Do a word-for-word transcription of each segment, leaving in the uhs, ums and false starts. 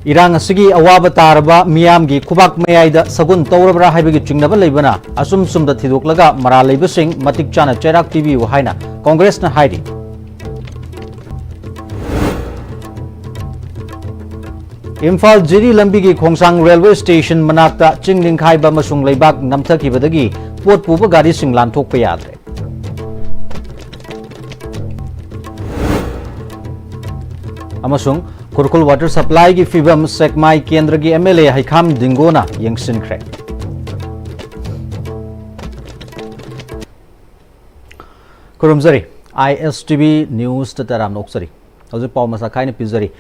ꯏꯔꯥꯡ ꯑꯁꯤꯒꯤ ꯑꯋꯥꯕ ꯇꯥꯔꯕ ꯃꯤꯌꯥꯝꯒꯤ ꯈꯨꯕꯥꯛ ꯃꯌꯥꯏꯗ ꯁꯒꯨꯟ ꯇꯧꯔꯕ꯭ꯔꯥ ꯍꯥꯏꯕꯒꯤ ꯆꯤꯡꯅꯕ ꯂꯩꯕꯅ, ꯑꯁꯨꯝ ꯁꯨꯝꯗ ꯊꯤꯗꯣꯛꯂꯒ ꯃꯔꯥꯜ ꯂꯩꯕꯁꯤꯡ ꯃꯇꯤꯛ ꯆꯥꯅ ꯆꯩꯔꯥꯛ ꯄꯤꯕꯤꯌꯨ ꯍꯥꯏꯅ ꯀꯣꯡꯒ꯭ꯔꯦꯁꯅ ꯍꯥꯏꯔꯤ꯫ ꯏꯝꯐꯥꯜ ꯖꯤꯔꯤ ꯂꯝꯕꯤꯒꯤ ꯈꯣꯡꯁꯥꯡ ꯔꯦꯜꯋꯦ ꯁ꯭ꯇꯦꯁꯟ ꯃꯅꯥꯛꯇ ꯆꯤꯡ ꯅꯤꯡꯈꯥꯏꯕ ꯑꯃꯁꯨꯡ ꯂꯩꯕꯥꯛ ꯅꯝꯊꯈꯤꯕꯗꯒꯤ ꯄꯣꯠ ꯄꯨꯕ ꯒꯥꯔꯤꯁꯤꯡ ꯂꯥꯟꯊꯣꯛꯄ ꯌꯥꯗ꯭ꯔꯦ꯫ ꯑꯃꯁꯨꯡ ꯈꯨꯔꯈꯨꯜ ꯋꯥꯇꯔ ꯁꯄ꯭ꯂꯥꯏꯒꯤ ꯐꯤꯕꯝ ꯁꯦꯛꯃꯥꯏ ꯀꯦꯟꯗ꯭ꯔꯒꯤ ꯑꯦꯝ ꯑꯦꯜ ꯑꯦ ꯍꯩꯈꯥꯝ ꯗꯤꯡꯒꯣꯅ ꯌꯦꯡꯁꯤꯟꯈ꯭ꯔꯦ꯫ ꯈꯨꯔꯨꯝꯖꯔꯤ, ꯑꯥꯏ ꯑꯦꯁ ꯇꯤ ꯚꯤ ꯅ꯭ꯌꯨꯁꯇ ꯇꯔꯥꯝꯅ ꯑꯣꯛꯆꯔꯤ꯫ ꯍꯧꯖꯤꯛ ꯄꯥꯎ ꯃꯁꯥ ꯈꯥꯏꯅ ꯄꯤꯖꯔꯤ꯫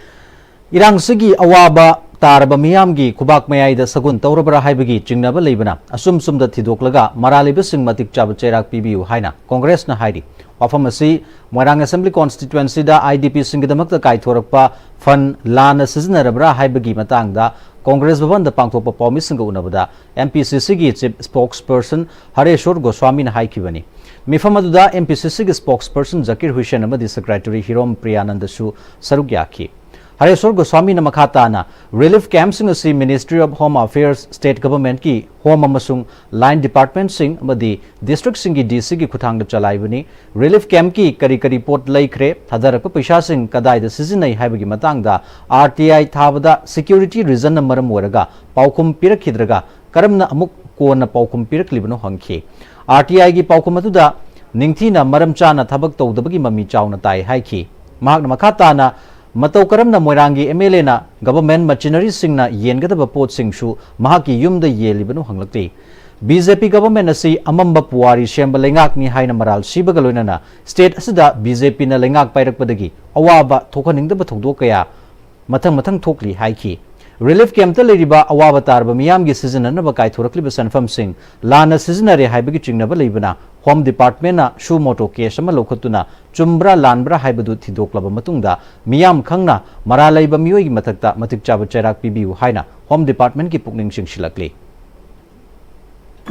ꯏꯔꯥꯡꯁꯤꯒꯤ ꯑꯋꯥꯕ ꯇꯥꯔꯕ ꯃꯤꯌꯥꯝꯒꯤ ꯈꯨꯕꯥꯛ ꯃꯌꯥꯏꯗ ꯁꯒꯨꯟ ꯇꯧꯔꯕ꯭ꯔꯥ ꯍꯥꯏꯕꯒꯤ ꯆꯤꯡꯅꯕ ꯂꯩꯕꯅ, ꯑꯁꯨꯝ ꯁꯨꯝꯗ ꯊꯤꯗꯣꯛꯂꯒ ꯃꯔꯥꯜ ꯂꯩꯕꯁꯤꯡ ꯃꯇꯤꯛ ꯆꯥꯕ ꯆꯩꯔꯥꯛ ꯄꯤꯕꯤꯌꯨ ꯍꯥꯏꯅ ꯀꯣꯡꯒ꯭ꯔꯦꯁꯅ ꯍꯥꯏꯔꯤ꯫ ꯋꯥꯐꯝ ꯑꯁꯤ ꯃꯣꯏꯔꯥꯡ ꯑꯦꯁꯦꯝꯕ꯭ꯂꯤ ꯀꯣꯟꯁꯇꯤꯇ꯭ꯋꯦꯟꯁꯤꯗ ꯑꯥꯏ ꯗꯤ ꯄꯤꯁꯤꯡꯒꯤꯗꯃꯛꯇ ꯀꯥꯏꯊꯣꯔꯛꯄ ꯐꯟ ꯂꯥꯟꯅ ꯁꯤꯖꯤꯟꯅꯔꯕ꯭ꯔꯥ ꯍꯥꯏꯕꯒꯤ ꯃꯇꯥꯡꯗ ꯀꯣꯡꯒ꯭ꯔꯦꯁ ꯚꯕꯟꯗ ꯄꯥꯡꯊꯣꯛꯄ ꯄꯥꯎꯃꯤꯁꯤꯡꯒ ꯎꯅꯕꯗ ꯑꯦꯝ ꯄꯤ ꯁꯤ ꯁꯤꯒꯤ ꯆꯤꯐ ꯁ꯭ꯄꯣꯛꯁ ꯄꯔꯁꯟ ꯍꯔꯦꯁꯣꯔ ꯒꯣꯁ꯭ꯋꯥꯃꯤꯅ ꯍꯥꯏꯈꯤꯕꯅꯤ꯫ ꯃꯤꯐꯝ ꯑꯗꯨꯗ ꯑꯦꯝ ꯄꯤ ꯁꯤ ꯁꯤꯒꯤ ꯁ꯭ꯄꯣꯛꯁ ꯄꯔꯁꯟ ꯖꯀꯤꯔ ꯍꯨꯏꯁꯦꯟ ꯑꯃꯗꯤ ꯁꯦꯀ꯭ꯔꯦꯇꯔꯤ ꯍꯤꯔꯣꯝ ꯄ꯭ꯔꯤꯌꯥꯅꯟꯗꯁꯨ ꯁꯔꯨꯛ ꯌꯥꯈꯤ꯫ ꯍꯔꯦꯁꯣꯔ ꯒꯣꯁ꯭ꯋꯥꯃꯤꯅ ꯃꯈꯥ ꯇꯥꯅ ꯔꯤꯂꯤꯐ ꯀꯦꯝꯞꯁꯤꯡ ꯑꯁꯤ ministry of home affairs, state ꯒꯚꯔꯟꯃꯦꯟꯠꯀꯤ ꯍꯣꯝ ꯑꯃꯁꯨꯡ ꯂꯥꯏꯟ ꯗꯤꯄꯥꯔꯠꯃꯦꯟꯠꯁꯤꯡ ꯑꯃꯗꯤ ꯗꯤꯁꯇ꯭ꯔꯤꯛꯁꯤꯡꯒꯤ ꯗꯤ ꯁꯤꯒꯤ ꯈꯨꯠꯊꯥꯡꯗ ꯆꯂꯥꯏꯕꯅꯤ꯫ ꯔꯤꯂꯤꯐ ꯀꯦꯝꯞꯀꯤ ꯀꯔꯤ ꯀꯔꯤ ꯄꯣꯠ ꯂꯩꯈ꯭ꯔꯦ, ꯊꯥꯗꯔꯛꯄ ꯄꯩꯁꯥꯁꯤꯡ ꯀꯗꯥꯏꯗ ꯁꯤꯖꯤꯟꯅꯩ ꯍꯥꯏꯕꯒꯤ ꯃꯇꯥꯡꯗ ꯑꯥꯔ ꯇꯤ ꯑꯥꯏ ꯊꯥꯕꯗ ꯁꯦꯀ꯭ꯌꯨꯔꯤꯇꯤ ꯔꯤꯖꯟꯅ ꯃꯔꯝ ꯑꯣꯏꯔꯒ ꯄꯥꯎꯈꯨꯝ ꯄꯤꯔꯛꯈꯤꯗ꯭ꯔꯒ ꯀꯔꯝꯅ ꯑꯃꯨꯛ ꯀꯣꯟꯅ ꯄꯥꯎꯈꯨꯝ ꯄꯤꯔꯛꯂꯤꯕꯅꯣ ꯍꯪꯈꯤ꯫ ꯑꯥꯔ ꯇꯤ ꯑꯥꯏꯒꯤ ꯄꯥꯎꯈꯨꯝ ꯑꯗꯨꯗ ꯅꯤꯡꯊꯤꯅ ꯃꯔꯝ ꯆꯥꯅ ꯊꯕꯛ ꯇꯧꯗꯕꯒꯤ ꯃꯃꯤ ꯆꯥꯎꯅ ꯇꯥꯏ ꯍꯥꯏꯈꯤ꯫ ꯃꯍꯥꯛꯅ ꯃꯈꯥ ꯇꯥꯅ ꯃꯇꯧ ꯀꯔꯝꯅ ꯃꯣꯏꯔꯥꯡꯒꯤ ꯑꯦꯝ ꯑꯦꯜ ꯑꯦꯅ ꯒꯚꯔꯟꯃꯦꯟꯠ ꯃꯦꯆꯤꯅꯔꯤꯁꯤꯡꯅ ꯌꯦꯟꯒꯗꯕ ꯄꯣꯠꯁꯤꯡꯁꯨ ꯃꯍꯥꯛꯀꯤ ꯌꯨꯝꯗ ꯌꯦꯜꯂꯤꯕꯅꯣ ꯍꯪꯂꯛꯂꯤ꯫ ꯕꯤ ꯖꯦ ꯄꯤ ꯒꯚꯔꯟꯃꯦꯟꯠ ꯑꯁꯤ ꯑꯃꯝꯕ ꯄꯨꯋꯥꯔꯤ ꯁꯦꯝꯕ ꯂꯩꯉꯥꯛꯅꯤ ꯍꯥꯏꯅ ꯃꯔꯥꯜ ꯁꯤꯕꯒ ꯂꯣꯏꯅꯅ ꯁ꯭ꯇꯦꯠ ꯑꯁꯤꯗ ꯕꯤ ꯖꯦ ꯄꯤꯅ ꯂꯩꯉꯥꯛ ꯄꯥꯏꯔꯛꯄꯗꯒꯤ ꯑꯋꯥꯕ ꯊꯣꯛꯍꯟꯅꯤꯡꯗꯕ ꯊꯧꯗꯣꯛ ꯀꯌꯥ ꯃꯊꯪ ꯃꯊꯪ ꯊꯣꯛꯂꯤ ꯍꯥꯏꯈꯤ꯫ ꯔꯤꯂꯤꯐ ꯀꯦꯝꯞꯇ ꯂꯩꯔꯤꯕ ꯑꯋꯥꯕ ꯇꯥꯔꯕ ꯃꯤꯌꯥꯝꯒꯤ ꯁꯤꯖꯤꯟꯅꯅꯕ ꯀꯥꯏꯊꯣꯔꯛꯂꯤꯕ ꯁꯦꯟꯐꯝꯁꯤꯡ ꯂꯥꯟꯅ ꯁꯤꯖꯤꯟꯅꯔꯦ ꯍꯥꯏꯕꯒꯤ ꯆꯤꯡꯅꯕ ꯂꯩꯕꯅ ꯍꯣꯝ ꯗꯤꯄꯥꯔꯠꯃꯦꯟꯠꯅ ꯁꯨ ꯃꯣꯇꯣ ꯀꯦꯁ ꯑꯃ ꯂꯧꯈꯠꯇꯨꯅ ꯆꯨꯝꯕ꯭ꯔꯥ ꯂꯥꯟꯕ꯭ꯔꯥ ꯍꯥꯏꯕꯗꯨ ꯊꯤꯗꯣꯛꯂꯕ ꯃꯇꯨꯡꯗ ꯃꯤꯌꯥꯝ ꯈꯪꯅ ꯃꯔꯥꯜ ꯂꯩꯕ ꯃꯤꯑꯣꯏꯒꯤ ꯃꯊꯛꯇ ꯃꯇꯤꯛ ꯆꯥꯕ ꯆꯩꯔꯥꯛ ꯄꯤꯕꯤꯌꯨ ꯍꯥꯏꯅ ꯍꯣꯝ ꯗꯤꯄꯥꯔꯠꯃꯦꯟꯠꯀꯤ ꯄꯨꯛꯅꯤꯡ ꯆꯤꯡꯁꯤꯜꯂꯛꯂꯤ꯫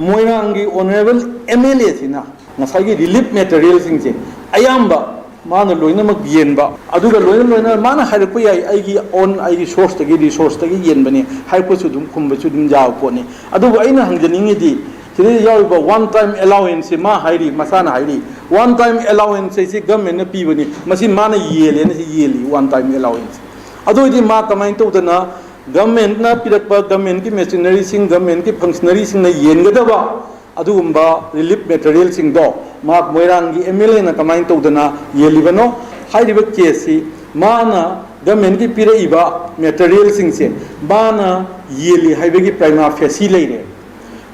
ꯃꯣꯏꯔꯥꯡꯒꯤ ꯑꯣꯅꯔꯦꯕꯜ ꯑꯦꯝ ꯑꯦꯜ ꯑꯦꯁꯤꯅ ꯉꯁꯥꯏꯒꯤ ꯔꯤꯂꯤꯐ ꯃꯦꯇꯔꯤꯌꯦꯜꯁꯤꯡꯁꯦ ꯑꯌꯥꯝꯕ ꯃꯥꯅ ꯂꯣꯏꯅꯃꯛ ꯌꯦꯟꯕ, ꯑꯗꯨꯒ ꯂꯣꯏꯅ ꯂꯣꯏꯅ ꯃꯥꯅ ꯍꯥꯏꯔꯛꯄ ꯌꯥꯏ, "ꯑꯩꯒꯤ ꯑꯣꯟ ꯑꯩꯒꯤ ꯁꯣꯔꯁꯇꯒꯤ ꯔꯤꯁꯣꯔꯁꯇꯒꯤ ꯌꯦꯟꯕꯅꯤ" ꯍꯥꯏꯔꯛꯄꯁꯨ ꯑꯗꯨꯝ, ꯈꯨꯝꯕꯁꯨ ꯑꯗꯨꯝ ꯌꯥꯕ ꯄꯣꯠꯅꯤ꯫ ꯑꯗꯨꯕꯨ ꯑꯩꯅ ꯍꯪꯖꯅꯤꯡꯉꯤꯗꯤ, ꯁꯤꯗ ꯌꯥꯎꯔꯤꯕ ꯋꯥꯟ ꯇꯥꯏꯝ ꯑꯦꯂꯥꯎꯋꯦꯟꯁꯁꯦ ꯃꯥ ꯍꯥꯏꯔꯤ, ꯃꯁꯥꯅ ꯍꯥꯏꯔꯤ, ꯋꯥꯟ ꯇꯥꯏꯝ ꯑꯦꯂꯥꯎꯋꯦꯟꯁ ꯍꯥꯏꯁꯤ ꯒꯃꯦꯟꯅ ꯄꯤꯕꯅꯤ, ꯃꯁꯤ ꯃꯥꯅ ꯌꯦꯜꯂꯦꯅ ꯁꯤ ꯌꯦꯜꯂꯤ, ꯋꯥꯟ ꯇꯥꯏꯝ ꯑꯦꯂꯥꯎꯋꯦꯟꯁ꯫ ꯑꯗꯨ ꯑꯣꯏꯗꯤ ꯃꯥ ꯀꯃꯥꯏꯅ ꯇꯧꯗꯅ ꯒꯃꯦꯟꯅ ꯄꯤꯔꯛꯄ ꯒꯃꯦꯟꯒꯤ ꯃꯦꯆꯤꯅꯔꯤꯁꯤꯡ, ꯒꯃꯦꯟꯒꯤ ꯐꯪꯁꯅꯔꯤꯁꯤꯡꯅ ꯌꯦꯟꯒꯗꯕ ꯑꯗꯨꯒꯨꯝꯕ ꯔꯤꯂꯤꯐ ꯃꯦꯇꯔꯤꯌꯦꯜꯁꯤꯡꯗꯣ ꯃꯍꯥꯛ ꯃꯣꯏꯔꯥꯡꯒꯤ ꯑꯦꯝ ꯑꯦꯜ ꯑꯦꯅ ꯀꯃꯥꯏꯅ ꯇꯧꯗꯅ ꯌꯦꯜꯂꯤꯕꯅꯣ? ꯍꯥꯏꯔꯤꯕ ꯀꯦꯁꯁꯤ ꯃꯥꯅ ꯒꯃꯦꯟꯒꯤ ꯄꯤꯔꯛꯏꯕ ꯃꯦꯇꯔꯤꯌꯦꯜꯁꯤꯡꯁꯦ ꯃꯥꯅ ꯌꯦꯜꯂꯤ ꯍꯥꯏꯕꯒꯤ ꯄ꯭ꯔꯥꯏꯃꯥ ꯐꯦꯁꯤ ꯂꯩꯔꯦ꯫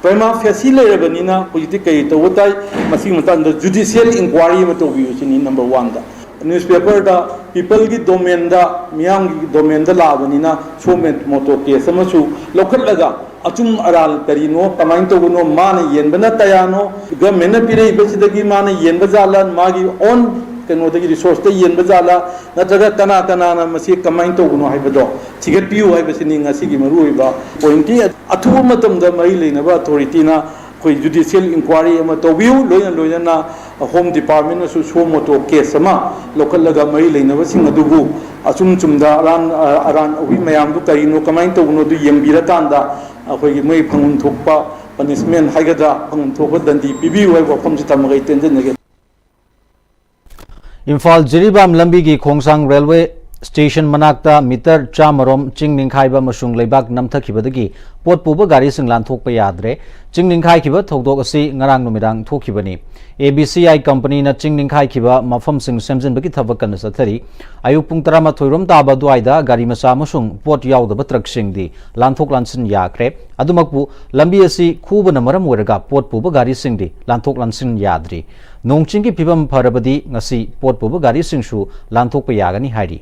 ꯄ꯭ꯔꯥꯏꯃꯥ ꯐꯦꯁꯤ ꯂꯩꯔꯕꯅꯤꯅ ꯍꯧꯖꯤꯛꯇꯤ ꯀꯔꯤ ꯇꯧꯕ ꯇꯥꯏ? ꯃꯁꯤꯒꯤ ꯃꯇꯥꯡꯗ ꯖꯨꯗꯤꯁꯤꯌꯦꯜ ꯏꯟꯀ꯭ꯋꯥꯔꯤ ꯑꯃ ꯇꯧꯕꯤꯌꯨ ꯁꯤꯅꯤ ꯅꯝꯕꯔ ꯋꯥꯟꯗ꯫ ꯅ꯭ꯌꯨꯁꯄꯦꯄꯔꯗ ꯄꯤꯄꯜꯒꯤ ꯗꯣꯃꯦꯟꯗ, ꯃꯤꯌꯥꯝꯒꯤ ꯗꯣꯃꯦꯟꯗ ꯂꯥꯛꯑꯕꯅꯤꯅ ꯁꯣ ꯃꯣꯇꯣ ꯀꯦꯁ ꯑꯃꯁꯨ ꯂꯧꯈꯠꯂꯒ ꯑꯆꯨꯝ ꯑꯔꯥꯜ ꯀꯔꯤꯅꯣ, ꯀꯃꯥꯏꯅ ꯇꯧꯕꯅꯣ, ꯃꯥꯅ ꯌꯦꯟꯕꯅ ꯀꯌꯥꯅꯣ, ꯒꯃꯦꯟꯅ ꯄꯤꯔꯛꯏꯕꯁꯤꯗꯒꯤ ꯃꯥꯅ ꯌꯦꯟꯕ ꯖꯥꯠꯂ, ꯃꯥꯒꯤ ꯑꯣꯟ ꯀꯩꯅꯣꯗꯒꯤ ꯔꯤꯁꯣꯔꯁꯇ ꯌꯦꯟꯕ ꯖꯥꯠꯂ, ꯅꯠꯇ꯭ꯔꯒ ꯀꯅꯥ ꯀꯅꯥꯅ ꯃꯁꯤ ꯀꯃꯥꯏꯅ ꯇꯧꯕꯅꯣ ꯍꯥꯏꯕꯗꯣ ꯊꯤꯒꯠꯄꯤꯌꯨ ꯍꯥꯏꯕꯁꯤꯅꯤ ꯉꯁꯤꯒꯤ ꯃꯔꯨꯑꯣꯏꯕ ꯄꯣꯏꯟꯇꯤ꯫ ꯑꯊꯨꯕ ꯃꯇꯝꯗ ꯃꯔꯤ ꯂꯩꯅꯕ ꯑꯊꯣꯔꯤꯇꯤꯅ ꯑꯩꯈꯣꯏ ꯖꯨꯗꯤꯁꯤꯌꯦꯜ ꯏꯟꯀ꯭ꯋꯥꯔꯤ ꯑꯃ ꯇꯧꯕꯤꯌꯨ, ꯂꯣꯏꯅ ꯂꯣꯏꯅꯅ ꯍꯣꯝ ꯗꯤꯄꯥꯔꯠꯃꯦꯟꯅꯁꯨ ꯁꯣ ꯃꯣꯇꯣ ꯀꯦꯁ ꯑꯃ ꯂꯧꯈꯠꯂꯒ ꯃꯔꯤ ꯂꯩꯅꯕꯁꯤꯡ ꯑꯗꯨꯕꯨ ꯑꯆꯨꯝ ꯆꯨꯝꯗ ꯑꯔꯥꯟ, ꯑꯔꯥꯟ ꯑꯍꯣꯏ ꯃꯌꯥꯝꯗꯨ ꯀꯔꯤꯅꯣ, ꯀꯃꯥꯏꯅ ꯇꯧꯕꯅꯣ ꯑꯗꯨ ꯌꯦꯡꯕꯤꯔꯀꯥꯟꯗ ꯑꯩꯈꯣꯏꯒꯤ ꯃꯣꯏ ꯐꯪꯐꯝ ꯊꯣꯛꯄ ꯄꯅꯤꯁꯃꯦꯟ ꯍꯥꯏꯒꯗ꯭ꯔꯥ, ꯐꯪꯐꯝ ꯊꯣꯛꯄ ꯗꯟꯗꯤ ꯄꯤꯕꯤꯌꯨ ꯍꯥꯏꯕ ꯋꯥꯐꯝꯁꯤ ꯊꯝꯃꯒ ꯑꯩ ꯇꯦꯟꯖꯟꯖꯒꯦ꯫ ꯏꯝꯐꯥꯜ ꯖꯤꯔꯤꯕꯥꯝ ꯂꯝꯕꯤꯒꯤ ꯈꯣꯡꯁꯥꯡ ꯔꯦꯜꯋꯦ ꯁ꯭ꯇꯦꯁꯟ ꯃꯅꯥꯛꯇ ꯃꯤꯇꯔ ꯆꯥꯝꯃꯔꯣꯝ ꯆꯤꯡ ꯅꯤꯡꯈꯥꯏꯕ ꯑꯃꯁꯨꯡ ꯂꯩꯕꯥꯛ ꯅꯝꯊꯈꯤꯕꯗꯒꯤ ꯄꯣꯠ ꯄꯨꯕ ꯒꯥꯔꯤꯁꯤꯡ ꯂꯥꯟꯊꯣꯛꯄ ꯌꯥꯗ꯭ꯔꯦ꯫ ꯆꯤꯡ ꯅꯤꯡꯈꯥꯏꯈꯤꯕ ꯊꯧꯗꯣꯛ ꯑꯁꯤ ꯉꯔꯥꯡ ꯅꯨꯃꯤꯗꯥꯡ ꯊꯣꯛꯈꯤꯕꯅꯤ꯫ ꯑꯦ ꯕꯤ ꯁꯤ ꯑꯥꯏ ꯀꯝꯄꯅꯤꯅ ꯆꯤꯡ ꯅꯤꯡꯈꯥꯏꯈꯤꯕ ꯃꯐꯝꯁꯤꯡ ꯁꯦꯝꯖꯤꯟꯕꯒꯤ ꯊꯕꯛ ꯀꯟꯅ ꯆꯠꯊꯔꯤ꯫ ꯑꯌꯨꯛ ꯄꯨꯡ ꯇꯔꯥꯃꯥꯊꯣꯏ ꯔꯣꯝ ꯇꯥꯕ ꯑꯗꯨꯋꯥꯏꯗ ꯒꯥꯔꯤ ꯃꯆꯥ ꯑꯃꯁꯨꯡ ꯄꯣꯠ ꯌꯥꯎꯗꯕ ꯇ꯭ꯔꯛꯁꯤꯡꯗꯤ ꯂꯥꯟꯊꯣꯛ ꯂꯥꯟꯁꯤꯟ ꯌꯥꯈ꯭ꯔꯦ꯫ ꯑꯗꯨꯃꯛꯄꯨ ꯂꯝꯕꯤ ꯑꯁꯤ ꯈꯨꯕꯅ ꯃꯔꯝ ꯑꯣꯏꯔꯒ ꯄꯣꯠ ꯄꯨꯕ ꯒꯥꯔꯤꯁꯤꯡꯗꯤ ꯂꯥꯟꯊꯣꯛ ꯂꯥꯟꯁꯤꯟ ꯌꯥꯗ꯭ꯔꯤ꯫ ꯅꯣꯡ ꯆꯤꯡꯒꯤ ꯐꯤꯕꯝ ꯐꯔꯕꯗꯤ ꯉꯁꯤ ꯄꯣꯠ ꯄꯨꯕ ꯒꯥꯔꯤꯁꯤꯡꯁꯨ ꯂꯥꯟꯊꯣꯛꯄ ꯌꯥꯒꯅꯤ ꯍꯥꯏꯔꯤ꯫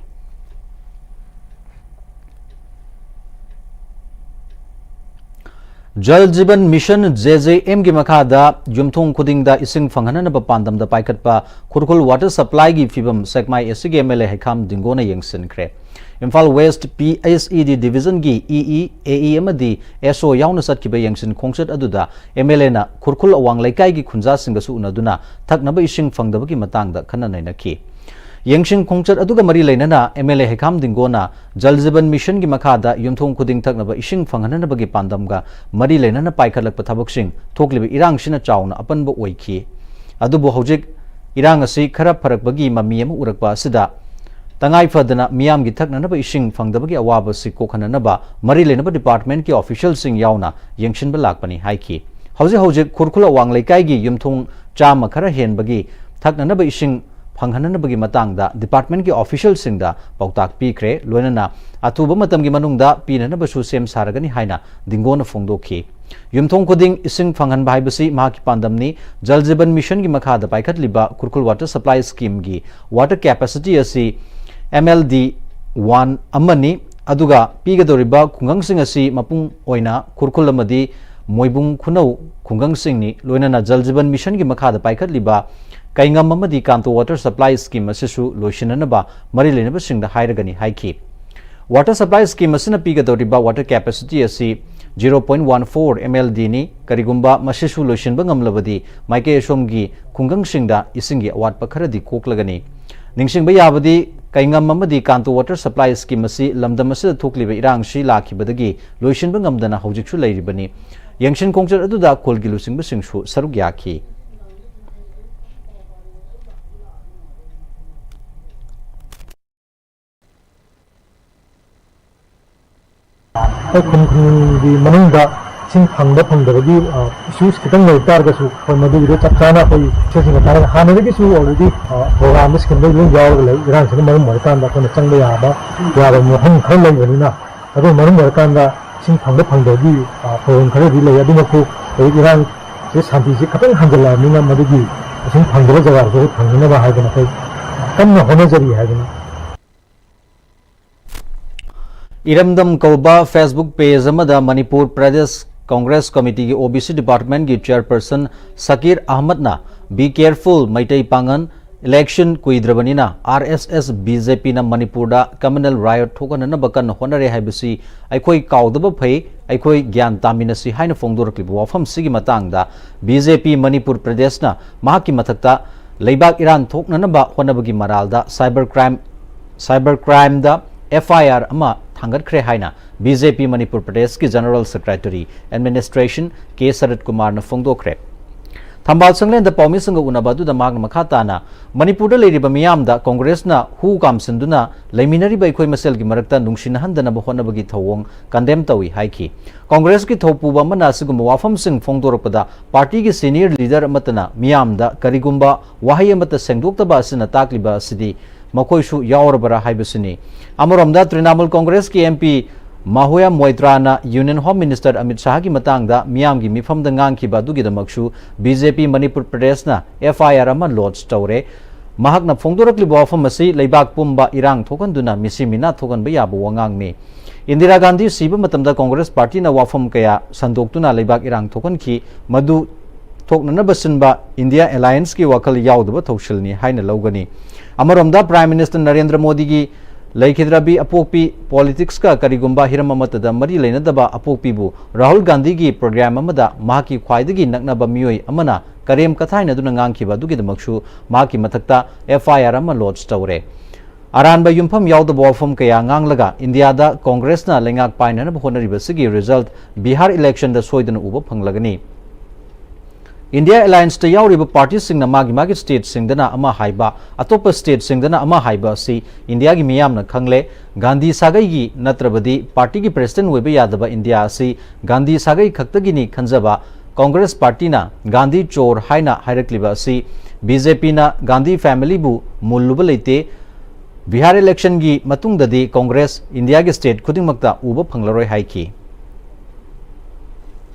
ꯖꯜ ꯖꯤꯕꯟ ꯃꯤꯁꯟ, ꯖꯦ ꯖꯦ ꯑꯦꯝꯒꯤ ꯃꯈꯥꯗ ꯌꯨꯝꯊꯣꯡ ꯈꯨꯗꯤꯡꯗ ꯏꯁꯤꯡ ꯐꯪꯍꯟꯅꯅꯕ ꯄꯥꯟꯗꯝꯗ ꯄꯥꯏꯈꯠꯄ ꯈꯨꯔꯈꯨꯜ ꯋꯥꯇꯔ ꯁꯄ꯭ꯂꯥꯏꯒꯤ ꯐꯤꯕꯝ ꯁꯦꯛꯃꯥꯏ ꯑꯦꯁ ꯁꯤꯒꯤ ꯑꯦꯝ ꯑꯦꯜ ꯑꯦ ꯍꯩꯈꯥꯝ ꯗꯤꯡꯒꯣꯅ ꯌꯦꯡꯁꯤꯟꯈ꯭ꯔꯦ꯫ Imphal west P H E D ꯗꯤꯕꯤꯖꯟꯒꯤ ꯏ ꯏ, ꯑꯦ ꯏ ꯑꯃꯗꯤ ꯑꯦꯁ ꯑꯣ ꯌꯥꯎꯅ ꯆꯠꯈꯤꯕ ꯌꯦꯡꯁꯤꯟ ꯈꯣꯡꯆꯠ ꯑꯗꯨꯗ ꯑꯦꯝ ꯑꯦꯜ ꯑꯦꯅ ꯈꯨꯔꯈꯨꯜ ꯑꯋꯥꯡ ꯂꯩꯀꯥꯏꯒꯤ ꯈꯨꯟꯖꯥꯁꯤꯡꯒꯁꯨ ꯎꯅꯗꯨꯅ ꯊꯛꯅꯕ ꯏꯁꯤꯡ ꯐꯪꯗꯕꯒꯤ ꯃꯇꯥꯡꯗ ꯈꯟꯅ ꯅꯩꯅꯈꯤ꯫ ꯌꯦꯡꯁꯤꯟ ꯈꯣꯡꯆꯠ ꯑꯗꯨꯒ ꯃꯔꯤ ꯂꯩꯅꯅ MLA ꯍꯩꯈꯥꯝ ꯗꯤꯡꯒꯣꯅ ꯖꯜ ꯖꯤꯕꯟ ꯃꯤꯁꯟꯒꯤ ꯃꯈꯥꯗ ꯌꯨꯝꯊꯣꯡ ꯈꯨꯗꯤꯡ ꯊꯛꯅꯕ ꯏꯁꯤꯡ ꯐꯪꯍꯟꯅꯕꯒꯤ ꯄꯥꯟꯗꯝꯒ ꯃꯔꯤ ꯂꯩꯅꯅ ꯄꯥꯏꯈꯠꯂꯛꯄ ꯊꯕꯛꯁꯤꯡ ꯊꯣꯛꯂꯤꯕ ꯏꯔꯥꯡꯁꯤꯅ ꯆꯥꯎꯅ ꯑꯄꯟꯕ ꯑꯣꯏꯈꯤ꯫ ꯑꯗꯨꯕꯨ ꯍꯧꯖꯤꯛ ꯏꯔꯥꯡ ꯑꯁꯤ ꯈꯔ ꯐꯔꯛꯄꯒꯤ ꯃꯃꯤ ꯑꯃ ꯎꯔꯛꯄ ꯑꯁꯤꯗ ꯇꯉꯥꯏ ꯐꯗꯅ ꯃꯤꯌꯥꯝꯒꯤ ꯊꯛꯅꯅꯕ ꯏꯁꯤꯡ ꯐꯪꯗꯕꯒꯤ ꯑꯋꯥꯕ ꯑꯁꯤ ꯀꯣꯛꯍꯟꯅꯅꯕ ꯃꯔꯤ ꯂꯩꯅꯕ department ꯀꯤ official ꯁꯤꯡ ꯌꯥꯎꯅ ꯌꯦꯡꯁꯤꯟꯕ ꯂꯥꯛꯄꯅꯤ ꯍꯥꯏꯈꯤ꯫ ꯍꯧꯖꯤꯛ ꯍꯧꯖꯤꯛ ꯈꯨꯔꯈꯨꯜ ꯑꯋꯥꯡ ꯂꯩꯀꯥꯏꯒꯤ ꯌꯨꯝꯊꯣꯡ ꯆꯥꯝꯃ ꯈꯔ ꯍꯦꯟꯕꯒꯤ ꯊꯛꯅꯅꯕ ꯏꯁꯤꯡ ꯐꯪꯍꯟꯅꯕꯒꯤ ꯃꯇꯥꯡꯗ department ꯀꯤ official ꯁꯤꯡꯗ ꯄꯥꯎꯇꯥꯛ ꯄꯤꯈ꯭ꯔꯦ꯫ ꯂꯣꯏꯅꯅ ꯑꯊꯨꯕ ꯃꯇꯝꯒꯤ ꯃꯅꯨꯡꯗ ꯄꯤꯅꯅꯕꯁꯨ ꯁꯦꯝ ꯁꯥꯔꯒꯅꯤ ꯍꯥꯏꯅ ꯗꯤꯡꯒꯣꯅ ꯐꯣꯡꯗꯣꯛꯈꯤ꯫ ꯌꯨꯝꯊꯣꯡ ꯈꯨꯗꯤꯡ ꯏꯁꯤꯡ ꯐꯪꯍꯟꯕ ꯍꯥꯏꯕꯁꯤ ꯃꯍꯥꯛꯀꯤ ꯄꯥꯟꯗꯝꯅꯤ꯫ ꯖꯜ ꯖꯤꯕꯟ ꯃꯤꯁꯟꯒꯤ ꯃꯈꯥꯗ ꯄꯥꯏꯈꯠꯂꯤꯕ ꯈꯨꯔꯈꯨꯜ water supply scheme ꯒꯤ water capacity ꯑꯁꯤ MLD one ꯑꯃꯅꯤ꯫ ꯑꯗꯨꯒ ꯄꯤꯒꯗꯧꯔꯤꯕ ꯈꯨꯡꯒꯪꯁꯤꯡ ꯑꯁꯤ ꯃꯄꯨꯡ ꯑꯣꯏꯅ ꯈꯨꯔꯈꯨꯜ ꯑꯃꯗꯤ ꯃꯣꯏꯕꯨꯡ ꯈꯨꯅꯧ ꯈꯨꯡꯒꯪꯁꯤꯡꯅꯤ꯫ ꯂꯣꯏꯅꯅ ꯖꯜ ꯖꯤꯕꯟ ꯃꯤꯁꯟꯒꯤ ꯃꯈꯥꯗ ꯄꯥꯏꯈꯠꯂꯤꯕ ꯀꯩꯉꯝ ꯑꯃꯗꯤ ꯀꯥꯟꯇꯣ water supply scheme ꯑꯁꯤꯁꯨ ꯂꯣꯏꯁꯤꯟꯅꯅꯕ ꯃꯔꯤ ꯂꯩꯅꯕꯁꯤꯡꯗ ꯍꯥꯏꯔꯒꯅꯤ ꯍꯥꯏꯈꯤ꯫ Water supply scheme ꯑꯁꯤꯅ ꯄꯤꯒꯗꯧꯔꯤꯕ water capacity ꯑꯁꯤ zero point one four MLD ꯅꯤ꯫ ꯀꯔꯤꯒꯨꯝꯕ ꯃꯁꯤꯁꯨ ꯂꯣꯏꯁꯤꯟꯕ ꯉꯝꯂꯕꯗꯤ ꯃꯥꯏꯀꯩ ꯑꯁꯣꯝꯒꯤ ꯈꯨꯡꯒꯪꯁꯤꯡꯗ ꯏꯁꯤꯡꯒꯤ ꯑꯋꯥꯠꯄ ꯈꯔꯗꯤ ꯀꯣꯛꯂꯒꯅꯤ꯫ ꯅꯤꯡꯁꯤꯡꯕ ꯌꯥꯕꯗꯤ, ꯀꯩꯉꯝ ꯑꯃꯗꯤ ꯀꯥꯟꯇꯣ water supply scheme ꯑꯁꯤ ꯂꯝꯗꯝ ꯑꯁꯤꯗ ꯊꯣꯛꯂꯤꯕ ꯏꯔꯥꯡꯁꯤ ꯂꯥꯛꯈꯤꯕꯗꯒꯤ ꯂꯣꯏꯁꯤꯟꯕ ꯉꯝꯗꯅ ꯍꯧꯖꯤꯛꯁꯨ ꯂꯩꯔꯤꯕꯅꯤ꯫ ꯌꯦꯡꯁꯤꯟ ꯈꯣꯡꯆꯠ ꯑꯗꯨꯗ ꯈꯨꯜꯒꯤ ꯂꯨꯆꯤꯡꯕꯁꯤꯡꯁꯨ ꯁꯔꯨꯛ ꯌꯥꯈꯤ꯫ ꯑꯩꯈꯣꯏ ꯈꯨꯟ ꯈꯨꯟꯒꯤ ꯃꯅꯨꯡꯗ ꯏꯁꯤꯡ ꯐꯪꯕ ꯐꯪꯗꯕꯒꯤ, ꯑ, issues ꯈꯤꯇꯪ ꯂꯩꯕ ꯇꯥꯔꯒꯁꯨ, ꯑꯩꯈꯣꯏ ꯃꯗꯨꯒꯤꯗꯣ ꯆꯞ ꯆꯥꯅ ꯑꯩꯈꯣꯏ ꯏꯁꯨꯁꯤꯡꯒ ꯇꯥꯔꯒ ꯍꯥꯟꯅꯗꯒꯤꯁꯨ already, ꯑ, program ꯗ scheme ꯗ ꯂꯣꯏ ꯌꯥꯎꯔꯒ ꯂꯩ꯫ ꯏꯔꯥꯡꯁꯤꯅ ꯃꯔꯝ ꯑꯣꯏꯔꯀꯥꯟꯗ ꯑꯩꯈꯣꯏꯅ ꯆꯪꯕ ꯌꯥꯕ, ꯌꯥꯕ ꯃꯐꯝ ꯈꯔ ꯂꯩꯕꯅꯤꯅ, ꯑꯗꯨꯅ ꯃꯔꯝ ꯑꯣꯏꯔꯀꯥꯟꯗ ꯏꯁꯤꯡ ꯐꯪꯕ ꯐꯪꯗꯕꯒꯤ, ꯑ, ꯄ꯭ꯔꯣꯕ꯭ꯂꯦꯝ ꯈꯔꯗꯤ ꯂꯩ꯫ ꯑꯗꯨꯃꯛꯄꯨ ꯍꯧꯖꯤꯛ ꯏꯔꯥꯡꯁꯦ ꯁꯥꯟꯇꯤꯁꯦ ꯈꯤꯇꯪ ꯍꯟꯖꯤꯜꯂꯛꯑꯕꯅꯤꯅ ꯃꯗꯨꯒꯤ ꯏꯁꯤꯡ ꯐꯪꯗꯕ ꯖꯒꯥꯗꯨꯁꯨ ꯐꯪꯅꯅꯕ ꯍꯥꯏꯗꯅ ꯑꯩꯈꯣꯏ ꯀꯟꯅ ꯍꯣꯠꯅꯖꯔꯤ ꯍꯥꯏꯗꯅ꯫ ꯏꯔꯝꯗꯝ ꯀꯧꯕ Facebook page ꯑꯃꯗ ꯃꯅꯤꯄꯨꯔ ꯄ꯭ꯔꯗꯦꯁ ꯀꯪꯒ꯭ꯔꯦꯁ ꯀꯃꯤꯇꯤꯒꯤ OBC department ꯀꯤ chairperson ꯁꯀꯤꯔ ꯑꯍꯃꯗꯅ, "Be careful, Meitei ꯄꯥꯉꯟ, election ꯀꯨꯏꯗ꯭ꯔꯕꯅꯤꯅ RSS BJP ꯅ ꯃꯅꯤꯄꯨꯔꯗ communal riot ꯊꯣꯛꯍꯟꯅꯅꯕ ꯀꯟꯅ ꯍꯣꯠꯅꯔꯦ ꯍꯥꯏꯕꯁꯤ ꯑꯩꯈꯣꯏ ꯀꯥꯎꯗꯕ ꯐꯩ, ꯑꯩꯈꯣꯏ ꯒ꯭ꯌꯥꯟ ꯇꯥꯃꯤꯟꯅꯁꯤ" ꯍꯥꯏꯅ ꯐꯣꯡꯗꯣꯔꯛꯂꯤꯕ ꯋꯥꯐꯝꯁꯤꯒꯤ ꯃꯇꯥꯡꯗ BJP ꯃꯅꯤꯄꯨꯔ ꯄ꯭ꯔꯗꯦꯁꯅ ꯃꯍꯥꯛꯀꯤ ꯃꯊꯛꯇ ꯂꯩꯕꯥꯛ ꯏꯔꯥꯡ ꯊꯣꯛꯅꯅꯕ ꯍꯣꯠꯅꯕꯒꯤ ꯃꯔꯥꯜꯗ cyber crime, cyber crimeꯗ F I R ꯑꯃ ꯊꯥꯡꯒꯠꯈ꯭ꯔꯦ ꯍꯥꯏꯅ B J P ꯃꯅꯤꯄꯨꯔ ꯄ꯭ꯔꯗꯦꯁꯀꯤ General Secretary Administration K ꯁꯔꯠ ꯀꯨꯃꯥꯔꯅ ꯐꯣꯡꯗꯣꯛꯈ꯭ꯔꯦ꯫ ꯊꯝꯕꯥꯜ ꯁꯪꯂꯦꯟꯗ ꯄꯥꯎꯃꯤꯁꯤꯡꯒ ꯎꯅꯕ ꯑꯗꯨꯗ ꯃꯍꯥꯛꯅ ꯃꯈꯥ ꯇꯥꯅ ꯃꯅꯤꯄꯨꯔꯗ ꯂꯩꯔꯤꯕ ꯃꯤꯌꯥꯝꯗ ꯀꯣꯡꯒ꯭ꯔꯦꯁꯅ ꯍꯨ ꯀꯥꯝꯁꯤꯟꯗꯨꯅ ꯂꯩꯃꯤꯟꯅꯔꯤꯕ ꯑꯩꯈꯣꯏ ꯃꯁꯦꯜꯒꯤ ꯃꯔꯛꯇ ꯅꯨꯡꯁꯤꯅꯍꯟꯗꯅꯕ ꯍꯣꯠꯅꯕꯒꯤ ꯊꯧꯑꯣꯡ condemn ꯇꯧꯏ ꯍꯥꯏꯈꯤ꯫ ꯀꯣꯡꯒ꯭ꯔꯦꯁꯀꯤ ꯊꯧꯄꯨꯕ ꯑꯃꯅ ꯑꯁꯤꯒꯨꯝꯕ ꯋꯥꯐꯝꯁꯤꯡ ꯐꯣꯡꯗꯣꯔꯛꯄꯗ partyꯒꯤ senior leader ꯑꯃꯠꯇꯅ ꯃꯤꯌꯥꯝꯗ ꯀꯔꯤꯒꯨꯝꯕ ꯋꯥꯍꯩ ꯑꯃꯠꯇ ꯁꯦꯡꯗꯣꯛꯇꯕ ꯑꯁꯤꯅ ꯇꯥꯛꯂꯤꯕ ꯑꯁꯤꯗꯤ ꯃꯈꯣꯏꯁꯨ ꯌꯥꯎꯔꯕꯔꯥ ꯍꯥꯏꯕꯁꯤꯅꯤ꯫ ꯑꯃꯔꯣꯝꯗ Trinamool ꯀꯣꯡꯒ꯭ꯔꯦꯁꯀꯤ M P ꯃꯍꯣꯌꯥ ꯃꯣꯏꯇ꯭ꯔꯥꯅ Union Home Minister Amit ꯁꯥꯍꯒꯤ ꯃꯇꯥꯡꯗ ꯃꯤꯌꯥꯝꯒꯤ ꯃꯤꯐꯝꯗ ꯉꯥꯡꯈꯤꯕ ꯑꯗꯨꯒꯤꯗꯃꯛꯁꯨ B J P Manipur ꯄ꯭ꯔꯗꯦꯁꯅ F I R ꯑꯃ lodge ꯇꯧꯔꯦ꯫ ꯃꯍꯥꯛꯅ ꯐꯣꯡꯗꯣꯔꯛꯂꯤꯕ ꯋꯥꯐꯝ ꯑꯁꯤ ꯂꯩꯕꯥꯛ ꯄꯨꯝꯕ ꯏꯔꯥꯡ ꯊꯣꯛꯍꯟꯗꯨꯅ ꯃꯤꯁꯤ ꯃꯤꯅꯥ ꯊꯣꯛꯍꯟꯕ ꯌꯥꯕ ꯋꯥꯉꯥꯡꯅꯤ꯫ ꯏꯟꯗꯤꯔꯥ ꯒꯥꯟꯙꯤ ꯁꯤꯕ ꯃꯇꯝꯗ ꯀꯣꯡꯒ꯭ꯔꯦꯁ partyꯅ ꯋꯥꯐꯝ ꯀꯌꯥ ꯁꯟꯗꯣꯛꯇꯨꯅ ꯂꯩꯕꯥꯛ ꯏꯔꯥꯡ ꯊꯣꯛꯍꯟꯈꯤ꯫ ꯃꯗꯨ ꯊꯣꯛꯅꯅꯕ ꯁꯤꯟꯕ India Allianceꯀꯤ ꯋꯥꯈꯜ ꯌꯥꯎꯗꯕ ꯊꯧꯁꯤꯜꯅꯤ ꯍꯥꯏꯅ ꯂꯧꯒꯅꯤ꯫ ꯑꯃꯔꯣꯝꯗ Prime Minister ꯅꯔꯦꯟꯗ꯭ꯔ ꯃꯣꯗꯤꯒꯤ ꯂꯩꯈꯤꯗ꯭ꯔꯕꯤ ꯑꯄꯣꯛꯄꯤ politicsꯀ ꯀꯔꯤꯒꯨꯝꯕ ꯍꯤꯔꯝ ꯑꯃꯠꯇꯗ ꯃꯔꯤ ꯂꯩꯅꯗꯕ ꯑꯄꯣꯛꯄꯤꯕꯨ ꯔꯥꯍꯨꯜ ꯒꯥꯟꯙꯤꯒꯤ program ꯑꯃꯗ ꯃꯍꯥꯛꯀꯤ ꯈ꯭ꯋꯥꯏꯗꯒꯤ ꯅꯛꯅꯕ ꯃꯤꯑꯣꯏ ꯑꯃꯅ ꯀꯔꯦꯝ ꯀꯊꯥꯏꯅꯗꯨꯅ ꯉꯥꯡꯈꯤꯕ ꯑꯗꯨꯒꯤꯗꯃꯛꯁꯨ ꯃꯍꯥꯛꯀꯤ ꯃꯊꯛꯇ F I R ꯑꯃ lodge ꯇꯧꯔꯦ꯫ ꯑꯔꯥꯟꯕ ꯌꯨꯝꯐꯝ ꯌꯥꯎꯗꯕ ꯋꯥꯐꯝ ꯀꯌꯥ ꯉꯥꯡꯂꯒ ꯏꯟꯗꯤꯌꯥꯗ ꯀꯣꯡꯒ꯭ꯔꯦꯁꯅ ꯂꯩꯉꯥꯛ ꯄꯥꯏꯅꯅꯕ ꯍꯣꯠꯅꯔꯤꯕꯁꯤꯒꯤ result ꯕꯤꯍꯥꯔ electionꯗ ꯁꯣꯏꯗꯅ ꯎꯕ ꯐꯪꯂꯒꯅꯤ꯫ India Allianceꯇ ꯌꯥꯎꯔꯤꯕ partyꯁꯤꯡꯅ ꯃꯥꯒꯤ ꯃꯥꯒꯤ stateꯁꯤꯡꯗꯅ ꯑꯃ ꯍꯥꯏꯕ, ꯑꯇꯣꯞꯄ stateꯁꯤꯡꯗꯅ ꯑꯃ ꯍꯥꯏꯕ ꯑꯁꯤ ꯏꯟꯗꯤꯌꯥꯒꯤ ꯃꯤꯌꯥꯝꯅ ꯈꯪꯂꯦ꯫ ꯒꯥꯟꯙꯤ ꯁꯥꯒꯩꯒꯤ ꯅꯠꯇ꯭ꯔꯕꯗꯤ partyꯒꯤ president ꯑꯣꯏꯕ ꯌꯥꯗꯕ ꯏꯟꯗꯤꯌꯥ ꯑꯁꯤ ꯒꯥꯟꯙꯤ ꯁꯥꯒꯩ ꯈꯛꯇꯒꯤꯅꯤ ꯈꯟꯖꯕ ꯀꯣꯡꯒ꯭ꯔꯦꯁ partyꯅ ꯒꯥꯟꯙꯤ ꯆꯣꯔ ꯍꯥꯏꯅ ꯍꯥꯏꯔꯛꯂꯤꯕ ꯑꯁꯤ BJPꯅ ꯒꯥꯟꯙꯤ familyꯕꯨ ꯃꯨꯜꯂꯨꯕ ꯂꯩꯇꯦ꯫ ꯕꯤꯍꯥꯔ electionꯒꯤ ꯃꯇꯨꯡꯗꯗꯤ ꯀꯣꯡꯒ꯭ꯔꯦꯁ ꯏꯟꯗꯤꯌꯥꯒꯤ state ꯈꯨꯗꯤꯡꯃꯛꯇ ꯎꯕ ꯐꯪꯂꯔꯣꯏ ꯍꯥꯏꯈꯤ꯫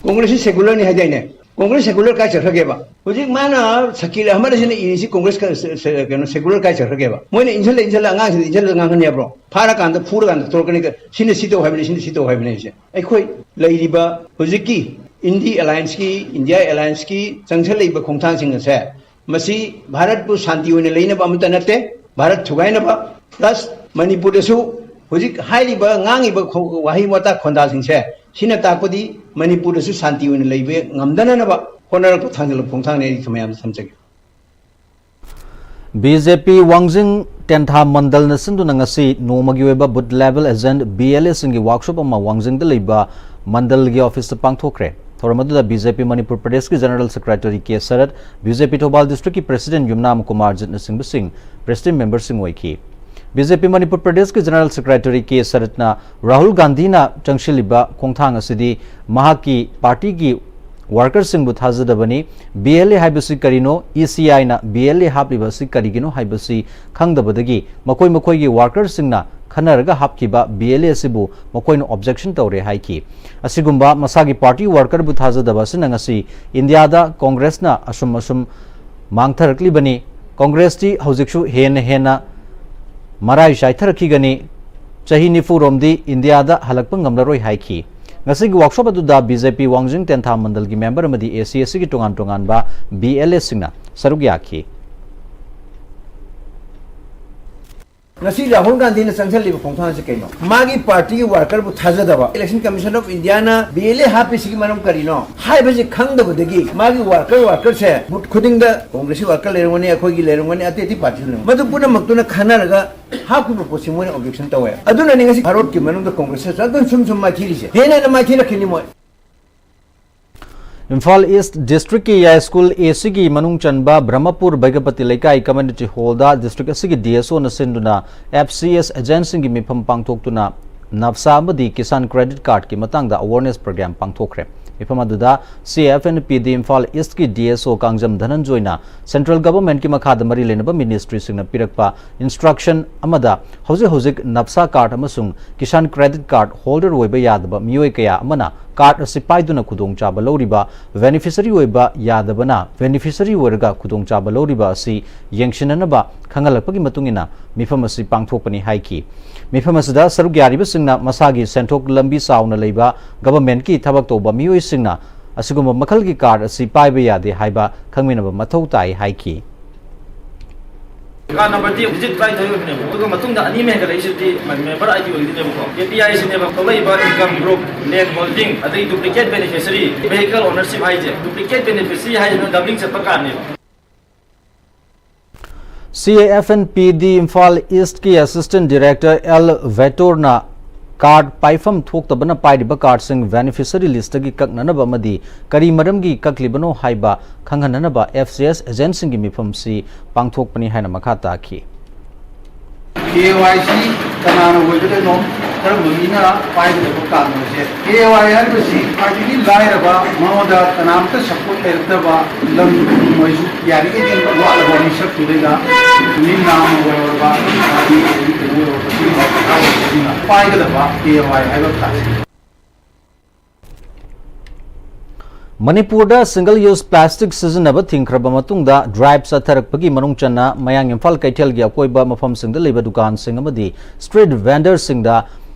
ꯀꯣꯡꯒ꯭ꯔꯦꯁꯁꯤ secularꯅꯤ ꯍꯥꯏꯗꯥꯏꯅꯦ? ꯀꯣꯡꯒ꯭ꯔꯦꯁ secular ꯀꯥꯏ ꯆꯠꯈ꯭ꯔꯒꯦꯕ? ꯍꯧꯖꯤꯛ ꯃꯥꯅ ꯁꯀꯤꯜ ꯑꯍꯃꯠꯁꯤꯅ ꯏꯔꯤꯁꯤ ꯀꯣꯡꯒ꯭ꯔꯦꯁ ꯀ-, ꯁ-, ꯁ-, ꯀꯩꯅꯣ, secular ꯀꯥꯏ ꯆꯠꯈ꯭ꯔꯒꯦꯕ? ꯃꯣꯏꯅ ꯏꯟꯁꯤꯜꯂ ꯏꯟꯁꯤꯜꯂ ꯑꯉꯥꯡꯁꯤꯡꯗ ꯏꯟꯁꯤꯜꯂ ꯉꯥꯡꯍꯟ ꯌꯥꯕ꯭ꯔꯣ? ꯐꯥꯔꯀꯥꯟꯗ ꯐꯨꯔꯀꯥꯟꯗ ꯊꯣꯛꯂꯛꯀꯅꯤ, ꯁꯤꯅ ꯁꯤ ꯇꯧ ꯍꯥꯏꯕꯅꯤ, ꯁꯤꯅ ꯁꯤ ꯇꯧ ꯍꯥꯏꯕꯅꯤ ꯍꯥꯏꯁꯦ꯫ ꯑꯩꯈꯣꯏ ꯂꯩꯔꯤꯕ ꯍꯧꯖꯤꯛꯀꯤ India Allianceꯀꯤ, India Allianceꯀꯤ ꯆꯪꯁꯤꯜꯂꯛꯏꯕ ꯈꯣꯡꯊꯥꯡꯁꯤꯡ ꯑꯁꯦ ꯃꯁꯤ ꯚꯥꯔꯠꯄꯨ ꯁꯥꯟꯇꯤ ꯑꯣꯏꯅ ꯂꯩꯅꯕ ꯑꯃꯠꯇ ꯅꯠꯇꯦ, ꯚꯥꯔꯠ ꯊꯨꯒꯥꯏꯅꯕ, plus ꯃꯅꯤꯄꯨꯔꯗꯁꯨ ꯍꯧꯖꯤꯛ ꯍꯥꯏꯔꯤꯕ ꯉꯥꯡꯉꯤꯕ ꯈꯣ-, ꯋꯥꯍꯩ ꯋꯥꯇꯥ ꯈꯣꯟꯗꯥꯁꯤꯡꯁꯦ, ꯁꯤꯅ ꯇꯥꯛꯄꯗꯤ ꯃꯅꯤꯄꯨꯔꯗꯁꯨ ꯁꯥꯟꯇꯤ ꯑꯣꯏꯅ ꯂꯩꯕ ꯉꯝꯗꯅꯅꯕ ꯍꯣꯠꯅꯔꯛꯄ ꯊꯥꯡꯖꯤꯜꯂꯛꯄ ꯈꯣꯡꯊꯥꯡꯅꯤ꯫ ꯑꯩ ꯃꯌꯥꯝꯗ ꯊꯝꯖꯒꯦ꯫ ꯕꯤ ꯖꯦ ꯄꯤ ꯋꯥꯡꯖꯤꯡ ꯇꯦꯟꯊꯥ ꯃꯟꯗꯜꯅ ꯁꯤꯟꯗꯨꯅ ꯉꯁꯤ ꯅꯣꯡꯃꯒꯤ ꯑꯣꯏꯕ booth level agent B L A ꯁꯤꯡꯒꯤ workshop ꯑꯃ ꯋꯥꯡꯖꯤꯡꯗ ꯂꯩꯕ ꯃꯟꯗꯜꯒꯤ office ꯇ ꯄꯥꯡꯊꯣꯛꯈ꯭ꯔꯦ꯫ ꯊꯧꯔꯝ ꯑꯗꯨꯗ B J P ꯃꯅꯤꯄꯨꯔ ꯄ꯭ꯔꯗꯦꯁꯀꯤ General Secretary K ꯁꯔꯠ, B J P Thoubal district ꯀꯤ President ꯌꯨꯝꯅꯥꯝ ꯀꯨꯃꯥꯔꯖꯤꯠꯅꯆꯤꯡꯕꯁꯤꯡ President member ꯁꯤꯡ ꯑꯣꯏꯈꯤ꯫ B J P ꯃꯅꯤꯄꯨꯔ ꯄ꯭ꯔꯗꯦꯁꯀꯤ General Secretary K ꯁꯔꯠꯅ ꯔꯥꯍꯨꯜ ꯒꯥꯟꯙꯤꯅ ꯆꯪꯁꯤꯜꯂꯤꯕ ꯈꯣꯡꯊꯥꯡ ꯑꯁꯤꯗꯤ ꯃꯍꯥꯛꯀꯤ party ꯒꯤ worker ꯁꯤꯡꯕꯨ ꯊꯥꯖꯗꯕꯅꯤ꯫ B L A ꯍꯥꯏꯕꯁꯤ ꯀꯔꯤꯅꯣ? E C I ꯅ B L A ꯍꯥꯞꯂꯤꯕ ꯑꯁꯤ ꯀꯔꯤꯒꯤꯅꯣ ꯍꯥꯏꯕꯁꯤ ꯈꯪꯗꯕꯗꯒꯤ ꯃꯈꯣꯏ ꯃꯈꯣꯏꯒꯤ worker ꯁꯤꯡꯅ ꯈꯟꯅꯔꯒ ꯍꯥꯞꯈꯤꯕ B L A ꯑꯁꯤꯕꯨ ꯃꯈꯣꯏꯅ objection ꯇꯧꯔꯦ ꯍꯥꯏꯈꯤ꯫ ꯑꯁꯤꯒꯨꯝꯕ ꯃꯁꯥꯒꯤ party worker ꯕꯨ ꯊꯥꯖꯗꯕ ꯑꯁꯤꯅ ꯉꯁꯤ ꯏꯟꯗꯤꯌꯥꯗ ꯀꯣꯡꯒ꯭ꯔꯦꯁꯅ ꯑꯁꯨꯝ ꯑꯁꯨꯝ ꯃꯥꯡꯊꯔꯛꯂꯤꯕꯅꯤ꯫ ꯀꯣꯡꯒ꯭ꯔꯦꯁꯇꯤ ꯍꯧꯖꯤꯛꯁꯨ ꯍꯦꯟꯅ ꯍꯦꯟꯅ ꯃꯔꯥꯏ ꯆꯥꯏꯊꯔꯛꯈꯤꯒꯅꯤ꯫ ꯆꯍꯤ ꯅꯤꯐꯨ ꯔꯣꯝꯗꯤ ꯏꯟꯗꯤꯌꯥꯗ ꯍꯜꯂꯛꯄ ꯉꯝꯂꯔꯣꯏ ꯍꯥꯏꯈꯤ꯫ ꯉꯁꯤꯒꯤ workshop ꯑꯗꯨꯗ B J P ꯋꯥꯡꯖꯤꯡ ꯇꯦꯟꯊꯥ ꯃꯟꯗꯜꯒꯤ member ꯑꯃꯗꯤ A C S ꯀꯤ ꯇꯣꯉꯥꯟ ꯇꯣꯉꯥꯟꯕ B L A ꯁꯤꯡꯅ ꯁꯔꯨꯛ ꯌꯥꯈꯤ꯫ ꯉꯁꯤ ꯔꯥꯍꯨꯜ ꯒꯥꯟꯙꯤꯅ ꯆꯪꯁꯤꯜꯂꯤꯕ ꯈꯣꯡꯊꯥꯡꯁꯤ ꯀꯩꯅꯣ? ꯃꯥꯒꯤ party ꯒꯤ worker ꯕꯨ ꯊꯥꯖꯗꯕ꯫ Election Commission of India ꯅ B L A ꯍꯥꯞꯄꯤꯁꯤꯒꯤ ꯃꯔꯝ ꯀꯔꯤꯅꯣ ꯍꯥꯏꯕꯁꯤ ꯈꯪꯗꯕꯗꯒꯤ ꯃꯥꯒꯤ worker, worker ꯁꯦ booth ꯈꯨꯗꯤꯡꯗ ꯀꯣꯡꯒ꯭ꯔꯦꯁꯀꯤ worker ꯂꯩꯔꯝꯒꯅꯤ, ꯑꯩꯈꯣꯏꯒꯤ ꯂꯩꯔꯝꯒꯅꯤ, ꯑꯇꯩ ꯑꯇꯩ party ꯁꯨ ꯂꯩꯔꯝꯒꯅꯤ꯫ ꯃꯗꯨ ꯄꯨꯝꯅꯃꯛꯇꯨꯅ ꯈꯟꯅꯔꯒ ꯍꯥꯞꯈꯤꯕ ꯄꯣꯠꯁꯤ ꯃꯣꯏꯅ objection ꯇꯧꯋꯦ꯫ ꯑꯗꯨꯅꯅꯤ ꯉꯁꯤ ꯚꯥꯔꯠꯀꯤ ꯃꯅꯨꯡꯗ ꯀꯣꯡꯒ꯭ꯔꯦꯁ ꯁꯔꯀꯥꯔ ꯑꯗꯨꯝ ꯁꯨꯝ ꯁꯨꯝ ꯃꯥꯏꯊꯤꯔꯤꯁꯦ꯫ ꯍꯦꯟꯅ ꯍꯦꯟꯅ ꯃꯥꯏꯊꯤꯔꯛꯈꯤꯅꯤ ꯃꯣꯏ꯫ ꯏꯝꯐꯥꯜ ꯏꯁ꯭ꯠ ꯗꯤꯁꯇ꯭ꯔꯤꯛꯀꯤ ꯌꯥꯏꯁ꯭ꯀꯨꯜ A C ꯒꯤ ꯃꯅꯨꯡ ꯆꯟꯕ ꯕ꯭ꯔꯍꯃꯄꯨꯔ ꯕꯩꯒꯄꯇꯤ ꯂꯩꯀꯥꯏ community hall ꯗ district ꯑꯁꯤꯒꯤ D S O ꯅ ꯁꯤꯟꯗꯨꯅ F C S agent ꯁꯤꯡꯒꯤ ꯃꯤꯐꯝ ꯄꯥꯡꯊꯣꯛꯇꯨꯅ ꯅꯥꯐꯁꯥ ꯑꯃꯗꯤ ꯀꯤꯁꯥꯟ credit card ꯀꯤ ꯃꯇꯥꯡꯗ awareness program ꯄꯥꯡꯊꯣꯛꯈ꯭ꯔꯦ꯫ ꯃꯤꯐꯝ ꯑꯗꯨꯗ C F N P D Imphal east ꯀꯤ D S O ꯀꯥꯡꯖꯝ ꯙꯅꯟꯖꯣꯏꯅ central government ꯀꯤ ꯃꯈꯥꯗ ꯃꯔꯤ ꯂꯩꯅꯕ ministry ꯁꯤꯡꯅ ꯄꯤꯔꯛꯄ instruction ꯑꯃꯗ ꯍꯧꯖꯤꯛ ꯍꯧꯖꯤꯛ ꯅꯥꯐꯁꯥ card ꯑꯃꯁꯨꯡ ꯀꯤꯁꯥꯟ credit card holder ꯑꯣꯏꯕ ꯌꯥꯗꯕ ꯃꯤꯑꯣꯏ ꯀꯌꯥ ꯑꯃꯅ card ꯑꯁꯤ ꯄꯥꯏꯗꯨꯅ ꯈꯨꯗꯣꯡꯆꯥꯕ ꯂꯧꯔꯤꯕ, beneficiary ꯑꯣꯏꯕ ꯌꯥꯗꯕꯅ beneficiary ꯑꯣꯏꯔꯒ ꯈꯨꯗꯣꯡꯆꯥꯕ ꯂꯧꯔꯤꯕ ꯑꯁꯤ ꯌꯦꯡꯁꯤꯟꯅꯅꯕ ꯈꯪꯍꯜꯂꯛꯄꯒꯤ ꯃꯇꯨꯡ ꯏꯟꯅ ꯃꯤꯐꯝ ꯑꯁꯤ ꯄꯥꯡꯊꯣꯛꯄꯅꯤ ꯍꯥꯏꯈꯤ꯫ ꯃꯤꯐꯝ ꯑꯁꯤꯗ ꯁꯔꯨꯛ ꯌꯥꯔꯤꯕꯁꯤꯡꯅ ꯃꯁꯥꯒꯤ ꯁꯦꯟꯊꯣꯛ ꯂꯝꯕꯤ ꯆꯥꯎꯅ ꯂꯩꯕ government ꯀꯤ ꯊꯕꯛ ꯇꯧꯕ ꯃꯤꯑꯣꯏꯁꯤꯡꯅ ꯑꯁꯤꯒꯨꯝꯕ ꯃꯈꯜꯒꯤ card ꯑꯁꯤ ꯄꯥꯏꯕ ꯌꯥꯗꯦ ꯍꯥꯏꯕ ꯈꯪꯃꯤꯟꯅꯕ ꯃꯊꯧ ꯇꯥꯏ ꯍꯥꯏꯈꯤ꯫ Card number ꯗꯤ ꯍꯧꯖꯤꯛ ꯇꯔꯥꯅꯤꯊꯣꯏ ꯑꯣꯏꯕꯅꯦꯕ, ꯑꯗꯨꯒ ꯃꯇꯨꯡꯗ ꯑꯅꯤ ꯑꯃ ꯍꯦꯟꯒꯠꯂꯛꯏꯁꯤꯗꯤ member I D ꯑꯣꯏꯒꯗꯣꯏꯅꯦꯕꯀꯣ꯫ K P I ꯁꯤꯅꯦꯕ ꯊꯣꯛꯂꯛꯏꯕ income group, land holding, ꯑꯗꯩ duplicate beneficiary, vehicle ownership ꯍꯥꯏꯁꯦ꯫ Duplicate beneficiary ꯍꯥꯏꯁꯤꯅ doubling ꯆꯠꯄ card ꯅꯦꯕ꯫ C A F N P D Imphal ꯏꯁ꯭ꯠꯀꯤ Assistant Director L ꯚꯦꯇꯣꯔꯅ ꯀꯥꯔꯗ ꯄꯥꯏꯐꯝ ꯊꯣꯛꯇꯕꯅ ꯄꯥꯏꯔꯤꯕ ꯀꯥꯔꯗꯁꯤꯡ ꯕꯦꯅꯤꯐꯤꯁꯔꯤ ꯂꯤꯁ꯭ꯠꯇꯒꯤ ꯀꯛꯅꯅꯕ ꯑꯃꯗꯤ ꯀꯔꯤ ꯃꯔꯝꯒꯤ ꯀꯛꯂꯤꯕꯅꯣ ꯍꯥꯏꯕ ꯈꯪꯍꯟꯅꯅꯕ F C S ꯑꯦꯖꯦꯟꯠꯁꯤꯡꯒꯤ ꯃꯤꯐꯝꯁꯤ ꯄꯥꯡꯊꯣꯛꯄꯅꯤ ꯍꯥꯏꯅ ꯃꯈꯥ ꯇꯥꯈꯤ꯫ K Y C ꯀꯅꯥꯅ ꯑꯣꯏꯒꯗꯣꯏꯅꯣ? ꯀꯔꯝꯕ ꯃꯤꯅ ꯄꯥꯏꯒꯗꯕ ꯀꯥꯔꯗꯅꯣꯁꯦ? K Y ꯍꯥꯏꯔꯤꯕꯁꯤ ꯈ꯭ꯋꯥꯏꯗꯒꯤ ꯂꯥꯏꯔꯕ, ꯃꯉꯣꯟꯗ ꯀꯅꯥꯝꯇ ꯁꯞꯄꯣꯔꯠ ꯂꯩꯔꯛꯇꯕ ꯂꯝ ꯑꯣꯏꯔꯁꯨ ꯌꯥꯔꯤꯈꯩꯗꯤ ꯋꯥꯠꯂꯕ ꯃꯤꯁꯛꯇꯨꯗꯩꯗ ꯃꯤ ꯅꯥꯝꯃ ꯑꯣꯏꯔꯕ, ꯑꯃꯗꯤ ꯀꯩꯅꯣ ꯑꯣꯏꯔꯕ, ꯁꯤꯒꯨꯝꯕ ꯄꯥꯏꯒꯗꯕ K Y ꯍꯥꯏꯕ ꯀꯥꯔꯗꯁꯦ꯫ ꯃꯅꯤꯄꯨꯔꯗ single use plastic ꯁꯤꯖꯤꯟꯅꯕ ꯊꯤꯡꯈ꯭ꯔꯕ ꯃꯇꯨꯡꯗ drive ꯆꯠꯊꯔꯛꯄꯒꯤ ꯃꯅꯨꯡ ꯆꯟꯅ ꯃꯌꯥꯡ ꯏꯝꯐꯥꯜ ꯀꯩꯊꯦꯜꯒꯤ ꯑꯀꯣꯏꯕ ꯃꯐꯝꯁꯤꯡꯗ ꯂꯩꯕ ꯗꯨꯀꯥꯟꯁꯤꯡ ꯑꯃꯗꯤ street vendorꯁꯤꯡꯗ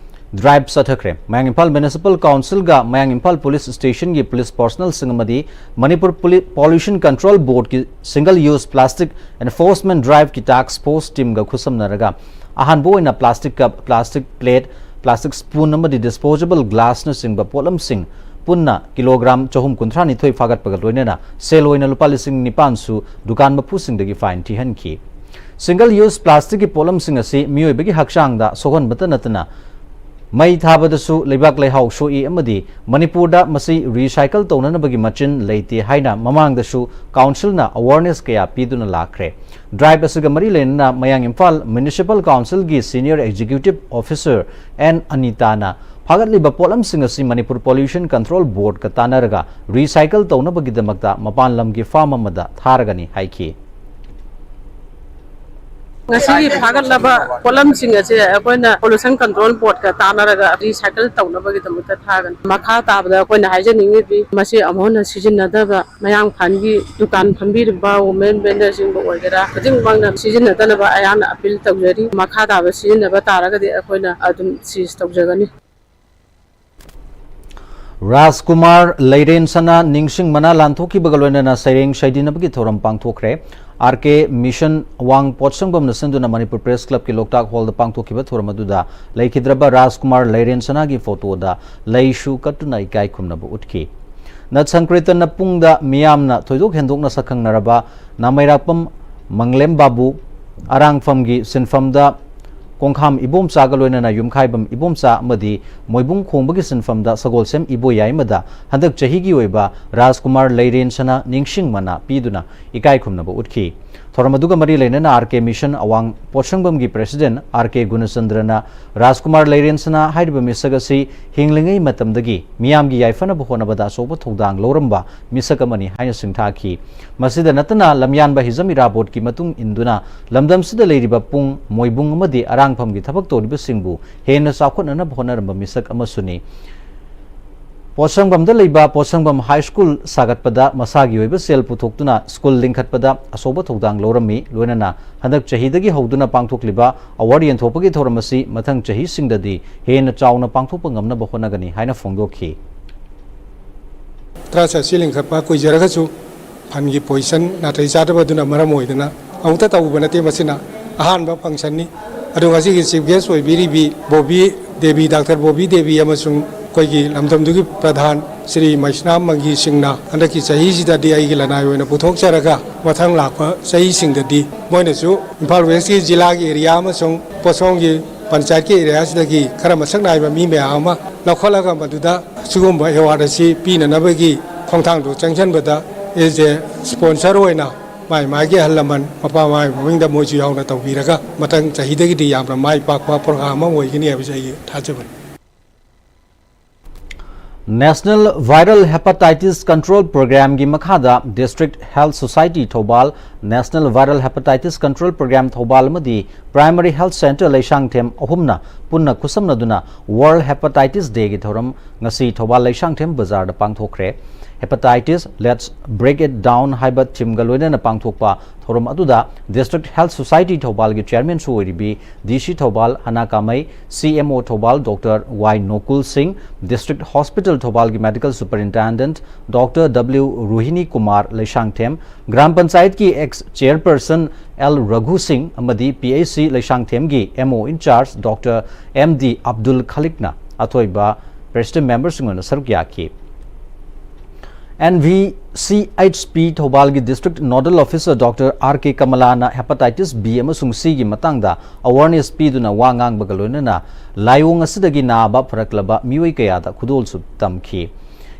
drive ꯆꯠꯊꯈ꯭ꯔꯦ꯫ ꯃꯌꯥꯡ ꯏꯝꯐꯥꯜ Municipal Councilꯒ ꯃꯌꯥꯡ ꯏꯝꯐꯥꯜ Police Stationꯒꯤ police personnelꯁꯤꯡ ꯑꯃꯗꯤ Manipur Poli-, Pollution Control Boardꯀꯤ single use plastic enforcement driveꯀꯤ task force teamꯒ ꯈꯨꯠꯁꯝꯅꯔꯒ ꯑꯍꯥꯟꯕ ꯑꯣꯏꯅ plastic cup, plastic plate, plastic spoon ꯑꯃꯗꯤ disposable glassꯅꯆꯤꯡꯕ ꯄꯣꯠꯂꯝꯁꯤꯡ ꯄꯨꯟꯅ ꯀꯤꯂꯣꯒ꯭ꯔꯥꯝ ꯆꯍꯨꯝ ꯀꯨꯟꯊ꯭ꯔꯥ ꯅꯤꯊꯣꯏ ꯐꯥꯒꯠꯄꯒ ꯂꯣꯏꯅꯅ ꯁꯦꯜ ꯑꯣꯏꯅ ꯂꯨꯄꯥ ꯂꯤꯁꯤꯡ ꯅꯤꯄꯥꯟꯁꯨ ꯗꯨꯀꯥꯟ ꯃꯄꯨꯁꯤꯡꯗꯒꯤ fine ꯊꯤꯍꯟꯈꯤ꯫ Single use plasticꯀꯤ ꯄꯣꯠꯂꯝꯁꯤꯡ ꯑꯁꯤ ꯃꯤꯑꯣꯏꯕꯒꯤ ꯍꯛꯆꯥꯡꯗ ꯁꯣꯛꯍꯟꯕꯇ ꯅꯠꯇꯅ ꯃꯩ ꯊꯥꯕꯗꯁꯨ ꯂꯩꯕꯥꯛ ꯂꯩꯍꯥꯎ ꯁꯣꯛꯏ ꯑꯃꯗꯤ ꯃꯅꯤꯄꯨꯔꯗ ꯃꯁꯤ recycle ꯇꯧꯅꯅꯕꯒꯤ ꯃꯆꯤꯟ ꯂꯩꯇꯦ ꯍꯥꯏꯅ ꯃꯃꯥꯡꯗꯁꯨ councilꯅ awareness ꯀꯌꯥ ꯄꯤꯗꯨꯅ ꯂꯥꯛꯈ꯭ꯔꯦ꯫ Drive ꯑꯁꯤꯒ ꯃꯔꯤ ꯂꯩꯅꯅ ꯃꯌꯥꯡ Imphal Municipal Councilꯒꯤ Senior Executive Officer N ꯑꯅꯤꯇꯥꯅ ꯐꯥꯒꯠꯂꯤꯕ ꯄꯣꯠꯂꯝꯁꯤꯡ ꯑꯁꯤ ꯃꯅꯤꯄꯨꯔ Pollution Control Boardꯀ ꯇꯥꯟꯅꯔꯒ recycle ꯇꯧꯅꯕꯒꯤꯗꯃꯛꯇ ꯃꯄꯥꯟ ꯂꯝꯒꯤ farm ꯑꯃꯗ ꯊꯥꯔꯒꯅꯤ ꯍꯥꯏꯈꯤ꯫ ꯉꯁꯤꯒꯤ ꯐꯥꯒꯠꯂꯕ ꯄꯣꯠꯂꯝꯁꯤꯡ ꯑꯁꯦ ꯑꯩꯈꯣꯏꯅ Pollution Control Boardꯀ ꯇꯥꯟꯅꯔꯒ recycle ꯇꯧꯅꯕꯒꯤꯗꯃꯛꯇ ꯊꯥꯒꯅꯤ꯫ ꯃꯈꯥ ꯇꯥꯕꯗ ꯑꯩꯈꯣꯏꯅ ꯍꯥꯏꯖꯅꯤꯡꯉꯤꯗꯤ ꯃꯁꯤ ꯑꯃꯨꯛ ꯍꯟꯅ ꯁꯤꯖꯤꯟꯅꯗꯕ ꯃꯌꯥꯡ ꯏꯝꯐꯥꯜꯒꯤ ꯗꯨꯀꯥꯟ ꯐꯝꯕꯤꯔꯤꯕ women vendorꯁꯤꯡꯕꯨ ꯑꯣꯏꯒꯦꯔꯥ, ꯈꯨꯗꯤꯡꯃꯛꯅ ꯁꯤꯖꯤꯟꯅꯗꯅꯕ ꯑꯩꯍꯥꯛꯅ appeal ꯇꯧꯖꯔꯤ꯫ ꯃꯈꯥ ꯇꯥꯕ ꯁꯤꯖꯤꯟꯅꯕ ꯇꯥꯔꯒꯗꯤ ꯑꯩꯈꯣꯏꯅ ꯑꯗꯨꯝ seize ꯇꯧꯖꯒꯅꯤ꯫ ꯔꯥꯖꯀꯨꯃꯥꯔ ꯂꯩꯔꯦꯟ ꯁꯅꯥ ꯅꯤꯡꯁꯤꯡ ꯃꯅꯥ ꯂꯥꯟꯊꯣꯛꯈꯤꯕꯒ ꯂꯣꯏꯅꯅ ꯁꯩꯔꯦꯡ ꯁꯩꯗꯤꯅꯕꯒꯤ ꯊꯧꯔꯝ ꯄꯥꯡꯊꯣꯛꯈ꯭ꯔꯦ꯫ R K Mission ꯑꯋꯥꯡ ꯄꯣꯠꯁꯪꯕꯝꯅ ꯁꯤꯟꯗꯨꯅ ꯃꯅꯤꯄꯨꯔ Press Clubꯀꯤ ꯂꯣꯛꯇꯥꯛ Hallꯗ ꯄꯥꯡꯊꯣꯛꯈꯤꯕ ꯊꯧꯔꯝ ꯑꯗꯨꯗ ꯂꯩꯈꯤꯗ꯭ꯔꯕ ꯔꯥꯖꯀꯨꯃꯥꯔ ꯂꯩꯔꯦꯟ ꯁꯅꯥꯒꯤ photoꯗ ꯂꯩꯁꯨ ꯀꯠꯇꯨꯅ ꯏꯀꯥꯏ ꯈꯨꯝꯅꯕ ꯎꯠꯈꯤ꯫ ꯅꯠ ꯁꯪꯀ꯭ꯔꯤꯇꯟꯅ ꯄꯨꯡꯗ ꯃꯤꯌꯥꯝꯅ ꯊꯣꯏꯗꯣꯛ ꯍꯦꯟꯗꯣꯛꯅ ꯁꯛꯈꯪꯅꯔꯕ ꯅꯥꯃꯩꯔꯥꯛꯄꯝ ꯃꯪꯂꯦꯝ ꯕꯥꯕꯨ, ꯑꯔꯥꯡꯐꯝꯒꯤ ꯁꯤꯟꯐꯝꯗ ꯀꯣꯡꯈꯥꯝ ꯏꯕꯣꯝꯆꯥꯒ ꯂꯣꯏꯅꯅ ꯌꯨꯝꯈꯥꯏꯕꯝ ꯏꯕꯣꯝꯆꯥ ꯑꯃꯗꯤ ꯃꯣꯏꯕꯨꯡ ꯈꯣꯡꯕꯒꯤ ꯁꯤꯟꯐꯝꯗ ꯁꯒꯣꯜꯁꯦꯝ ꯏꯕꯣꯌꯥꯏꯃꯗ ꯍꯟꯗꯛ ꯆꯍꯤꯒꯤ ꯑꯣꯏꯕ ꯔꯥꯖꯀꯨꯃꯥꯔ ꯂꯩꯔꯦꯟꯁꯅꯥ ꯅꯤꯡꯁꯤꯡ ꯃꯅꯥ ꯄꯤꯗꯨꯅ ꯏꯀꯥꯏ ꯈꯨꯝꯅꯕ ꯎꯠꯈꯤ꯫ ꯊꯧꯔꯝ ꯑꯗꯨꯒ ꯃꯔꯤ ꯂꯩꯅꯅ ꯑꯥꯔ ꯀꯦ ꯃꯤꯁꯟ ꯑꯋꯥꯡ ꯄꯣꯠꯁꯪꯕꯝꯒꯤ ꯄ꯭ꯔꯦꯁꯤꯗꯦꯟꯠ ꯑꯥꯔ ꯀꯦ ꯒꯨꯅꯆꯟꯗ꯭ꯔꯅ ꯔꯥꯖꯀꯨꯃꯥꯔ ꯂꯩꯔꯦꯟꯁꯅꯥ ꯍꯥꯏꯔꯤꯕ ꯃꯤꯁꯛ ꯑꯁꯤ ꯍꯤꯡꯂꯤꯉꯩ ꯃꯇꯝꯗꯒꯤ ꯃꯤꯌꯥꯝꯒꯤ ꯌꯥꯏꯐꯅꯕ ꯍꯣꯠꯅꯕꯗ ꯑꯆꯧꯕ ꯊꯧꯗꯥꯡ ꯂꯧꯔꯝꯕ ꯃꯤꯁꯛ ꯑꯃꯅꯤ ꯍꯥꯏꯅ ꯁꯤꯡꯊꯥꯈꯤ꯫ ꯃꯁꯤꯗ ꯅꯠꯇꯅ ꯂꯝꯌꯥꯟꯕ ꯍꯤꯖꯝ ꯏꯔꯥꯕꯣꯠꯀꯤ ꯃꯇꯨꯡ ꯏꯟꯗꯨꯅ ꯂꯝꯗꯝꯁꯤꯗ ꯂꯩꯔꯤꯕ ꯄꯨꯡ, ꯃꯣꯏꯕꯨꯡ ꯑꯃꯗꯤ ꯑꯔꯥꯡꯐꯝꯒꯤ ꯊꯕꯛ ꯇꯧꯔꯤꯕꯁꯤꯡꯕꯨ ꯍꯦꯟꯅ ꯆꯥꯎꯈꯠꯅꯅꯕ ꯍꯣꯠꯅꯔꯝꯕ ꯃꯤꯁꯛ ꯑꯃꯁꯨꯅꯤ꯫ ꯄꯣꯠꯁꯪꯕꯝꯗ ꯂꯩꯕ ꯄꯣꯠꯁꯪꯕꯝ ꯍꯥꯏ ꯁ꯭ꯀꯨꯜ ꯁꯥꯒꯠꯄꯗ ꯃꯁꯥꯒꯤ ꯑꯣꯏꯕ ꯁꯦꯜ ꯄꯨꯊꯣꯛꯇꯨꯅ ꯁ꯭ꯀꯨꯜ ꯂꯤꯡꯈꯠꯄꯗ ꯑꯆꯧꯕ ꯊꯧꯗꯥꯡ ꯂꯧꯔꯝꯃꯤ꯫ ꯂꯣꯏꯅꯅ ꯍꯟꯗꯛ ꯆꯍꯤꯗꯒꯤ ꯍꯧꯗꯨꯅ ꯄꯥꯡꯊꯣꯛꯂꯤꯕ ꯑꯦꯋꯥꯔꯗ ꯌꯦꯟꯊꯣꯛꯄꯒꯤ ꯊꯧꯔꯝ ꯑꯁꯤ ꯃꯊꯪ ꯆꯍꯤꯁꯤꯡꯗꯗꯤ ꯍꯦꯟꯅ ꯆꯥꯎꯅ ꯄꯥꯡꯊꯣꯛꯄ ꯉꯝꯅꯕ ꯍꯣꯠꯅꯒꯅꯤ ꯍꯥꯏꯅ ꯐꯣꯡꯗꯣꯛꯈꯤ꯫ ꯇꯔꯥ ꯆꯠꯁꯤ ꯂꯤꯡꯈꯠꯄ ꯀꯨꯏꯖꯔꯒꯁꯨ ꯐꯟꯒꯤ ꯄꯣꯖꯤꯁꯟ ꯅꯥꯇꯩ ꯆꯥꯗꯕ ꯑꯗꯨꯅ ꯃꯔꯝ ꯑꯣꯏꯗꯨꯅ ꯑꯃꯨꯛꯇ ꯇꯧꯕ ꯅꯠꯇꯦ꯫ ꯃꯁꯤꯅ ꯑꯍꯥꯟꯕ ꯐꯪꯁꯟꯅꯤ꯫ ꯑꯗꯨ ꯉꯁꯤꯒꯤ ꯆꯤꯐ ꯒꯦꯁ ꯑꯣꯏꯕꯤꯔꯤꯕꯤ Bobby Devi, doctor Bobby Devi ꯑꯃꯁꯨꯡ ꯑꯩꯈꯣꯏꯒꯤ ꯂꯝꯗꯝꯗꯨꯒꯤ ꯄ꯭ꯔꯙꯥꯟ ꯁ꯭ꯔꯤ ꯃꯩꯁꯅꯥꯝ ꯃꯪꯒꯤ ꯁꯤꯡꯅ ꯍꯟꯗꯛꯀꯤ ꯆꯍꯤꯁꯤꯗꯗꯤ ꯑꯩꯒꯤ ꯂꯅꯥꯏ ꯑꯣꯏꯅ ꯄꯨꯊꯣꯛꯆꯔꯒ ꯃꯊꯪ ꯂꯥꯛꯄ ꯆꯍꯤꯁꯤꯡꯗꯗꯤ ꯃꯣꯏꯅꯁꯨ ꯏꯝꯐꯥꯜ ꯋꯦꯁꯀꯤ ꯖꯤꯂꯥꯒꯤ ꯑꯦꯔꯤꯌꯥ ꯑꯃꯁꯨꯡ ꯄꯣꯠꯁꯣꯝꯒꯤ ꯄꯟꯆꯥꯌꯠꯀꯤ ꯑꯦꯔꯤꯌꯥꯁꯤꯗꯒꯤ ꯈꯔ ꯃꯁꯛ ꯅꯥꯏꯕ ꯃꯤ ꯃꯌꯥꯝ ꯑꯃ ꯂꯧꯈꯠꯂꯒ ꯃꯗꯨꯗ ꯁꯤꯒꯨꯝꯕ ꯑꯦꯋꯥꯔꯗ ꯑꯁꯤ ꯄꯤꯅꯅꯕꯒꯤ ꯈꯣꯡꯊꯥꯡꯗꯣ ꯆꯪꯁꯤꯟꯕꯗ ꯑꯦꯖ ꯑꯦ ꯁ꯭ꯄꯣꯟꯁꯔ ꯑꯣꯏꯅ ꯃꯥꯏ ꯃꯥꯏꯒꯤ ꯑꯍꯜ ꯂꯃꯟ ꯃꯄꯥ ꯃꯃꯥꯒꯤ ꯃꯃꯤꯡꯗ ꯃꯣꯏꯁꯨ ꯌꯥꯎꯅ ꯇꯧꯕꯤꯔꯒ ꯃꯊꯪ ꯆꯍꯤꯗꯒꯤꯗꯤ ꯌꯥꯝꯅ ꯃꯥꯏ ꯄꯥꯛꯄ ꯄ꯭ꯔꯣꯒ꯭ꯔꯥꯝ ꯑꯃ ꯑꯣꯏꯒꯅꯤ ꯍꯥꯏꯕꯁꯤ ꯑꯩꯒꯤ ꯊꯥꯖꯕꯅꯤ꯫ National Viral Hepatitis Control Programꯒꯤ ꯃꯈꯥꯗ District Health Society Thoubal, National Viral Hepatitis Control Program Thoubal ꯑꯃꯗꯤ Primary Health Centre ꯂꯩꯁꯥꯡꯊꯦꯝ ꯑꯍꯨꯝꯅ ꯄꯨꯟꯅ ꯈꯨꯠꯁꯝꯅꯗꯨꯅ World Hepatitis Dayꯒꯤ ꯊꯧꯔꯝ ꯉꯁꯤ ꯊꯧꯕꯥꯜ ꯂꯩꯁꯥꯡꯊꯦꯝ ꯕꯖꯥꯔꯗ ꯄꯥꯡꯊꯣꯛꯈ꯭ꯔꯦ꯫ Hepatitis, Let's Break It Down ꯍꯥꯏꯕ themeꯒ ꯂꯣꯏꯅꯅ ꯄꯥꯡꯊꯣꯛꯄ ꯊꯧꯔꯝ ꯑꯗꯨꯗ District Health Society ꯊꯧꯕꯥꯜꯒꯤ chairmanꯁꯨ ꯑꯣꯏꯔꯤꯕꯤ ꯗꯤ ꯁꯤ ꯊꯧꯕꯥꯜ ꯍꯅꯥ ꯀꯥꯃꯩ, ꯁꯤ ꯑꯦꯝ ꯑꯣ ꯊꯧꯕꯥꯜ ꯗꯣꯛꯇꯔ ꯋꯥꯏ ꯅꯣꯀꯨꯜ ꯁꯤꯡ, District Hospital ꯊꯧꯕꯥꯜꯒꯤ medical superintendent doctor W Rohini Kumar Leishangthem, gram ꯄꯟꯆꯥꯌꯠꯀꯤ ex chairperson L Raghu Singh ꯑꯃꯗꯤ ꯄꯤ ꯑꯩꯆ ꯁꯤ ꯂꯩꯁꯥꯡꯊꯦꯝꯒꯤ M O in charge doctor M D Abdul ꯈꯥꯂꯤꯛꯅ ꯑꯊꯣꯏꯕ president memberꯁꯤꯡ ꯑꯣꯏꯅ ꯁꯔꯨꯛ ꯌꯥꯈꯤ꯫ N V C H P ꯊꯧꯕꯥꯜꯒꯤ District Nodal Officer Doctor R K ꯀꯃꯂꯥꯅ Hepatitis B ꯑꯃꯁꯨꯡ C ꯒꯤ ꯃꯇꯥꯡꯗ awareness ꯄꯤꯗꯨꯅ ꯋꯥ ꯉꯥꯡꯕꯒ ꯂꯣꯏꯅꯅ ꯂꯥꯏꯑꯣꯡ ꯑꯁꯤꯗꯒꯤ ꯅꯥꯕ ꯐꯔꯛꯂꯕ ꯃꯤꯑꯣꯏ ꯀꯌꯥꯗ ꯈꯨꯗꯣꯜꯁꯨ ꯇꯝꯈꯤ꯫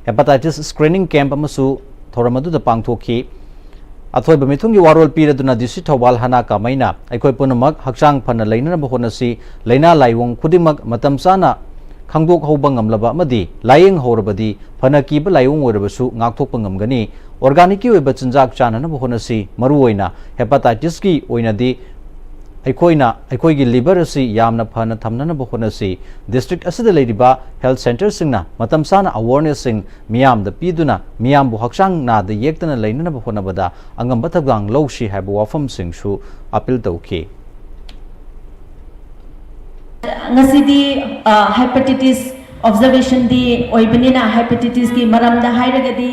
Hepatitis screening camp ꯑꯃꯁꯨ ꯊꯧꯔꯝ ꯑꯗꯨꯗ ꯄꯥꯡꯊꯣꯛꯈꯤ꯫ ꯑꯊꯣꯏꯕ ꯃꯤꯊꯨꯡꯒꯤ ꯋꯥꯔꯣꯜ ꯄꯤꯔꯗꯨꯅ D C ꯊꯧꯕꯥꯜ ꯍꯅꯥ ꯀꯥꯃꯩꯅ ꯑꯩꯈꯣꯏ ꯄꯨꯝꯅꯃꯛ ꯍꯛꯆꯥꯡ ꯐꯅ ꯂꯩꯅꯅꯕ ꯍꯣꯠꯅꯁꯤ, ꯂꯥꯏꯅꯥ ꯂꯥꯏꯑꯣꯡ ꯈꯨꯗꯤꯡꯃꯛ ꯃꯇꯝ ꯆꯥꯅ ꯈꯪꯗꯣꯛꯍꯧꯕ ꯉꯝꯂꯕ ꯑꯃꯗꯤ ꯂꯥꯏꯌꯦꯡꯍꯧꯔꯕꯗꯤ ꯐꯅ ꯀꯤꯕ ꯂꯥꯏꯑꯣꯡ ꯑꯣꯏꯔꯕꯁꯨ ꯉꯥꯛꯊꯣꯛꯄ ꯉꯝꯒꯅꯤ꯫ Organicꯀꯤ ꯑꯣꯏꯕ ꯆꯤꯟꯖꯥꯛ ꯆꯥꯅꯅꯕ ꯍꯣꯠꯅꯁꯤ, ꯃꯔꯨꯑꯣꯏꯅ Hepatitisꯀꯤ ꯑꯣꯏꯅꯗꯤ ꯑꯩꯈꯣꯏꯅ ꯑꯩꯈꯣꯏꯒꯤ liver ꯑꯁꯤ ꯌꯥꯝꯅ ꯐꯅ ꯊꯝꯅꯅꯕ ꯍꯣꯠꯅꯁꯤ꯫ District ꯑꯁꯤꯗ ꯂꯩꯔꯤꯕ health centreꯁꯤꯡꯅ ꯃꯇꯝ ꯆꯥꯅ awarenessꯁꯤꯡ ꯃꯤꯌꯥꯝꯗ ꯄꯤꯗꯨꯅ ꯃꯤꯌꯥꯝꯕꯨ ꯍꯛꯆꯥꯡ ꯅꯥꯗ ꯌꯦꯛꯇꯅ ꯂꯩꯅꯅꯕ ꯍꯣꯠꯅꯕꯗ ꯑꯉꯝꯕ ꯊꯧꯗꯥꯡ ꯂꯧꯁꯤ ꯍꯥꯏꯕ ꯋꯥꯐꯝꯁꯤꯡꯁꯨ appeal ꯇꯧꯈꯤ꯫ ꯉꯁꯤꯗꯤ Hepatitis Observation Day ꯑꯣꯏꯕꯅꯤꯅ Hepatitisꯀꯤ ꯃꯔꯝꯗ ꯍꯥꯏꯔꯒꯗꯤ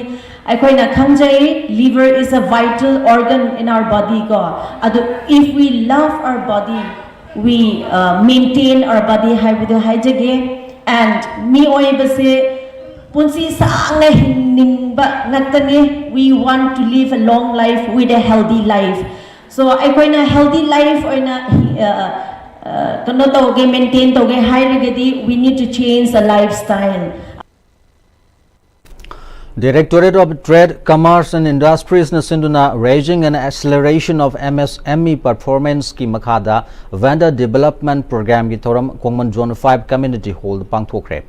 ꯑꯩꯈꯣꯏꯅ ꯈꯪꯖꯩ, liver is a vital organ in our body ꯀꯣ꯫ ꯑꯗꯨ if we love our body, we maintain our body ꯍꯥꯏꯕꯗꯨ ꯍꯥꯏꯖꯒꯦ꯫ And ꯃꯤꯑꯣꯏꯕꯁꯦ ꯄꯨꯟꯁꯤ ꯁꯥꯡꯅ ꯍꯤꯡꯅꯤꯡꯕ ꯉꯥꯛꯇꯅꯤ꯫ We want to live a long life with a healthy life. So ꯑꯩꯈꯣꯏꯅ healthy life ꯑꯣꯏꯅ ꯀꯩꯅꯣ ꯇꯧꯒꯦ, maintain ꯇꯧꯒꯦ ꯍꯥꯏꯔꯒꯗꯤ we need to change the lifestyle. Directorate of Trade, Commerce and Industries ꯅ ꯁꯤꯟꯗꯨꯅ Raising and Acceleration of M S M E Performance ꯀꯤ ꯃꯈꯥꯗ Vendor Development Program ꯒꯤ ꯊꯧꯔꯝ ꯈꯣꯡꯃꯟ Zone five Community Hall ꯗ ꯄꯥꯡꯊꯣꯛꯈ꯭ꯔꯦ꯫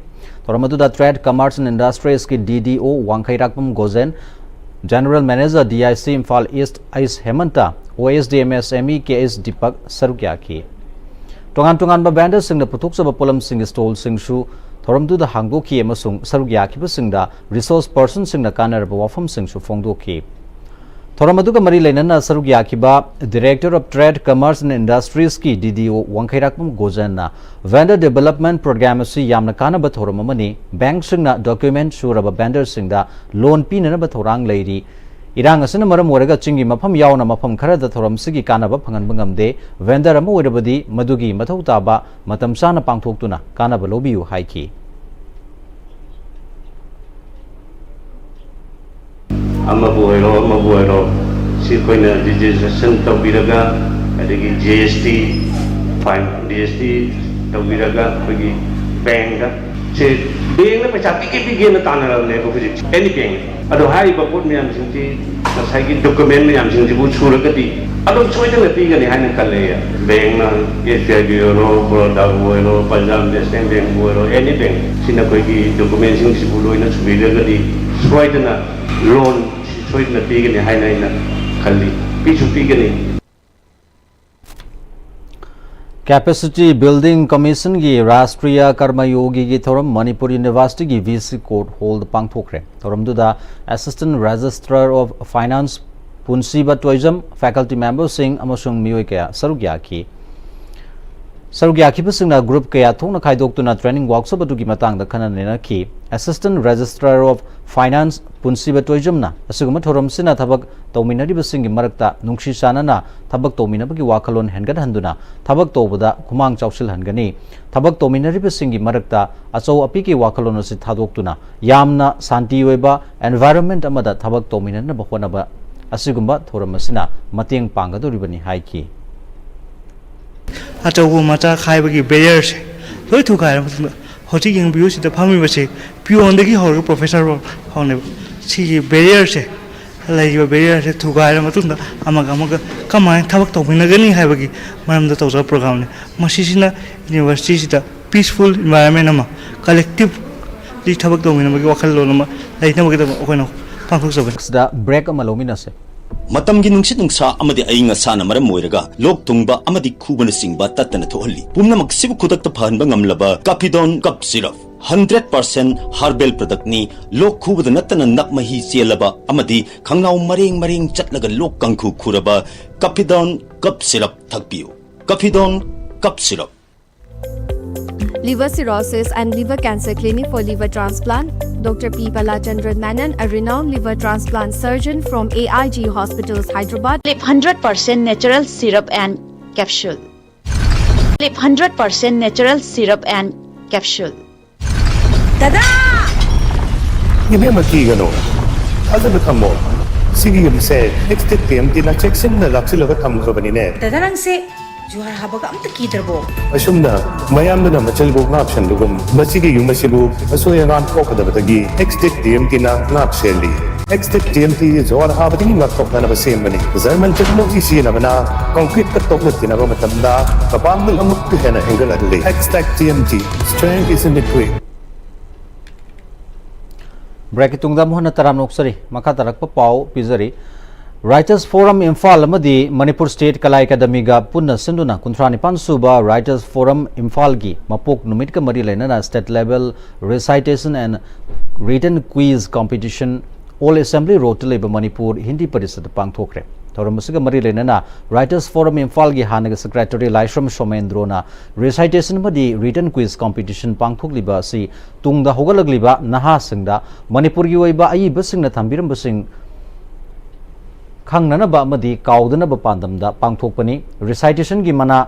ꯊꯧꯔꯝ ꯑꯗꯨꯗ Trade, Commerce and Industries ꯀꯤ D D O ꯋꯥꯡꯈꯩꯔꯥꯛꯄꯝ Gojen, General Manager D I C Imphal East H ꯍꯦꯃꯟꯇ, O S D M S M E K S Deepak ꯁꯔꯨꯛ ꯌꯥꯈꯤ꯫ ꯇꯣꯉꯥꯟ ꯇꯣꯉꯥꯟꯕ vendorꯁꯤꯡꯅ ꯄꯨꯊꯣꯛꯆꯕ ꯄꯣꯠꯂꯝꯁꯤꯡꯒꯤ stallꯁꯤꯡꯁꯨ ꯊꯧꯔꯝꯗꯨꯗ ꯍꯥꯡꯗꯣꯛꯈꯤ ꯑꯃꯁꯨꯡ ꯁꯔꯨꯛ ꯌꯥꯈꯤꯕꯁꯤꯡꯗ resource personꯁꯤꯡꯅ ꯀꯥꯟꯅꯔꯕ ꯋꯥꯐꯝꯁꯤꯡꯁꯨ ꯐꯣꯡꯗꯣꯛꯈꯤ꯫ ꯊꯧꯔꯝ ꯑꯗꯨꯒ ꯃꯔꯤ ꯂꯩꯅꯅ ꯁꯔꯨꯛ ꯌꯥꯈꯤꯕ Director of Trade, Commerce and Industries ꯀꯤ D D O ꯋꯥꯡꯈꯩꯔꯥꯛꯄꯝ ꯒꯣꯖꯦꯟꯅ Vendor Development Program ꯑꯁꯤ ꯌꯥꯝꯅ ꯀꯥꯟꯅꯕ ꯊꯧꯔꯝ ꯑꯃꯅꯤ꯫ Bankꯁꯤꯡꯅ document ꯁꯨꯔꯕ vendorꯁꯤꯡꯗ loan ꯄꯤꯅꯅꯕ ꯊꯧꯔꯥꯡ ꯂꯩꯔꯤ꯫ ꯏꯔꯥꯡ ꯑꯁꯤꯅ ꯃꯔꯝ ꯑꯣꯏꯔꯒ ꯆꯤꯡꯒꯤ ꯃꯐꯝ ꯌꯥꯎꯅ ꯃꯐꯝ ꯈꯔꯗ ꯊꯧꯔꯝꯁꯤꯒꯤ ꯀꯥꯟꯅꯕ ꯐꯪꯍꯟꯕ ꯉꯝꯗꯦ꯫ Vendor ꯑꯃ ꯑꯣꯏꯔꯕꯗꯤ ꯃꯗꯨꯒꯤ ꯃꯊꯧ ꯇꯥꯕ ꯃꯇꯝ ꯆꯥꯅ ꯄꯥꯡꯊꯣꯛꯇꯨꯅ ꯀꯥꯟꯅꯕ ꯂꯧꯕꯤꯌꯨ ꯍꯥꯏꯈꯤ꯫ ꯑꯃꯕꯨ ꯑꯣꯏꯔꯣ, ꯑꯃꯕꯨ ꯑꯣꯏꯔꯣ, ꯁꯤ ꯑꯩꯈꯣꯏꯅ ꯔꯦꯖꯤꯁꯇ꯭ꯔꯦꯁꯟ ꯇꯧꯕꯤꯔꯒ, ꯑꯗꯒꯤ ꯖꯤ ꯑꯦꯁ ꯇꯤ, ꯐꯥꯏꯟ, ꯖꯤ ꯑꯦꯁ ꯇꯤ ꯇꯧꯕꯤꯔꯒ, ꯑꯩꯈꯣꯏꯒꯤ ꯕꯦꯡꯗ, ꯁꯦ, ꯕꯦꯡꯅ ꯄꯩꯁꯥ ꯄꯤꯒꯦ ꯄꯤꯒꯦꯅ ꯇꯥꯟꯅꯔꯕꯅꯦꯕ ꯍꯧꯖꯤꯛ, ꯑꯦꯅꯤ ꯕꯦꯡ꯫ ꯑꯗꯣ ꯍꯥꯏꯔꯤꯕ ꯄꯣꯠ ꯃꯌꯥꯝꯁꯤꯡꯁꯤ, ꯉꯁꯥꯏꯒꯤ ꯗꯣꯀꯨꯃꯦꯟ ꯃꯌꯥꯝꯁꯤꯡꯁꯤꯕꯨ ꯁꯨꯔꯒꯗꯤ ꯑꯗꯨꯝ ꯁꯣꯏꯗꯅ ꯄꯤꯒꯅꯤ ꯍꯥꯏꯅ ꯈꯜꯂꯦ꯫ ꯕꯦꯡꯅ, ꯑꯦꯁ ꯕꯤ ꯑꯥꯏꯕꯨ ꯑꯣꯏꯔꯣ, ꯕꯔꯣꯗꯥꯕꯨ ꯑꯣꯏꯔꯣ, ꯄꯟꯖꯥꯕ ꯅꯦꯁꯅꯦꯜ ꯕꯦꯡꯕꯨ ꯑꯣꯏꯔꯣ, ꯑꯦꯅꯤ ꯕꯦꯡ, ꯁꯤꯅ ꯑꯩꯈꯣꯏꯒꯤ ꯗꯣꯀꯨꯃꯦꯟꯁꯤꯡꯁꯤꯕꯨ ꯂꯣꯏꯅ ꯁꯨꯕꯤꯔꯒꯗꯤ ꯁꯣꯏꯗꯅ ꯂꯣꯟ ꯁꯤ ꯁꯣꯏꯗꯅ ꯄꯤꯒꯅꯤ ꯍꯥꯏꯅ ꯑꯩꯅ ꯈꯜꯂꯤ꯫ ꯄꯤꯁꯨ ꯄꯤꯒꯅꯤ꯫ Capacity Building Commissionꯒꯤ ꯔꯥꯁꯇ꯭ꯔꯤꯌꯥ ꯀꯔꯃꯌꯣꯒꯤꯒꯤ ꯊꯧꯔꯝ ꯃꯅꯤꯄꯨꯔ ꯌꯨꯅꯤꯚꯔꯁꯤꯇꯤꯒꯤ ꯚꯤ ꯁꯤ ꯀꯣꯔꯠ ꯍꯣꯜꯗ ꯄꯥꯡꯊꯣꯛꯈ꯭ꯔꯦ꯫ ꯊꯧꯔꯝꯗꯨꯗ Assistant Registrar of Finance ꯄꯨꯟꯁꯤꯕ Toijam, faculty memberꯁꯤꯡ ꯑꯃꯁꯨꯡ ꯃꯤꯑꯣꯏ ꯀꯌꯥ ꯁꯔꯨꯛ ꯌꯥꯈꯤ꯫ ꯁꯔꯨꯛ ꯌꯥꯈꯤꯕꯁꯤꯡꯅ group ꯀꯌꯥ ꯊꯣꯛꯅ ꯈꯥꯏꯗꯣꯛꯇꯨꯅ training workshop ꯑꯗꯨꯒꯤ ꯃꯇꯥꯡꯗ ꯈꯟꯅ ꯅꯩꯅꯈꯤ꯫ Assistant Registrar of Finance ꯄꯨꯟꯁꯤꯕ ꯇꯣꯏꯖꯝꯅ ꯑꯁꯤꯒꯨꯝꯕ ꯊꯧꯔꯝꯁꯤꯅ ꯊꯕꯛ ꯇꯧꯃꯤꯟꯅꯔꯤꯕꯁꯤꯡꯒꯤ ꯃꯔꯛꯇ ꯅꯨꯡꯁꯤ ꯆꯥꯟꯅꯅ ꯊꯕꯛ ꯇꯧꯃꯤꯟꯅꯕꯒꯤ ꯋꯥꯈꯜꯂꯣꯟ ꯍꯦꯟꯒꯠꯍꯟꯗꯨꯅ ꯊꯕꯛ ꯇꯧꯕꯗ ꯈꯨꯃꯥꯡ ꯆꯥꯎꯁꯤꯜꯍꯟꯒꯅꯤ꯫ ꯊꯕꯛ ꯇꯧꯃꯤꯟꯅꯔꯤꯕꯁꯤꯡꯒꯤ ꯃꯔꯛꯇ ꯑꯆꯧ ꯑꯄꯤꯛꯀꯤ ꯋꯥꯈꯜꯂꯣꯟ ꯑꯁꯤ ꯊꯥꯗꯣꯛꯇꯨꯅ ꯌꯥꯝꯅ ꯁꯥꯟꯇꯤ ꯑꯣꯏꯕ environment ꯑꯃꯗ ꯊꯕꯛ ꯇꯧꯃꯤꯟꯅꯅꯕ ꯍꯣꯠꯅꯕ ꯑꯁꯤꯒꯨꯝꯕ ꯊꯧꯔꯝ ꯑꯁꯤꯅ ꯃꯇꯦꯡ ꯄꯥꯡꯒꯗꯧꯔꯤꯕꯅꯤ ꯍꯥꯏꯈꯤ꯫ ꯑꯆꯧꯕ ꯃꯆꯥ ꯈꯥꯏꯕꯒꯤ barrierꯁꯦ ꯂꯣꯏ ꯊꯨꯒꯥꯏꯔ ꯃꯇꯨꯡꯗ ꯍꯧꯖꯤꯛ ꯌꯦꯡꯕꯤꯌꯨ, ꯁꯤꯗ ꯐꯝꯃꯤꯕꯁꯦ peonꯗꯒꯤ ꯍꯧꯔꯒ professor ꯐꯥꯎ ꯐꯥꯎꯅꯦꯕ꯫ ꯁꯤꯒꯤ barrierꯁꯦ, ꯂꯩꯔꯤꯕ barrierꯁꯦ ꯊꯨꯒꯥꯏꯔ ꯃꯇꯨꯡꯗ ꯑꯃꯒ ꯑꯃꯒ ꯀꯃꯥꯏꯅ ꯊꯕꯛ ꯇꯧꯃꯤꯟꯅꯒꯅꯤ ꯍꯥꯏꯕꯒꯤ ꯃꯔꯝꯗ ꯇꯧꯖꯕ programꯅꯤ꯫ ꯃꯁꯤꯁꯤꯅ universityꯁꯤꯗ peaceful environment ꯑꯃ, collectively ꯊꯕꯛ ꯇꯧꯃꯤꯟꯅꯕꯒꯤ ꯋꯥꯈꯜꯂꯣꯟ ꯑꯃ ꯂꯩꯅꯕꯒꯤꯗꯃꯛ ꯑꯩꯈꯣꯏꯅ ꯄꯥꯡꯊꯣꯛꯆꯕꯅꯤ꯫ ꯁꯤꯗ break ꯑꯃ ꯂꯧꯃꯤꯟꯅꯁꯦ꯫ ꯃꯇꯝꯒꯤ ꯅꯨꯡꯁꯤꯠ ꯅꯨꯡꯁꯥ ꯑꯃꯗꯤ ꯑꯏꯪ ꯑꯁꯥꯅ ꯃꯔꯝ ꯑꯣꯏꯔꯒ ꯂꯣꯛ ꯊꯨꯡꯕ ꯑꯃꯗꯤ ꯈꯨꯕꯅꯆꯤꯡꯕ ꯇꯠꯇꯅ ꯊꯣꯛꯍꯜꯂꯤ꯫ ꯄꯨꯝꯅꯃꯛꯁꯤꯕꯨ ꯈꯨꯗꯛꯇ ꯐꯍꯟꯕ ꯉꯝꯂꯕ Caphidone Cough Syrup, hundred percent herbal productꯅꯤ꯫ ꯂꯣꯛ ꯈꯨꯕꯗ ꯅꯠꯇꯅ ꯅꯞ ꯃꯍꯤ ꯆꯦꯜꯂꯕ ꯑꯃꯗꯤ ꯈꯪꯅꯥꯎ ꯃꯔꯦꯡ ꯃꯔꯦꯡ ꯆꯠꯂꯒ ꯂꯣꯛ ꯀꯥꯡꯈꯨ ꯈꯨꯔꯕ Caphidone Cough Syrup ꯊꯛꯄꯤꯌꯨ꯫ Caphidone Cough Syrup꯫ Liver cirrhosis and liver cancer clinic for liver transplant. Doctor P Palachandran Menon, a renowned liver transplant surgeon from A I G Hospitals, Hyderabad. Lip hundred percent natural syrup and capsule. Lip hundred percent natural syrup and capsule. ꯏꯕꯦꯝꯃ, ꯀꯤꯒꯅꯣ꯫ ꯊꯥꯖꯕ ꯊꯝꯃꯣ꯫ ꯁꯤꯒꯤ ꯌꯨꯝꯁꯦ X tech T M ꯇꯤꯅ ꯆꯦꯛꯁꯤꯟꯅ ꯂꯥꯛꯁꯤꯜꯂꯒ ꯊꯝꯈ꯭ꯔꯕꯅꯤꯅꯦ꯫ ꯗꯥꯗꯥ, ꯅꯪꯁꯦ ꯖꯨꯍꯥꯔ ꯍꯥꯕꯒ ꯑꯝꯇ ꯀꯤꯗ꯭ꯔꯕꯣ? ꯑꯁꯨꯝꯅ ꯃꯌꯥꯝꯗꯨꯅ ꯃꯆꯜꯕꯨ ꯉꯥꯛ ꯁꯦꯟꯕꯒꯨꯝ, ꯃꯁꯤꯒꯤ ꯌꯨꯝ ꯑꯁꯤꯕꯨ ꯑꯁꯣꯏ ꯑꯉꯥꯝ ꯊꯣꯛꯀꯗꯕꯗꯒꯤ ꯑꯦꯛꯁ ꯇꯦꯛ ꯇꯤ ꯑꯦꯝ ꯇꯤꯅ ꯉꯥꯛ ꯁꯦꯜꯂꯤ꯫ X tech T M T ꯖꯨꯍꯥꯔ ꯍꯥꯕꯗꯒꯤ ꯉꯥꯛꯊꯣꯛꯅꯅꯕ ꯁꯦꯝꯕꯅꯤ꯫ ꯖꯔꯃꯟ ꯇꯦꯛꯅꯣꯂꯣꯖꯤ ꯁꯤꯖꯤꯟꯅꯕꯅ ꯀꯪꯀ꯭ꯔꯤꯠꯀ ꯇꯣꯛꯅ ꯇꯤꯟꯅꯕ ꯃꯇꯝꯗ ꯃꯄꯥꯡꯒꯜ ꯑꯃꯨꯛꯀ ꯍꯦꯟꯅ ꯍꯦꯟꯒꯠꯍꯜꯂꯤ꯫ X tech T M T, strength is in the grit. ꯕ꯭ꯔꯦꯛꯀꯤ ꯇꯨꯡꯗ ꯑꯃꯨꯛ ꯍꯟꯅ ꯇꯔꯥꯝꯅ ꯑꯣꯛꯆꯔꯤ꯫ ꯃꯈꯥ ꯇꯥꯔꯛꯄ ꯄꯥꯎ ꯄꯤꯖꯔꯤ꯫ ꯔꯥꯏꯇꯔꯁ ꯐꯣꯔꯝ ꯏꯝꯐꯥꯜ ꯑꯃꯗꯤ ꯃꯅꯤꯄꯨꯔ ꯁ꯭ꯇꯦꯠ ꯀꯂꯥ ꯑꯦꯀꯥꯗꯃꯤꯒ ꯄꯨꯟꯅ ꯁꯤꯟꯗꯨꯅ ꯀꯨꯟꯊ꯭ꯔꯥ ꯅꯤꯄꯥꯟ ꯁꯨꯕ ꯔꯥꯏꯇꯔꯁ ꯐꯣꯔꯝ ꯏꯝꯐꯥꯜꯒꯤ ꯃꯄꯣꯛ ꯅꯨꯃꯤꯠꯀ ꯃꯔꯤ ꯂꯩꯅꯅ state level recitation and written quiz competition Old Assembly Roadꯇ ꯂꯩꯕ ꯃꯅꯤꯄꯨꯔ ꯍꯤꯟꯗꯤ ꯄꯔꯤꯁꯠꯇ ꯄꯥꯡꯊꯣꯛꯈ꯭ꯔꯦ꯫ ꯊꯧꯔꯝ ꯑꯁꯤꯒ ꯃꯔꯤ ꯂꯩꯅꯅ ꯔꯥꯏꯇꯔꯁ ꯐꯣꯔꯝ ꯏꯝꯐꯥꯜꯒꯤ ꯍꯥꯟꯅꯒꯤ ꯁꯦꯀ꯭ꯔꯦꯇꯔꯤ ꯂꯥꯏꯁ꯭ꯔꯝ ꯁꯣꯃꯦꯟꯗ꯭ꯔꯣꯅ recitation ꯑꯃꯗꯤ written quiz competition ꯄꯥꯡꯊꯣꯛꯂꯤꯕ ꯑꯁꯤ ꯇꯨꯡꯗ ꯍꯧꯒꯠꯂꯛꯂꯤꯕ ꯅꯍꯥꯁꯤꯡꯗ ꯃꯅꯤꯄꯨꯔꯒꯤ ꯑꯣꯏꯕ ꯑꯏꯕꯁꯤꯡꯅ ꯊꯝꯕꯤꯔꯝꯕꯁꯤꯡ ꯈꯪꯅꯅꯕ ꯑꯃꯗꯤ ꯀꯥꯎꯗꯅꯕ ꯄꯥꯟꯗꯝꯗ ꯄꯥꯡꯊꯣꯛꯄꯅꯤ꯫ Recitationꯒꯤ ꯃꯅꯥ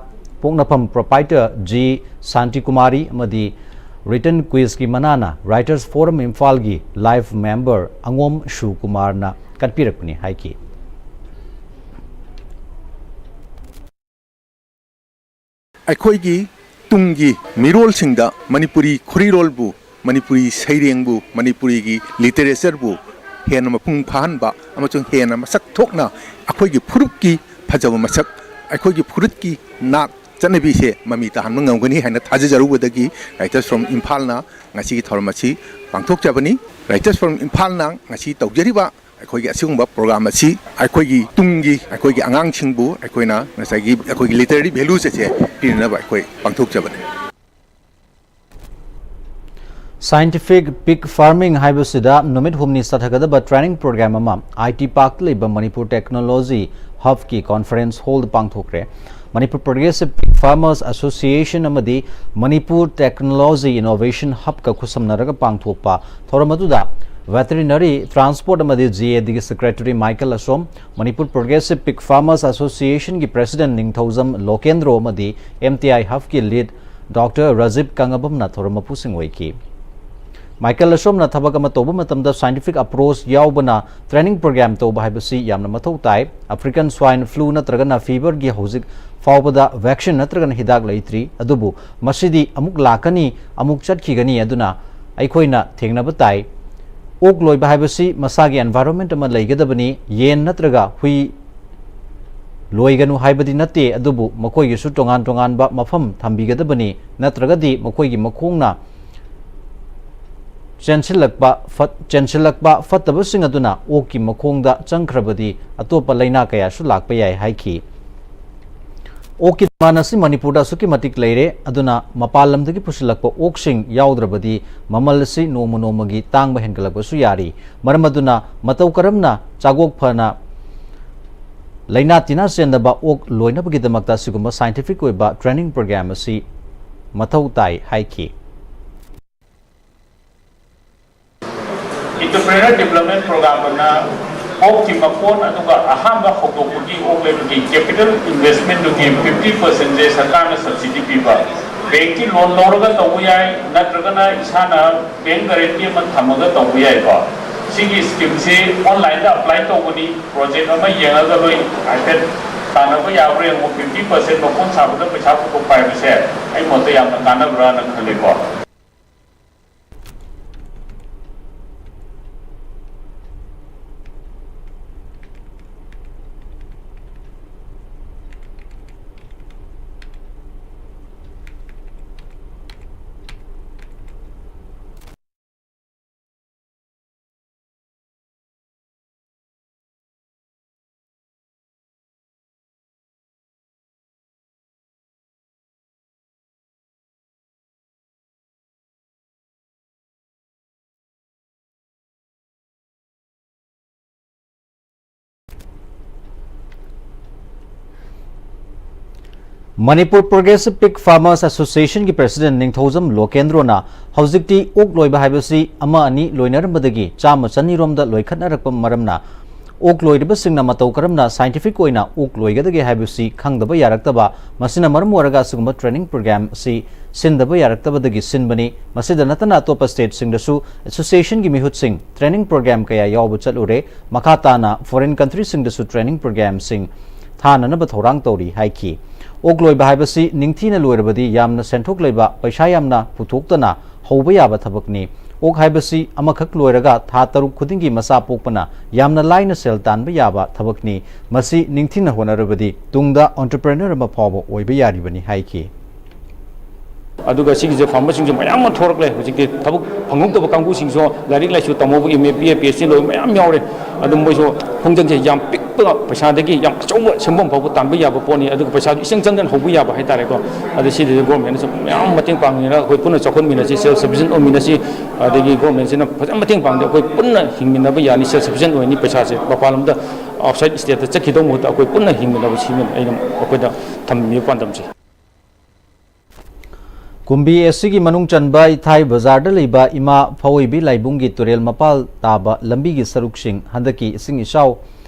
ꯄꯣꯛꯅꯐꯝ proprietor ꯖꯤ ꯁꯥꯟꯇꯤꯀꯨꯃꯥꯔꯤ ꯑꯃꯗꯤ written quizꯀꯤ ꯃꯅꯥꯅ Writers Forum ꯏꯝꯐꯥꯜꯒꯤ life member ꯑꯉꯣꯝ ꯁꯨꯀꯨꯃꯥꯔꯅ ꯀꯠꯄꯤꯔꯛꯄꯅꯤ ꯍꯥꯏꯈꯤ꯫ ꯑꯩꯈꯣꯏꯒꯤ ꯇꯨꯡꯒꯤ ꯃꯤꯔꯣꯜꯁꯤꯡꯗ ꯃꯅꯤꯄꯨꯔꯤ ꯈꯨꯔꯤꯔꯣꯜꯕꯨ, ꯃꯅꯤꯄꯨꯔꯤ ꯁꯩꯔꯦꯡꯕꯨ, ꯃꯅꯤꯄꯨꯔꯤꯒꯤ ꯂꯤꯇꯔꯦꯆꯔꯕꯨ ꯍꯦꯟꯅ ꯃꯄꯨꯡ ꯐꯥꯍꯟꯕ ꯑꯃꯁꯨꯡ ꯍꯦꯟꯅ ꯃꯁꯛ ꯊꯣꯛꯅ ꯑꯩꯈꯣꯏꯒꯤ ꯐꯨꯔꯨꯞꯀꯤ ꯐꯖꯕ ꯃꯁꯛ, ꯑꯩꯈꯣꯏꯒꯤ ꯐꯨꯔꯨꯞꯀꯤ ꯅꯥꯠ ꯆꯠꯅꯕꯤꯁꯦ ꯃꯃꯤ ꯇꯥꯍꯟꯕ ꯉꯝꯒꯅꯤ ꯍꯥꯏꯅ ꯊꯥꯖꯖꯔꯨꯕꯗꯒꯤ Writers Forum ꯏꯝꯐꯥꯜꯅ ꯉꯁꯤꯒꯤ ꯊꯧꯔꯝ ꯑꯁꯤ ꯄꯥꯡꯊꯣꯛꯆꯕꯅꯤ꯫ Writers Forum ꯏꯝꯐꯥꯜꯅ ꯉꯁꯤ ꯇꯧꯖꯔꯤꯕ ꯑꯩꯈꯣꯏꯒꯤ ꯑꯁꯤꯒꯨꯝꯕ ꯄ꯭ꯔꯣꯒ꯭ꯔꯥꯝ ꯑꯁꯤ ꯑꯩꯈꯣꯏꯒꯤ ꯇꯨꯡꯒꯤ ꯑꯩꯈꯣꯏꯒꯤ ꯑꯉꯥꯡꯁꯤꯡꯕꯨ ꯑꯩꯈꯣꯏꯅ ꯉꯁꯥꯏꯒꯤ ꯑꯩꯈꯣꯏꯒꯤ literary values ꯑꯁꯦ ꯄꯤꯅꯅꯕ ꯑꯩꯈꯣꯏ ꯄꯥꯡꯊꯣꯛꯆꯕꯅꯤ꯫ Scientific pig farming ꯍꯥꯏꯕꯁꯤꯗ ꯅꯨꯃꯤꯠ ꯍꯨꯝꯅꯤ ꯆꯠꯊꯒꯗꯕ training program ꯑꯃ ꯑꯥꯏ ꯇꯤ ꯄꯥꯔꯛꯇ ꯂꯩꯕ ꯃꯅꯤꯄꯨꯔ ꯇꯦꯛꯅꯣꯂꯣꯖꯤ ꯍꯕꯀꯤ conference hallꯗ ꯄꯥꯡꯊꯣꯛꯈ꯭ꯔꯦ꯫ Manipur Progressive Pig Farmers Association ꯑꯃꯗꯤ ꯃꯅꯤꯄꯨꯔ Technology Innovation Hubꯀ ꯈꯨꯠꯁꯝꯅꯔꯒ ꯄꯥꯡꯊꯣꯛꯄ ꯊꯧꯔꯝ ꯑꯗꯨꯗ Veterinary, Transport ꯑꯃꯗꯤ ꯖꯤ ꯑꯦ ꯗꯤꯒꯤ secretary ꯃꯥꯏꯀꯦꯜ ꯑꯁꯣꯝ, Manipur Progressive Pig Farmers Associationꯒꯤ president ꯅꯤꯡꯊꯧꯖꯝ ꯂꯣꯀꯦꯟꯗ꯭ꯔꯣ ꯑꯃꯗꯤ ꯑꯦꯝ ꯇꯤ ꯑꯥꯏ ꯍꯕꯀꯤ lead Doctor ꯔꯥꯖꯤꯕ ꯀꯪꯉꯕꯝꯅ ꯊꯧꯔꯝ ꯃꯄꯨꯁꯤꯡ ꯑꯣꯏꯈꯤ꯫ ꯃꯥꯏꯀꯜ ꯑꯁꯣꯝꯅ ꯊꯕꯛ ꯑꯃ ꯇꯧꯕ ꯃꯇꯝꯗ scientific approach ꯌꯥꯎꯕꯅ training program ꯇꯧꯕ ꯍꯥꯏꯕꯁꯤ ꯌꯥꯝꯅ ꯃꯊꯧ ꯇꯥꯏ꯫ African swine flu ꯅꯠꯇ꯭ꯔꯒꯅ feverꯒꯤ ꯍꯧꯖꯤꯛ ꯐꯥꯎꯕꯗ vaccine ꯅꯠꯇ꯭ꯔꯒꯅ ꯍꯤꯗꯥꯛ ꯂꯩꯇ꯭ꯔꯤ꯫ ꯑꯗꯨꯕꯨ ꯃꯁꯤꯗꯤ ꯑꯃꯨꯛ ꯂꯥꯛꯀꯅꯤ, ꯑꯃꯨꯛ ꯆꯠꯈꯤꯒꯅꯤ꯫ ꯑꯗꯨꯅ ꯑꯩꯈꯣꯏꯅ ꯊꯦꯡꯅꯕ ꯇꯥꯏ꯫ ꯑꯣꯛ ꯂꯣꯏꯕ ꯍꯥꯏꯕꯁꯤ ꯃꯁꯥꯒꯤ environment ꯑꯃ ꯂꯩꯒꯗꯕꯅꯤ꯫ ꯌꯦꯟ ꯅꯠꯇ꯭ꯔꯒ ꯍꯨꯏ ꯂꯣꯏꯒꯅꯨ ꯍꯥꯏꯕꯗꯤ ꯅꯠꯇꯦ, ꯑꯗꯨꯕꯨ ꯃꯈꯣꯏꯒꯤꯁꯨ ꯇꯣꯉꯥꯟ ꯇꯣꯉꯥꯟꯕ ꯃꯐꯝ ꯊꯝꯕꯤꯒꯗꯕꯅꯤ꯫ ꯅꯠꯇ꯭ꯔꯒꯗꯤ ꯃꯈꯣꯏꯒꯤ ꯃꯈꯣꯡꯅ ꯆꯦꯟꯁꯤꯜꯂꯛꯄ ꯐꯠ-, ꯆꯦꯟꯁꯤꯜꯂꯛꯄ ꯐꯠꯇꯕꯁꯤꯡ ꯑꯗꯨꯅ ꯑꯣꯛꯀꯤ ꯃꯈꯣꯡꯗ ꯆꯪꯈ꯭ꯔꯕꯗꯤ ꯑꯇꯣꯞꯄ ꯂꯥꯏꯅꯥ ꯀꯌꯥꯁꯨ ꯂꯥꯛꯄ ꯌꯥꯏ ꯍꯥꯏꯈꯤ꯫ ꯑꯣꯛꯀꯤ demand ꯑꯁꯤ ꯃꯅꯤꯄꯨꯔꯗ ꯑꯁꯨꯛꯀꯤ ꯃꯇꯤꯛ ꯂꯩꯔꯦ, ꯑꯗꯨꯅ ꯃꯄꯥꯟ ꯂꯝꯗꯒꯤ ꯄꯨꯁꯤꯜꯂꯛꯄ ꯑꯣꯛꯁꯤꯡ ꯌꯥꯎꯗ꯭ꯔꯕꯗꯤ ꯃꯃꯜ ꯑꯁꯤ ꯅꯣꯡꯃ ꯅꯣꯡꯃꯒꯤ ꯇꯥꯡꯕ ꯍꯦꯟꯒꯠꯂꯛꯄꯁꯨ ꯌꯥꯔꯤ꯫ ꯃꯔꯝ ꯑꯗꯨꯅ ꯃꯇꯧ ꯀꯔꯝꯅ ꯆꯥꯒꯣꯛ ꯐꯅ ꯂꯥꯏꯅꯥ ꯇꯤꯟꯅꯥ ꯆꯦꯟꯗꯕ ꯑꯣꯛ ꯂꯣꯏꯅꯕꯒꯤꯗꯃꯛꯇ ꯑꯁꯤꯒꯨꯝꯕ scientific ꯑꯣꯏꯕ training program ꯑꯁꯤ ꯃꯊꯧ ꯇꯥꯏ ꯍꯥꯏꯈꯤ꯫ Entrepreneur Development Program ꯑꯣꯏꯅ ꯑꯣꯛꯀꯤ ꯃꯀꯣꯟ ꯑꯗꯨꯒ ꯑꯍꯥꯟꯕ ꯍꯧꯗꯣꯛꯄꯒꯤ ꯑꯣꯛ ꯂꯩꯕꯒꯤ capital investment ꯇꯨꯒꯤ fifty percent ꯁꯦ ꯁꯔꯀꯥꯔꯅ subsidy ꯄꯤꯕ꯫ Bank ꯀꯤ loan ꯂꯧꯔꯒ ꯇꯧꯕ ꯌꯥꯏ, ꯅꯠꯇ꯭ꯔꯒꯅ ꯏꯁꯥꯅ bank guarantee ꯑꯃ ꯊꯝꯃꯒ ꯇꯧꯕ ꯌꯥꯏꯀꯣ꯫ ꯁꯤꯒꯤ scheme ꯁꯤ online ꯗ apply ꯇꯧꯕꯅꯤ꯫ Project ꯑꯃ ꯌꯦꯡꯉꯒ ꯅꯣꯏ ꯍꯥꯏꯐꯦꯠ ꯇꯥꯟꯅꯕ ꯌꯥꯕ꯭ꯔꯥ ꯌꯦꯡꯉꯣ꯫ Fifty percent ꯃꯀꯣꯟ ꯁꯥꯕꯗ ꯄꯩꯁꯥ ꯄꯨꯊꯣꯛꯄ ꯍꯥꯏꯕꯁꯦ ꯑꯩ ꯃꯣꯠꯇ ꯌꯥꯝꯅ ꯀꯥꯟꯅꯕ꯭ꯔꯥꯅ ꯈꯜꯂꯤꯀꯣ꯫ Manipur Progressive Pig Farmers Association ꯒꯤ President ꯅꯤꯡꯊꯧꯖꯝ ꯂꯣꯀꯦꯟꯗ꯭ꯔꯣꯅ ꯍꯧꯖꯤꯛꯇꯤ ꯑꯣꯛ ꯂꯣꯏꯕ ꯍꯥꯏꯕꯁꯤ ꯑꯃ ꯑꯅꯤ ꯂꯣꯏꯅꯔꯝꯕꯗꯒꯤ ꯆꯥꯝꯃ ꯆꯅꯤꯔꯣꯝꯗ ꯂꯣꯏꯈꯠꯅꯔꯛꯄ ꯃꯔꯝꯅ ꯑꯣꯛ ꯂꯣꯏꯔꯤꯕꯁꯤꯡꯅ ꯃꯇꯧ ꯀꯔꯝꯅ scientific ꯑꯣꯏꯅ ꯑꯣꯛ ꯂꯣꯏꯒꯗꯒꯦ ꯍꯥꯏꯕꯁꯤ ꯈꯪꯗꯕ ꯌꯥꯔꯛꯇꯕ, ꯃꯁꯤꯅ ꯃꯔꯝ ꯑꯣꯏꯔꯒ ꯑꯁꯤꯒꯨꯝꯕ training program ꯑꯁꯤ ꯁꯤꯟꯗꯕ ꯌꯥꯔꯛꯇꯕꯗꯒꯤ ꯁꯤꯟꯕꯅꯤ꯫ ꯃꯁꯤꯗ ꯅꯠꯇꯅ ꯑꯇꯣꯞꯄ stateꯁꯤꯡꯗꯁꯨ associationꯒꯤ ꯃꯤꯍꯨꯠꯁꯤꯡ training program ꯀꯌꯥ ꯌꯥꯎꯕ ꯆꯠꯂꯨꯔꯦ꯫ ꯃꯈꯥ ꯇꯥꯅ foreign countryꯁꯤꯡꯗꯁꯨ training programꯁꯤꯡ ꯊꯥꯅꯅꯕ ꯊꯧꯔꯥꯡ ꯇꯧꯔꯤ ꯍꯥꯏꯈꯤ꯫ ꯑꯣꯛ ꯂꯣꯏꯕ ꯍꯥꯏꯕꯁꯤ ꯅꯤꯡꯊꯤꯅ ꯂꯣꯏꯔꯕꯗꯤ ꯌꯥꯝꯅ ꯁꯦꯟꯊꯣꯛ ꯂꯩꯕ, ꯄꯩꯁꯥ ꯌꯥꯝꯅ ꯄꯨꯊꯣꯛꯇꯅ ꯍꯧꯕ ꯌꯥꯕ ꯊꯕꯛꯅꯤ꯫ ꯑꯣꯛ ꯍꯥꯏꯕꯁꯤ ꯑꯃꯈꯛ ꯂꯣꯏꯔꯒ ꯊꯥ ꯇꯔꯨꯛ ꯈꯨꯗꯤꯡꯒꯤ ꯃꯆꯥ ꯄꯣꯛꯄꯅ ꯌꯥꯝꯅ ꯂꯥꯏꯅ ꯁꯦꯜ ꯇꯥꯟꯕ ꯌꯥꯕ ꯊꯕꯛꯅꯤ꯫ ꯃꯁꯤ ꯅꯤꯡꯊꯤꯅ ꯍꯣꯠꯅꯔꯕꯗꯤ ꯇꯨꯡꯗ entrepreneur ꯑꯃ ꯐꯥꯎꯕ ꯑꯣꯏꯕ ꯌꯥꯔꯤꯕꯅꯤ ꯍꯥꯏꯈꯤ꯫ ꯑꯗꯨꯒ ꯁꯤꯒꯤꯁꯦ ꯐꯝꯕꯁꯤꯡꯁꯨ ꯃꯌꯥꯝ ꯑꯃ ꯊꯣꯔꯛꯂꯦ꯫ ꯍꯧꯖꯤꯛꯇꯤ ꯊꯕꯛ ꯐꯪꯍꯧꯗꯕ ꯀꯥꯡꯕꯨꯁꯤꯡꯁꯨ ꯂꯥꯏꯔꯤꯛ ꯂꯥꯏꯁꯨ ꯇꯝꯍꯧꯕ, M A, B A, P H D ꯂꯣꯏꯕ ꯃꯌꯥꯝ ꯌꯥꯎꯔꯦ꯫ ꯑꯗꯨ ꯃꯣꯏꯁꯨ ꯈꯣꯡꯖꯪꯁꯦ ꯌꯥꯝ ꯄꯤꯛꯄ ꯄꯩꯁꯥꯗꯒꯤ ꯌꯥꯝ ꯑꯆꯧꯕ ꯁꯦꯟꯐꯝ ꯐꯥꯎꯕ ꯇꯥꯟꯕ ꯌꯥꯕ ꯄꯣꯠꯅꯤ꯫ ꯑꯗꯨꯒ ꯄꯩꯁꯥꯁꯨ ꯏꯆꯪ ꯆꯪꯗꯅ ꯍꯧꯕ ꯌꯥꯕ ꯍꯥꯏꯇꯥꯔꯦꯀꯣ꯫ ꯑꯗꯨ ꯁꯤꯗꯁꯨ governmentꯅꯁꯨ ꯃꯌꯥꯝ ꯃꯇꯦꯡ ꯄꯥꯡꯅꯤꯡꯉꯒ ꯑꯩꯈꯣꯏ ꯄꯨꯟꯅ ꯆꯥꯎꯈꯠꯃꯤꯟꯅꯁꯤ, self sufficient ꯑꯣꯏꯃꯤꯟꯅꯁꯤ꯫ ꯑꯗꯒꯤ governmentꯁꯤꯅ ꯐꯖꯅ ꯃꯇꯦꯡ ꯄꯥꯡꯗꯦ, ꯑꯩꯈꯣꯏ ꯄꯨꯟꯅ ꯍꯤꯡꯃꯤꯟꯅꯕ ꯌꯥꯅꯤ, self sufficient ꯑꯣꯏꯅꯤ꯫ ꯄꯩꯁꯥꯁꯦ ꯃꯄꯥꯟ ꯂꯝꯗ, outside stateꯇ ꯆꯠꯈꯤꯗꯧ ꯃꯍꯨꯠꯇ ꯑꯩꯈꯣꯏ ꯄꯨꯟꯅ ꯍꯤꯡꯃꯤꯟꯅꯕꯁꯤꯅ ꯑꯩꯅ ꯑꯩꯈꯣꯏꯗ ꯊꯝꯕꯤꯕ ꯄꯥꯟꯗꯝꯁꯦ꯫ ꯀꯨꯝꯕꯤ ꯑꯦꯁꯤꯒꯤ ꯃꯅꯨꯡ ꯆꯟꯕ ꯏꯊꯥꯏ ꯕꯖꯥꯔꯗ ꯂꯩꯕ ꯏꯃꯥ ꯐꯋꯣꯏꯕꯤ ꯂꯥꯏꯕꯨꯡꯒꯤ ꯇꯨꯔꯦꯜ ꯃꯄꯥꯜ ꯇꯥꯕ ꯂꯝꯕꯤꯒꯤ ꯁꯔꯨꯛꯁꯤꯡ ꯍꯟꯗꯛꯀꯤ ꯏꯁꯤꯡ ꯏꯆꯥꯎ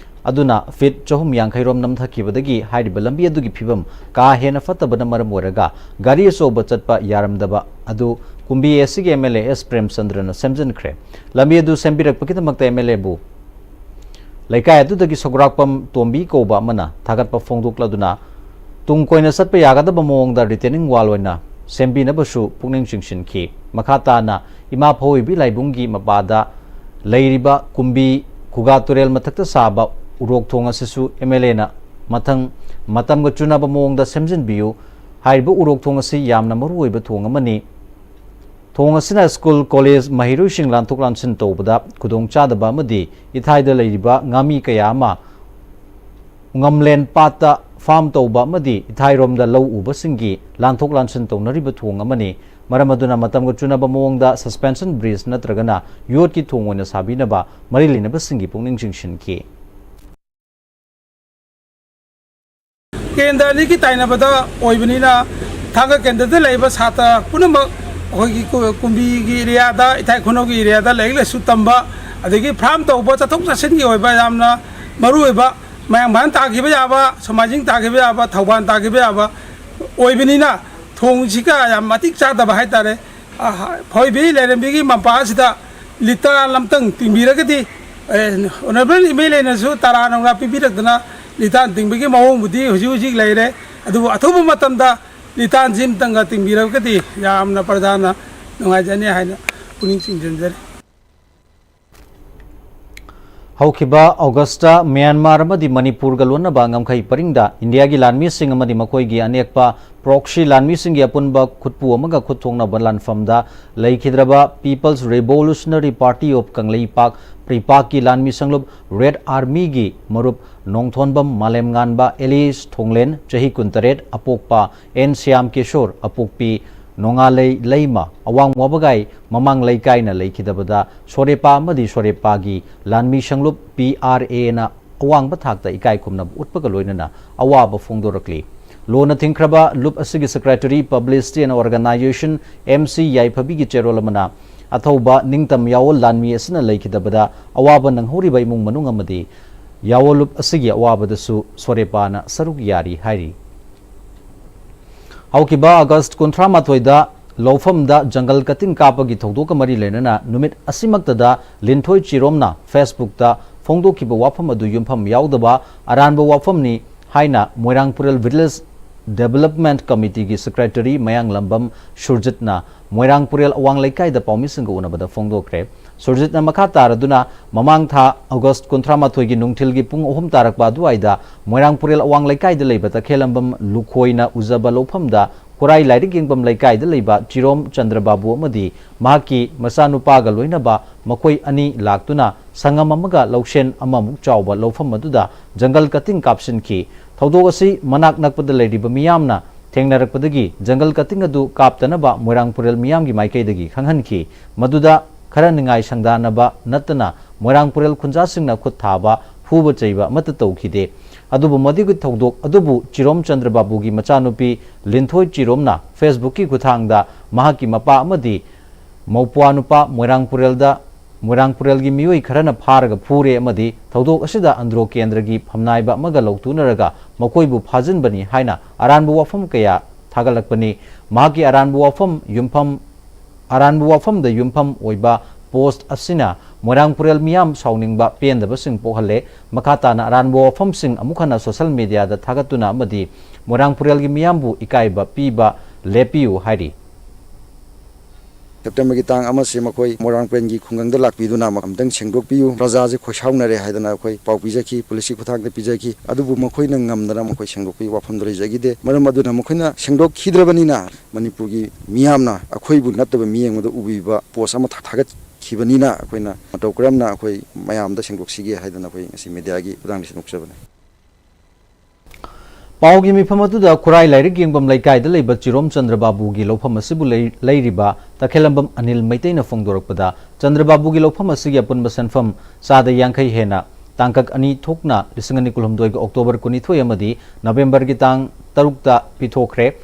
ꯑꯗꯨꯅ ꯐꯤꯠ ꯆꯍꯨꯝ ꯌꯥꯡꯈꯩ ꯔꯣꯝ ꯅꯝꯊꯈꯤꯕꯗꯒꯤ ꯍꯥꯏꯔꯤꯕ ꯂꯝꯕꯤ ꯑꯗꯨꯒꯤ ꯐꯤꯕꯝ ꯀꯥ ꯍꯦꯟꯅ ꯐꯠꯇꯕꯅ ꯃꯔꯝ ꯑꯣꯏꯔꯒ ꯒꯥꯔꯤ ꯑꯆꯧꯕ ꯆꯠꯄ ꯌꯥꯔꯝꯗꯕ ꯑꯗꯨ ꯀꯨꯝꯕꯤ ꯑꯦꯁꯤꯒꯤ M L A S ꯄ꯭ꯔꯦꯝꯆꯟꯗ꯭ꯔꯅ ꯁꯦꯝꯖꯤꯟꯈ꯭ꯔꯦ꯫ ꯂꯝꯕꯤ ꯑꯗꯨ ꯁꯦꯝꯕꯤꯔꯛꯄꯒꯤꯗꯃꯛꯇ M L Aꯕꯨ ꯂꯩꯀꯥꯏ ꯑꯗꯨꯗꯒꯤ ꯁꯧꯒ꯭ꯔꯥꯛꯄꯝ ꯇꯣꯝꯕꯤ ꯀꯧꯕ ꯑꯃꯅ ꯊꯥꯒꯠꯄ ꯐꯣꯡꯗꯣꯛꯂꯗꯨꯅ ꯇꯨꯡ ꯀꯣꯏꯅ ꯆꯠꯄ ꯌꯥꯒꯗꯕ ꯃꯑꯣꯡꯗ retaining wall ꯑꯣꯏꯅ ꯁꯦꯝꯕꯤꯅꯕꯁꯨ ꯄꯨꯛꯅꯤꯡ ꯆꯤꯡꯁꯤꯟꯈꯤ꯫ ꯃꯈꯥ ꯇꯥꯅ ꯏꯃꯥ ꯐꯋꯣꯏꯕꯤ ꯂꯥꯏꯕꯨꯡꯒꯤ ꯃꯄꯥꯗ ꯂꯩꯔꯤꯕ ꯀꯨꯝꯕꯤ ꯈꯨꯒꯥ ꯇꯨꯔꯦꯜ ꯃꯊꯛꯇ ꯁꯥꯕ ꯎꯔꯣꯛ ꯊꯣꯡ ꯑꯁꯤꯁꯨ M L Aꯅ ꯃꯊꯪ ꯃꯇꯝꯒ ꯆꯨꯅꯕ ꯃꯑꯣꯡꯗ ꯁꯦꯝꯖꯤꯟꯕꯤꯌꯨ꯫ ꯍꯥꯏꯔꯤꯕ ꯎꯔꯣꯛ ꯊꯣꯡ ꯑꯁꯤ ꯌꯥꯝꯅ ꯃꯔꯨꯑꯣꯏꯕ ꯊꯣꯡ ꯑꯃꯅꯤ꯫ ꯊꯣꯡ ꯑꯁꯤꯅ ꯁ꯭ꯀꯨꯜ, ꯀꯣꯂꯦꯖ, ꯃꯍꯩꯔꯣꯏꯁꯤꯡ ꯂꯥꯟꯊꯣꯛ ꯂꯥꯟꯁꯤꯟ ꯇꯧꯕꯗ ꯈꯨꯗꯣꯡꯆꯥꯗꯕ ꯑꯃꯗꯤ ꯏꯊꯥꯏꯗ ꯂꯩꯔꯤꯕ ꯉꯥꯃꯤ ꯀꯌꯥ ꯑꯃ ꯎꯉꯝꯂꯦꯟ ꯄꯥꯠꯇ ꯐꯥꯔꯝ ꯇꯧꯕ ꯑꯃꯗꯤ ꯏꯊꯥꯏꯔꯣꯝꯗ ꯂꯧ ꯎꯕꯁꯤꯡꯒꯤ ꯂꯥꯟꯊꯣꯛ ꯂꯥꯟꯁꯤꯟ ꯇꯧꯅꯔꯤꯕ ꯊꯣꯡ ꯑꯃꯅꯤ꯫ ꯃꯔꯝ ꯑꯗꯨꯅ ꯃꯇꯝꯒ ꯆꯨꯅꯕ ꯃꯑꯣꯡꯗ suspension bridge ꯅꯠꯇ꯭ꯔꯒꯅ ꯌꯣꯠꯀꯤ ꯊꯣꯡ ꯑꯣꯏꯅ ꯁꯥꯕꯤꯅꯕ ꯃꯔꯤ ꯂꯩꯅꯕꯁꯤꯡꯒꯤ ꯄꯨꯛꯅꯤꯡ ꯆꯤꯡꯁꯤꯟꯈꯤ꯫ ꯀꯦꯟꯗ꯭ꯔ ꯑꯅꯤꯒꯤ ꯇꯥꯏꯅꯕꯗ ꯑꯣꯏꯕꯅꯤꯅ ꯊꯥꯡꯒ ꯀꯦꯟꯗ꯭ꯔꯗ ꯂꯩꯔꯤꯕ ꯁꯥꯇ꯭ꯔ ꯄꯨꯝꯅꯃꯛ ꯑꯩꯈꯣꯏꯒꯤ ꯀꯨ-, ꯀꯨꯝꯕꯤꯒꯤ ꯑꯦꯔꯤꯌꯥꯗ, ꯏꯊꯥꯏ ꯈꯨꯅꯧꯒꯤ ꯑꯦꯔꯤꯌꯥꯗ ꯂꯥꯏꯔꯤꯛ ꯂꯥꯏꯁꯨ ꯇꯝꯕ, ꯑꯗꯒꯤ ꯐꯥꯔꯝ ꯇꯧꯕ, ꯆꯠꯊꯣꯛ ꯆꯠꯁꯤꯟꯒꯤ ꯑꯣꯏꯕ ꯌꯥꯝꯅ ꯃꯔꯨ ꯑꯣꯏꯕ, ꯃꯌꯥꯡꯐꯥꯟ ꯇꯥꯈꯤꯕ ꯌꯥꯕ, ꯁꯨꯃꯥꯏꯖꯤꯡ ꯇꯥꯈꯤꯕ ꯌꯥꯕ, ꯊꯧꯕꯥꯜ ꯇꯥꯈꯤꯕ ꯌꯥꯕ ꯑꯣꯏꯕꯅꯤꯅ, ꯊꯣꯡꯁꯤꯒ ꯌꯥꯝ ꯃꯇꯤꯛ ꯆꯥꯗꯕ ꯍꯥꯏꯇꯥꯔꯦ꯫ ꯑ, ꯐꯣꯏꯕꯤ ꯂꯩꯔꯦꯝꯕꯤꯒꯤ ꯃꯄꯥ ꯑꯁꯤꯗ ꯂꯤꯇꯥꯟ ꯑꯃꯇꯪ ꯇꯤꯡꯕꯤꯔꯒꯗꯤ, ꯑꯦ, ꯑꯣꯅꯔꯦꯕꯜ ꯑꯦꯝ ꯑꯦꯜ ꯑꯦꯅꯁꯨ ꯇꯔꯥ ꯅꯨꯡꯂꯥ ꯄꯤꯕꯤꯔꯛꯇꯅ ꯂꯤꯇꯥꯟ ꯇꯤꯡꯕꯒꯤ ꯃꯑꯣꯡꯕꯨꯗꯤ ꯍꯧꯖꯤꯛ ꯍꯧꯖꯤꯛ ꯂꯩꯔꯦ꯫ ꯑꯗꯨꯕꯨ ꯑꯊꯨꯕ ꯃꯇꯝꯗ ꯂꯤꯇꯥꯟꯁꯤ ꯑꯃꯇꯪꯒ ꯇꯤꯡꯕꯤꯔꯒꯗꯤ ꯌꯥꯝꯅ ꯄ꯭ꯔꯖꯥꯅ ꯅꯨꯡꯉꯥꯏꯖꯅꯤ ꯍꯥꯏꯅ ꯄꯨꯛꯅꯤꯡ ꯆꯤꯡꯁꯤꯟꯖꯔꯤ꯫ ꯍꯧꯈꯤꯕ ꯑꯣꯒꯁꯇ ꯃ꯭ꯌꯥꯟꯃꯥꯔ ꯑꯃꯗꯤ ꯃꯅꯤꯄꯨꯔꯒ ꯂꯣꯟꯅꯕ ꯉꯝꯈꯩ ꯄꯔꯤꯡꯗ ꯏꯟꯗꯤꯌꯥꯒꯤ ꯂꯥꯟꯃꯤꯁꯤꯡ ꯑꯃꯗꯤ ꯃꯈꯣꯏꯒꯤ ꯑꯅꯦꯛꯄ ꯄ꯭ꯔꯣꯛꯁꯤ ꯂꯥꯟꯃꯤꯁꯤꯡꯒꯤ ꯑꯄꯨꯟꯕ ꯈꯨꯠꯄꯨ ꯑꯃꯒ ꯈꯨꯠꯊꯣꯛꯅꯕ ꯂꯥꯟꯐꯝꯗ ꯂꯩꯈꯤꯗ꯭ꯔꯕ People's Revolutionary Party of Kangleipak, ꯄ꯭ꯔꯤꯄꯥꯛꯀꯤ ꯂꯥꯟꯃꯤ ꯁꯪꯂꯨꯞ ꯔꯦꯗ ꯑꯥꯔꯃꯤꯒꯤ ꯃꯔꯨꯞ ꯅꯣꯡꯊꯣꯟꯕꯝ ꯃꯥꯂꯦꯝꯉꯥꯟꯕ ꯑꯦꯂꯤꯁ ꯊꯣꯡꯂꯦꯟ, ꯆꯍꯤ ꯀꯨꯟꯇꯔꯦꯠ, ꯑꯄꯣꯛꯄ ꯑꯦꯟ ꯁ꯭ꯌꯥꯝ ꯀꯤꯁꯣꯔ, ꯑꯄꯣꯛꯄꯤ ꯅꯣꯡꯉꯥꯂꯩ ꯂꯩꯃ, ꯑꯋꯥꯡ ꯋꯥꯕꯒꯥꯏ, ꯃꯃꯥꯡ ꯂꯩꯀꯥꯏꯅ ꯂꯩꯈꯤꯗꯕꯗ ꯁꯣꯔꯦꯄꯥ ꯑꯃꯗꯤ ꯁꯣꯔꯦꯄꯥꯒꯤ ꯂꯥꯟꯃꯤ ꯁꯪꯂꯨꯞ ꯄꯤ ꯑꯥꯔ ꯑꯦꯅ ꯑꯋꯥꯡꯕ ꯊꯥꯛꯇ ꯏꯀꯥꯏ ꯈꯨꯝꯅꯕ ꯎꯠꯄꯒ ꯂꯣꯏꯅꯅ ꯑꯋꯥꯕ ꯐꯣꯡꯗꯣꯔꯛꯂꯤ꯫ ꯂꯣꯟꯅ ꯊꯤꯡꯈ꯭ꯔꯕ ꯂꯨꯞ ꯑꯁꯤꯒꯤ Secretary, Publicity and Organization, M C ꯌꯥꯏꯐꯕꯤꯒꯤ ꯆꯦꯔꯣꯜ ꯑꯃꯅ, ꯑꯊꯧꯕ ꯅꯤꯡꯇꯝ ꯌꯥꯑꯣꯜ ꯂꯥꯟꯃꯤ ꯑꯁꯤꯅ ꯂꯩꯈꯤꯗꯕꯗ ꯑꯋꯥꯕ ꯅꯪꯍꯧꯔꯤꯕ ꯏꯃꯨꯡ ꯃꯅꯨꯡ ꯑꯃꯗꯤ ꯌꯥꯑꯣꯜ ꯂꯨꯞ ꯑꯁꯤꯒꯤ ꯑꯋꯥꯕꯗꯁꯨ ꯁꯣꯔꯦꯄꯥꯅ ꯁꯔꯨꯛ ꯌꯥꯔꯤ ꯍꯥꯏꯔꯤ꯫ ꯍꯧꯈꯤꯕ ꯑꯥꯒꯁ ꯀꯨꯟꯊ꯭ꯔꯥ ꯃꯥꯊꯣꯏꯗ ꯂꯧꯐꯝꯗ ꯖꯪꯒꯜ ꯀꯇꯤꯡ ꯀꯥꯞꯄꯒꯤ ꯊꯧꯗꯣꯛꯀ ꯃꯔꯤ ꯂꯩꯅꯅ ꯅꯨꯃꯤꯠ ꯑꯁꯤꯃꯛꯇꯗ ꯂꯤꯟꯊꯣꯏ ꯆꯤꯔꯣꯝꯅ Facebookꯇ ꯐꯣꯡꯗꯣꯛꯈꯤꯕ ꯋꯥꯐꯝ ꯑꯗꯨ ꯌꯨꯝꯐꯝ ꯌꯥꯎꯗꯕ ꯑꯔꯥꯟꯕ ꯋꯥꯐꯝꯅꯤ ꯍꯥꯏꯅ ꯃꯣꯏꯔꯥꯡ ꯄꯨꯔꯦꯜ Village Development Committeeꯒꯤ Secretary ꯃꯌꯥꯡꯂꯝꯕꯝ ꯁꯨꯔꯖꯤꯠꯅ ꯃꯣꯏꯔꯥꯡ ꯄꯨꯔꯦꯜ ꯑꯋꯥꯡ ꯂꯩꯀꯥꯏꯗ ꯄꯥꯎꯃꯤꯁꯤꯡꯒ ꯎꯅꯕꯗ ꯐꯣꯡꯗꯣꯛꯈ꯭ꯔꯦ꯫ ꯁꯨꯔꯖꯤꯠꯅ ꯃꯈꯥ ꯇꯥꯔꯗꯨꯅ, ꯃꯃꯥꯡ ꯊꯥ ꯑꯣꯒꯁ ꯀꯨꯟꯊ꯭ꯔꯥ ꯃꯥꯊꯣꯏꯒꯤ ꯅꯨꯡꯊꯤꯜꯒꯤ ꯄꯨꯡ ꯑꯍꯨꯝ ꯇꯥꯔꯛꯄ ꯑꯗꯨꯋꯥꯏꯗ ꯃꯣꯏꯔꯥꯡ ꯄꯨꯔꯦꯜ ꯑꯋꯥꯡ ꯂꯩꯀꯥꯏꯗ ꯂꯩꯕ ꯇꯈꯦꯜꯂꯝꯕꯝ ꯂꯨꯈꯣꯏꯅ ꯎꯖꯕ ꯂꯧꯐꯝꯗ ꯈꯨꯔꯥꯏ ꯂꯥꯏꯔꯤꯛ ꯌꯦꯡꯐꯝ ꯂꯩꯀꯥꯏꯗ ꯂꯩꯕ ꯆꯤꯔꯣꯝ ꯆꯟꯗ꯭ꯔꯕꯥꯕꯨ ꯑꯃꯗꯤ ꯃꯍꯥꯛꯀꯤ ꯃꯆꯥꯅꯨꯄꯥꯒ ꯂꯣꯏꯅꯕ ꯃꯈꯣꯏ ꯑꯅꯤ ꯂꯥꯛꯇꯨꯅ ꯁꯪꯉꯝ ꯑꯃꯒ ꯂꯧꯁꯦꯟ ꯑꯃꯃꯨꯛ ꯆꯥꯎꯕ ꯂꯧꯐꯝ ꯑꯗꯨꯗ ꯖꯪꯒꯜ ꯀꯇꯤꯡ ꯀꯥꯞꯁꯤꯟꯈꯤ꯫ ꯊꯧꯗꯣꯛ ꯑꯁꯤ ꯃꯅꯥꯛ ꯅꯛꯄꯗ ꯂꯩꯔꯤꯕ ꯃꯤꯌꯥꯝꯅ ꯊꯦꯡꯅꯔꯛꯄꯗꯒꯤ ꯖꯪꯒꯜ ꯀꯇꯤꯡ ꯑꯗꯨ ꯀꯥꯞꯇꯅꯕ ꯃꯣꯏꯔꯥꯡ ꯄꯨꯔꯦꯜ ꯃꯤꯌꯥꯝꯒꯤ ꯃꯥꯏꯀꯩꯗꯒꯤ ꯈꯪꯍꯟꯈꯤ꯫ ꯃꯗꯨꯗ ꯈꯔ ꯅꯤꯡꯉꯥꯏ ꯁꯪꯗꯥꯅꯕ ꯅꯠꯇꯅ ꯃꯣꯏꯔꯥꯡ ꯄꯨꯔꯦꯜ ꯈꯨꯟꯖꯥꯁꯤꯡꯅ ꯈꯨꯠ ꯊꯥꯕ, ꯐꯨꯕ ꯆꯩꯕ ꯑꯃꯠꯇ ꯇꯧꯈꯤꯗꯦ꯫ ꯑꯗꯨꯕꯨ ꯃꯗꯨꯒꯤ ꯊꯧꯗꯣꯛ ꯑꯗꯨꯕꯨ ꯆꯤꯔꯣꯝ ꯆꯟꯗ꯭ꯔꯕꯥꯕꯨꯒꯤ ꯃꯆꯥꯅꯨꯄꯤ ꯂꯤꯟꯊꯣꯏ ꯆꯤꯔꯣꯝꯅ Facebookꯀꯤ ꯈꯨꯠꯊꯥꯡꯗ ꯃꯍꯥꯛꯀꯤ ꯃꯄꯥ ꯑꯃꯗꯤ ꯃꯧꯄ꯭ꯋꯥ ꯅꯨꯄꯥ ꯃꯣꯏꯔꯥꯡ ꯄꯨꯔꯦꯜꯗ ꯃꯣꯏꯔꯥꯡ ꯄꯨꯔꯦꯜꯒꯤ ꯃꯤꯑꯣꯏ ꯈꯔꯅ ꯐꯥꯔꯒ ꯐꯨꯔꯦ ꯑꯃꯗꯤ ꯊꯧꯗꯣꯛ ꯑꯁꯤꯗ ꯑꯟꯗ꯭ꯔꯣ ꯀꯦꯟꯗ꯭ꯔꯒꯤ ꯐꯝꯅꯥꯏꯕ ꯑꯃꯒ ꯂꯧꯊꯣꯛꯅꯔꯒ ꯃꯈꯣꯏꯕꯨ ꯐꯥꯖꯤꯟꯕꯅꯤ ꯍꯥꯏꯅ ꯑꯔꯥꯟꯕ ꯋꯥꯐꯝ ꯀꯌꯥ ꯊꯥꯒꯠꯂꯛꯄꯅꯤ꯫ ꯃꯍꯥꯛꯀꯤ ꯑꯔꯥꯟꯕ ꯋꯥꯐꯝ ꯌꯨꯝꯐꯝ, ꯑꯔꯥꯟꯕ ꯋꯥꯐꯝꯗ ꯌꯨꯝꯐꯝ ꯑꯣꯏꯕ ꯄꯣꯁꯠ ꯑꯁꯤꯅ ꯃꯣꯏꯔꯥꯡ ꯄꯨꯔꯦꯜ ꯃꯤꯌꯥꯝ ꯁꯥꯎꯅꯤꯡꯕ ꯄꯦꯟꯗꯕꯁꯤꯡ ꯄꯣꯛꯍꯜꯂꯦ꯫ ꯃꯈꯥ ꯇꯥꯅ ꯑꯔꯥꯟꯕ ꯋꯥꯐꯝꯁꯤꯡ ꯑꯃꯨꯛ ꯍꯟꯅ ꯁꯣꯁꯦꯜ ꯃꯤꯗꯤꯌꯥꯗ ꯊꯥꯒꯠꯇꯨꯅ ꯑꯃꯗꯤ ꯃꯣꯏꯔꯥꯡ ꯄꯨꯔꯦꯜꯒꯤ ꯃꯤꯌꯥꯝꯕꯨ ꯏꯀꯥꯏꯕ ꯄꯤꯕ ꯂꯦꯞꯄꯤꯌꯨ ꯍꯥꯏꯔꯤ꯫ ꯁꯦꯞꯇꯦꯝꯕꯔꯒꯤ ꯇꯥꯡ ꯑꯃꯁꯤ ꯃꯈꯣꯏ ꯃꯣꯏꯔꯥꯡ ꯄꯨꯔꯦꯜꯒꯤ ꯈꯨꯡꯒꯪꯗ ꯂꯥꯛꯄꯤꯗꯨꯅ ꯑꯃꯨꯛ ꯑꯝꯇꯪ ꯁꯦꯡꯗꯣꯛꯄꯤꯌꯨ, ꯄ꯭ꯔꯖꯥꯁꯦ ꯈꯣꯏꯁꯥꯎꯅꯔꯦ ꯍꯥꯏꯗꯅ ꯑꯩꯈꯣꯏ ꯄꯥꯎ ꯄꯤꯖꯈꯤ, ꯄꯨꯂꯤꯁꯀꯤ ꯈꯨꯠꯊꯥꯡꯗ ꯄꯤꯖꯈꯤ꯫ ꯑꯗꯨꯕꯨ ꯃꯈꯣꯏꯅ ꯉꯝꯗꯅ ꯃꯈꯣꯏ ꯁꯦꯡꯗꯣꯛꯄꯒꯤ ꯋꯥꯐꯝꯗꯨ ꯂꯩꯖꯈꯤꯗꯦ꯫ ꯃꯔꯝ ꯑꯗꯨꯅ ꯃꯈꯣꯏꯅ ꯁꯦꯡꯗꯣꯛꯈꯤꯗ꯭ꯔꯕꯅꯤꯅ ꯃꯅꯤꯄꯨꯔꯒꯤ ꯃꯤꯌꯥꯝꯅ ꯑꯩꯈꯣꯏꯕꯨ ꯅꯠꯇꯕ ꯃꯤ ꯌꯦꯡꯕꯗ ꯎꯕꯤꯕ ꯄꯣꯁ ꯑꯃ ꯊꯥ-, ꯊꯥꯒꯠꯈꯤꯕꯅꯤꯅ ꯑꯩꯈꯣꯏꯅ ꯃꯇꯧ ꯀꯔꯝꯅ ꯑꯩꯈꯣꯏ ꯃꯌꯥꯝꯗ ꯁꯦꯡꯗꯣꯛꯁꯤꯒꯦ ꯍꯥꯏꯗꯅ ꯑꯩꯈꯣꯏ ꯉꯁꯤ ꯃꯤꯗꯤꯌꯥꯒꯤ ꯈꯨꯠꯊꯥꯡꯗ ꯁꯦꯡꯗꯣꯛꯆꯕꯅꯤ꯫ ꯄꯥꯎꯒꯤ ꯃꯤꯐꯝ ꯑꯗꯨꯗ ꯈꯨꯔꯥꯏ ꯂꯥꯏꯔꯤꯛ ꯌꯦꯡꯐꯝ ꯂꯩꯀꯥꯏꯗ ꯂꯩꯕ ꯆꯤꯔꯣꯝ ꯆꯟꯗ꯭ꯔꯕꯥꯕꯨꯒꯤ ꯂꯧꯐꯝ ꯑꯁꯤꯕꯨ ꯂꯩ-, ꯂꯩꯔꯤꯕ ꯇꯈꯦꯜꯂꯝꯕꯝ ꯑꯅꯤꯜ ꯃꯩꯇꯩꯅ ꯐꯣꯡꯗꯣꯔꯛꯄꯗ, ꯆꯟꯗ꯭ꯔꯕꯥꯕꯨꯒꯤ ꯂꯧꯐꯝ ꯑꯁꯤꯒꯤ ꯑꯄꯨꯟꯕ ꯁꯦꯟꯐꯝ ꯆꯥꯗ ꯌꯥꯡꯈꯩ ꯍꯦꯟꯅ ꯇꯥꯡꯀꯛ ꯑꯅꯤ ꯊꯣꯛꯅ ꯂꯤꯁꯤꯡ ꯑꯅꯤ ꯀꯨꯟꯍꯨꯝꯗꯣꯏꯒꯤ ꯑꯣꯛꯇꯣꯕꯔ ꯀꯨꯟꯅꯤꯊꯣꯏ ꯑꯃꯗꯤ ꯅꯕꯦꯝꯕꯔꯒꯤ ꯇꯥꯡ ꯇꯔꯨꯛꯇ ꯄꯤꯊꯣꯛꯈ꯭ꯔꯦ꯫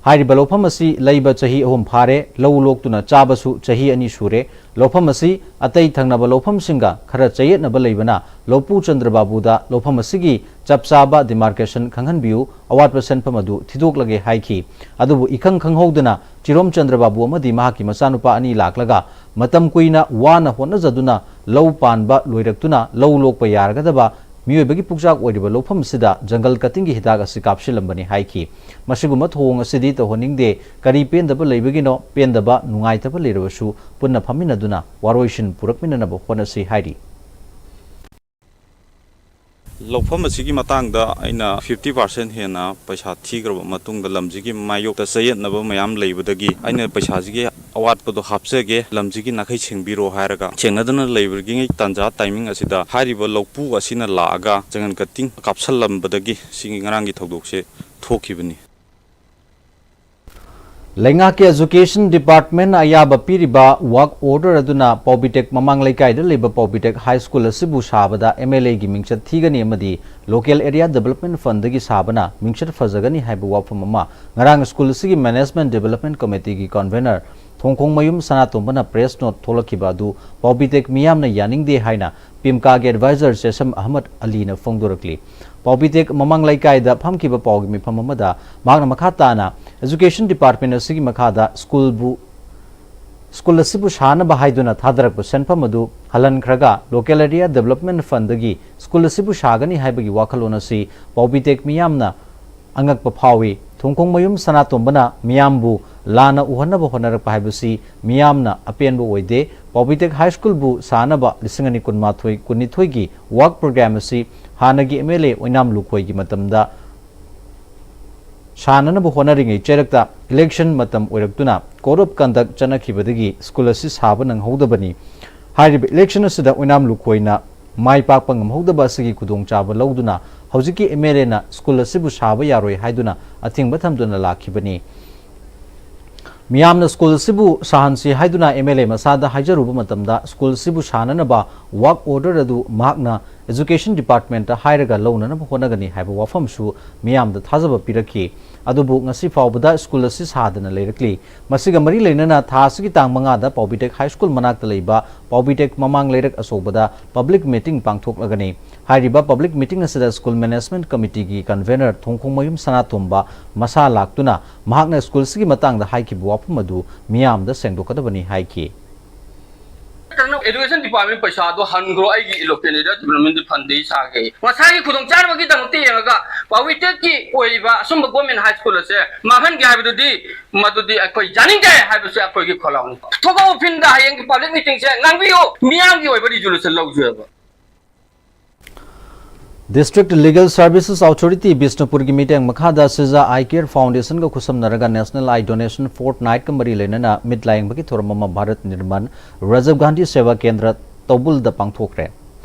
ꯍꯥꯏꯔꯤꯕ ꯂꯧꯐꯝ ꯑꯁꯤ ꯂꯩꯕ ꯆꯍꯤ ꯑꯍꯨꯝ ꯐꯥꯔꯦ, ꯂꯧ ꯂꯣꯛꯇꯨꯅ ꯆꯥꯕꯁꯨ ꯆꯍꯤ ꯑꯅꯤ ꯁꯨꯔꯦ꯫ ꯂꯧꯐꯝ ꯑꯁꯤ ꯑꯇꯩ ꯊꯪꯅꯕ ꯂꯧꯐꯝꯁꯤꯡꯒ ꯈꯔ ꯆꯌꯦꯠꯅꯕ ꯂꯩꯕꯅ ꯂꯧꯄꯨ ꯆꯟꯗ꯭ꯔꯕꯥꯕꯨꯗ ꯂꯧꯐꯝ ꯑꯁꯤꯒꯤ ꯆꯞ ꯆꯥꯕ ꯗꯤꯃꯥꯔꯀꯦꯁꯟ ꯈꯪꯍꯟꯕꯤꯌꯨ, ꯑꯋꯥꯠꯄ ꯁꯦꯟꯐꯝ ꯑꯗꯨ ꯊꯤꯗꯣꯛꯂꯒꯦ ꯍꯥꯏꯈꯤ꯫ ꯑꯗꯨꯕꯨ ꯏꯈꯪ ꯈꯪꯍꯧꯗꯅ ꯆꯤꯔꯣꯝ ꯆꯟꯗ꯭ꯔꯕꯥꯕꯨ ꯑꯃꯗꯤ ꯃꯍꯥꯛꯀꯤ ꯃꯆꯥꯅꯨꯄꯥ ꯑꯅꯤ ꯂꯥꯛꯂꯒ ꯃꯇꯝ ꯀꯨꯏꯅ ꯋꯥꯅ ꯍꯣꯠꯅꯖꯗꯨꯅ ꯂꯧ ꯄꯥꯟꯕ ꯂꯣꯏꯔꯛꯇꯨꯅ ꯂꯧ ꯂꯣꯛꯄ ꯌꯥꯔꯒꯗꯕ ꯃꯤꯑꯣꯏꯕꯒꯤ ꯄꯨꯛꯆꯥꯛ ꯑꯣꯏꯔꯤꯕ ꯂꯧꯐꯝ ꯑꯁꯤꯗ ꯖꯪꯒꯜ ꯀꯠꯇꯤꯡꯒꯤ ꯍꯤꯗꯥꯛ ꯑꯁꯤ ꯀꯥꯞꯁꯤꯜꯂꯝꯕꯅꯤ ꯍꯥꯏꯈꯤ꯫ ꯃꯁꯤꯒꯨꯝꯕ ꯊꯧꯑꯣꯡ ꯑꯁꯤꯗꯤ ꯇꯧꯍꯟꯅꯤꯡꯗꯦ꯫ ꯀꯔꯤ ꯄꯦꯟꯗꯕ ꯂꯩꯕꯒꯤꯅꯣ? ꯄꯦꯟꯗꯕ, ꯅꯨꯡꯉꯥꯏꯇꯕ ꯂꯩꯔꯕꯁꯨ ꯄꯨꯟꯅ ꯐꯝꯃꯤꯟꯅꯗꯨꯅ ꯋꯥꯔꯣꯏꯁꯤꯟ ꯄꯨꯔꯛꯃꯤꯟꯅꯅꯕ ꯍꯣꯠꯅꯁꯤ ꯍꯥꯏꯔꯤ꯫ ꯂꯧꯐꯝ ꯑꯁꯤꯒꯤ ꯃꯇꯥꯡꯗ ꯑꯩꯅ fifty percent ꯍꯦꯟꯅ ꯄꯩꯁꯥ ꯊꯤꯈ꯭ꯔꯕ ꯃꯇꯨꯡꯗ ꯂꯝꯁꯤꯒꯤ ꯃꯥꯌꯣꯛꯇ ꯆꯌꯦꯠꯅꯕ ꯃꯌꯥꯝ ꯂꯩꯕꯗꯒꯤ ꯑꯩꯅ ꯄꯩꯁꯥꯁꯤꯒꯤ ꯑꯋꯥꯠꯄꯗꯣ ꯍꯥꯞꯆꯒꯦ, ꯂꯝꯁꯤꯒꯤ ꯅꯥꯈꯩ ꯁꯦꯡꯕꯤꯔꯣ ꯍꯥꯏꯔꯒ ꯁꯦꯡꯅꯗꯅ ꯂꯩꯕꯒꯤ ꯇꯥꯟꯖꯥ timing ꯑꯁꯤꯗ ꯍꯥꯏꯔꯤꯕ ꯂꯧꯄꯨ ꯑꯁꯤꯅ ꯂꯥꯛꯑꯒ ꯖꯪꯒꯜ ꯀꯠꯇꯤꯡ ꯀꯥꯞꯁꯜꯂꯝꯕꯗꯒꯤ ꯁꯤꯒꯤ ꯉꯔꯥꯡꯒꯤ ꯊꯧꯗꯣꯛꯁꯦ ꯊꯣꯛꯈꯤꯕꯅꯤ꯫ ꯂꯩꯉꯥꯛꯀꯤ Education Department ꯑꯌꯥꯕ ꯄꯤꯔꯤꯕ work order ꯑꯗꯨꯅ ꯄꯥꯎꯕꯤꯇꯦꯛ ꯃꯃꯥꯡ ꯂꯩꯀꯥꯏꯗ ꯂꯩꯕ ꯄꯥꯎꯕꯤꯇꯦꯛ High School ꯑꯁꯤꯕꯨ ꯁꯥꯕꯗ MLA ꯒꯤ ꯃꯤꯡꯆꯠ ꯊꯤꯒꯅꯤ ꯑꯃꯗꯤ Local Area Development Fund ꯗꯒꯤ ꯁꯥꯕꯅ ꯃꯤꯡꯆꯠ ꯐꯖꯒꯅꯤ ꯍꯥꯏꯕ ꯋꯥꯐꯝ ꯑꯃ ꯉꯔꯥꯡ school ꯑꯁꯤꯒꯤ Management Development Committee ꯒꯤ Convener ꯊꯣꯡꯈꯣꯡꯃꯌꯨꯝ ꯁꯅꯥꯇꯣꯝꯕꯅ press note ꯊꯣꯛꯂꯛꯈꯤꯕ ꯑꯗꯨ ꯄꯥꯎꯕꯤꯇꯦꯛ ꯃꯤꯌꯥꯝꯅ ꯌꯥꯅꯤꯡꯗꯦ ꯍꯥꯏꯅ ꯄꯤꯝꯀꯥꯒꯤ advisor ꯆꯦꯁꯝ ꯑꯍꯃꯗ ꯑꯂꯤꯅ ꯐꯣꯡꯗꯣꯔꯛꯂꯤ꯫ ꯄꯥꯎꯕꯤꯇꯦꯛ ꯃꯃꯥꯡ ꯂꯩꯀꯥꯏꯗ ꯐꯝꯈꯤꯕ ꯄꯥꯎꯒꯤ ꯃꯤꯐꯝ ꯑꯃꯗ ꯃꯍꯥꯛꯅ ꯃꯈꯥ ꯇꯥꯅ Education Department ꯑꯁꯤꯒꯤ ꯃꯈꯥꯗ school ꯕꯨ, school ꯑꯁꯤꯕꯨ ꯁꯥꯅꯕ ꯍꯥꯏꯗꯨꯅ ꯊꯥꯗꯔꯛꯄ ꯁꯦꯟꯐꯝ ꯑꯗꯨ ꯍꯜꯍꯟꯈ꯭ꯔꯒ Local Area Development Fund ꯗꯒꯤ school ꯑꯁꯤꯕꯨ ꯁꯥꯒꯅꯤ ꯍꯥꯏꯕꯒꯤ ꯋꯥꯈꯜꯂꯣꯟ ꯑꯁꯤ ꯄꯥꯎꯕꯤꯇꯦꯛ ꯃꯤꯌꯥꯝꯅ ꯑꯉꯛꯄ ꯐꯥꯎꯏ꯫ ꯊꯣꯡꯈꯣꯡꯃꯌꯨꯝ ꯁꯅꯥꯇꯣꯝꯕꯅ ꯃꯤꯌꯥꯝꯕꯨ ꯂꯥꯟꯅ ꯎꯍꯟꯅꯕ ꯍꯣꯠꯅꯔꯛꯄ ꯍꯥꯏꯕꯁꯤ ꯃꯤꯌꯥꯝꯅ ꯑꯄꯦꯟꯕ ꯑꯣꯏꯗꯦ꯫ ꯄꯥꯎꯕꯤꯇꯦꯛ High School ꯕꯨ ꯁꯥꯅꯕ ꯂꯤꯁꯤꯡ ꯑꯅꯤ ꯀꯨꯟꯃꯥꯊꯣꯏ ꯀꯨꯟꯅꯤꯊꯣꯏꯒꯤ work program ꯑꯁꯤ ꯍꯥꯟꯅꯒꯤ MLA ꯑꯣꯏꯅꯥꯝ ꯂꯨꯈꯣꯏꯒꯤ ꯃꯇꯝꯗ ꯁꯥꯅꯅꯕ ꯍꯣꯠꯅꯔꯤꯉꯩ ꯆꯩꯔꯛꯇ election ꯃꯇꯝ ꯑꯣꯏꯔꯛꯇꯨꯅ code of conduct ꯆꯠꯅꯈꯤꯕꯗꯒꯤ school ꯑꯁꯤ ꯁꯥꯕ ꯅꯪꯍꯧꯗꯕꯅꯤ꯫ ꯍꯥꯏꯔꯤꯕ election ꯑꯁꯤꯗ ꯑꯣꯏꯅꯥꯝ ꯂꯨꯈꯣꯏꯅ ꯃꯥꯏ ꯄꯥꯛꯄ ꯉꯝꯍꯧꯗꯕ ꯑꯁꯤꯒꯤ ꯈꯨꯗꯣꯡꯆꯥꯕ ꯂꯧꯗꯨꯅ ꯍꯧꯖꯤꯛꯀꯤ MLA ꯅ school ꯑꯁꯤꯕꯨ ꯁꯥꯕ ꯌꯥꯔꯣꯏ ꯍꯥꯏꯗꯨꯅ ꯑꯊꯤꯡꯕ ꯊꯝꯗꯨꯅ ꯂꯥꯛꯈꯤꯕꯅꯤ꯫ ꯃꯤꯌꯥꯝꯅ school ꯑꯁꯤꯕꯨ ꯁꯥꯍꯟꯁꯤ ꯍꯥꯏꯗꯨꯅ MLA ꯃꯁꯥꯗ ꯍꯥꯏꯖꯔꯨꯕ ꯃꯇꯝꯗ school ꯑꯁꯤꯕꯨ ꯁꯥꯅꯅꯕ work order ꯑꯗꯨ ꯃꯍꯥꯛꯅ Education Department ꯇ ꯍꯥꯏꯔꯒ ꯂꯧꯅꯅꯕ ꯍꯣꯠꯅꯒꯅꯤ ꯍꯥꯏꯕ ꯋꯥꯐꯝꯁꯨ ꯃꯤꯌꯥꯝꯗ ꯊꯥꯖꯕ ꯄꯤꯔꯛꯈꯤ꯫ ꯑꯗꯨꯕꯨ ꯉꯁꯤ ꯐꯥꯎꯕꯗ school ꯑꯁꯤ ꯁꯥꯗꯅ ꯂꯩꯔꯛꯂꯤ꯫ ꯃꯁꯤꯒ ꯃꯔꯤ ꯂꯩꯅꯅ ꯊꯥ ꯑꯁꯤꯒꯤ ꯇꯥꯡ ꯃꯉꯥꯗ ꯄꯥꯎꯕꯤꯇꯦꯛ High School ꯃꯅꯥꯛꯇ ꯂꯩꯕ ꯄꯥꯎꯕꯤꯇꯦꯛ ꯃꯃꯥꯡ ꯂꯩꯔꯛ ꯑꯆꯧꯕꯗ public meeting ꯄꯥꯡꯊꯣꯛꯂꯒꯅꯤ꯫ ꯍꯥꯏꯔꯤꯕ public meeting ꯑꯁꯤꯗ school management committee ꯒꯤ convener ꯊꯣꯡꯈꯣꯡꯃꯌꯨꯝ ꯁꯅꯥꯇꯣꯝꯕ ꯃꯁꯥ ꯂꯥꯛꯇꯨꯅ ꯃꯍꯥꯛꯅ school ꯑꯁꯤꯒꯤ ꯃꯇꯥꯡꯗ ꯍꯥꯏꯈꯤꯕ ꯋꯥꯐꯝ ꯑꯗꯨ ꯃꯤꯌꯥꯝꯗ ꯁꯦꯡꯗꯣꯛꯀꯗꯕꯅꯤ ꯍꯥꯏꯈꯤ꯫ Education Department ꯄꯩꯁꯥꯗꯣ ꯍꯟꯈ꯭ꯔꯣ, ꯑꯩꯒꯤ Local Area Development Fund ꯗꯒꯤ ꯁꯥꯒꯦ꯫ ꯃꯁꯥꯒꯤ ꯈꯨꯗꯣꯡꯆꯥꯅꯕꯒꯤꯗꯃꯛꯇ ꯌꯦꯡꯉꯒ ꯄꯥꯎꯕꯤꯇꯦꯛꯀꯤ ꯑꯣꯏꯔꯤꯕ ꯑꯁꯨꯝꯕ government high school ꯑꯁꯦ ꯃꯥꯡꯍꯟꯒꯦ ꯍꯥꯏꯕꯗꯨꯗꯤ, ꯃꯗꯨꯗꯤ ꯑꯩꯈꯣꯏ ꯌꯥꯅꯤꯡꯗꯦ ꯍꯥꯏꯕꯁꯦ ꯑꯩꯈꯣꯏꯒꯤ ꯈꯣꯜꯂꯥꯎꯅꯤ꯫ ꯊꯣꯛꯂꯛꯑꯣ field ꯗ, ꯍꯌꯦꯡꯒꯤ public meeting ꯁꯦ ꯉꯥꯡꯕꯤꯌꯨ, ꯃꯤꯌꯥꯝꯒꯤ ꯑꯣꯏꯕ resolution ꯂꯧꯖꯦꯕ꯫ District Legal Services Authority ꯕꯤꯁꯅꯨꯄꯨꯔꯒꯤ ꯃꯤꯠꯌꯦꯡ ꯃꯈꯥꯗ ꯁꯤꯖꯥ Eye Care Foundation ꯒ ꯈꯨꯠꯁꯝꯅꯔꯒ National Eye Donation Fortnight ꯀ ꯃꯔꯤ ꯂꯩꯅꯅ ꯃꯤꯠ ꯂꯥꯌꯦꯡꯕꯒꯤ ꯊꯧꯔꯝ ꯑꯃ ꯚꯥꯔꯠ ꯅꯤꯔꯃꯥꯟ ꯔꯥꯖꯤꯕ ꯒꯥꯟꯙꯤ ꯁꯦꯕꯥ ꯀꯦꯟꯗ꯭ꯔ ꯇꯧꯕꯨꯜꯗ ꯄꯥꯡꯊꯣꯛꯈ꯭ꯔꯦ꯫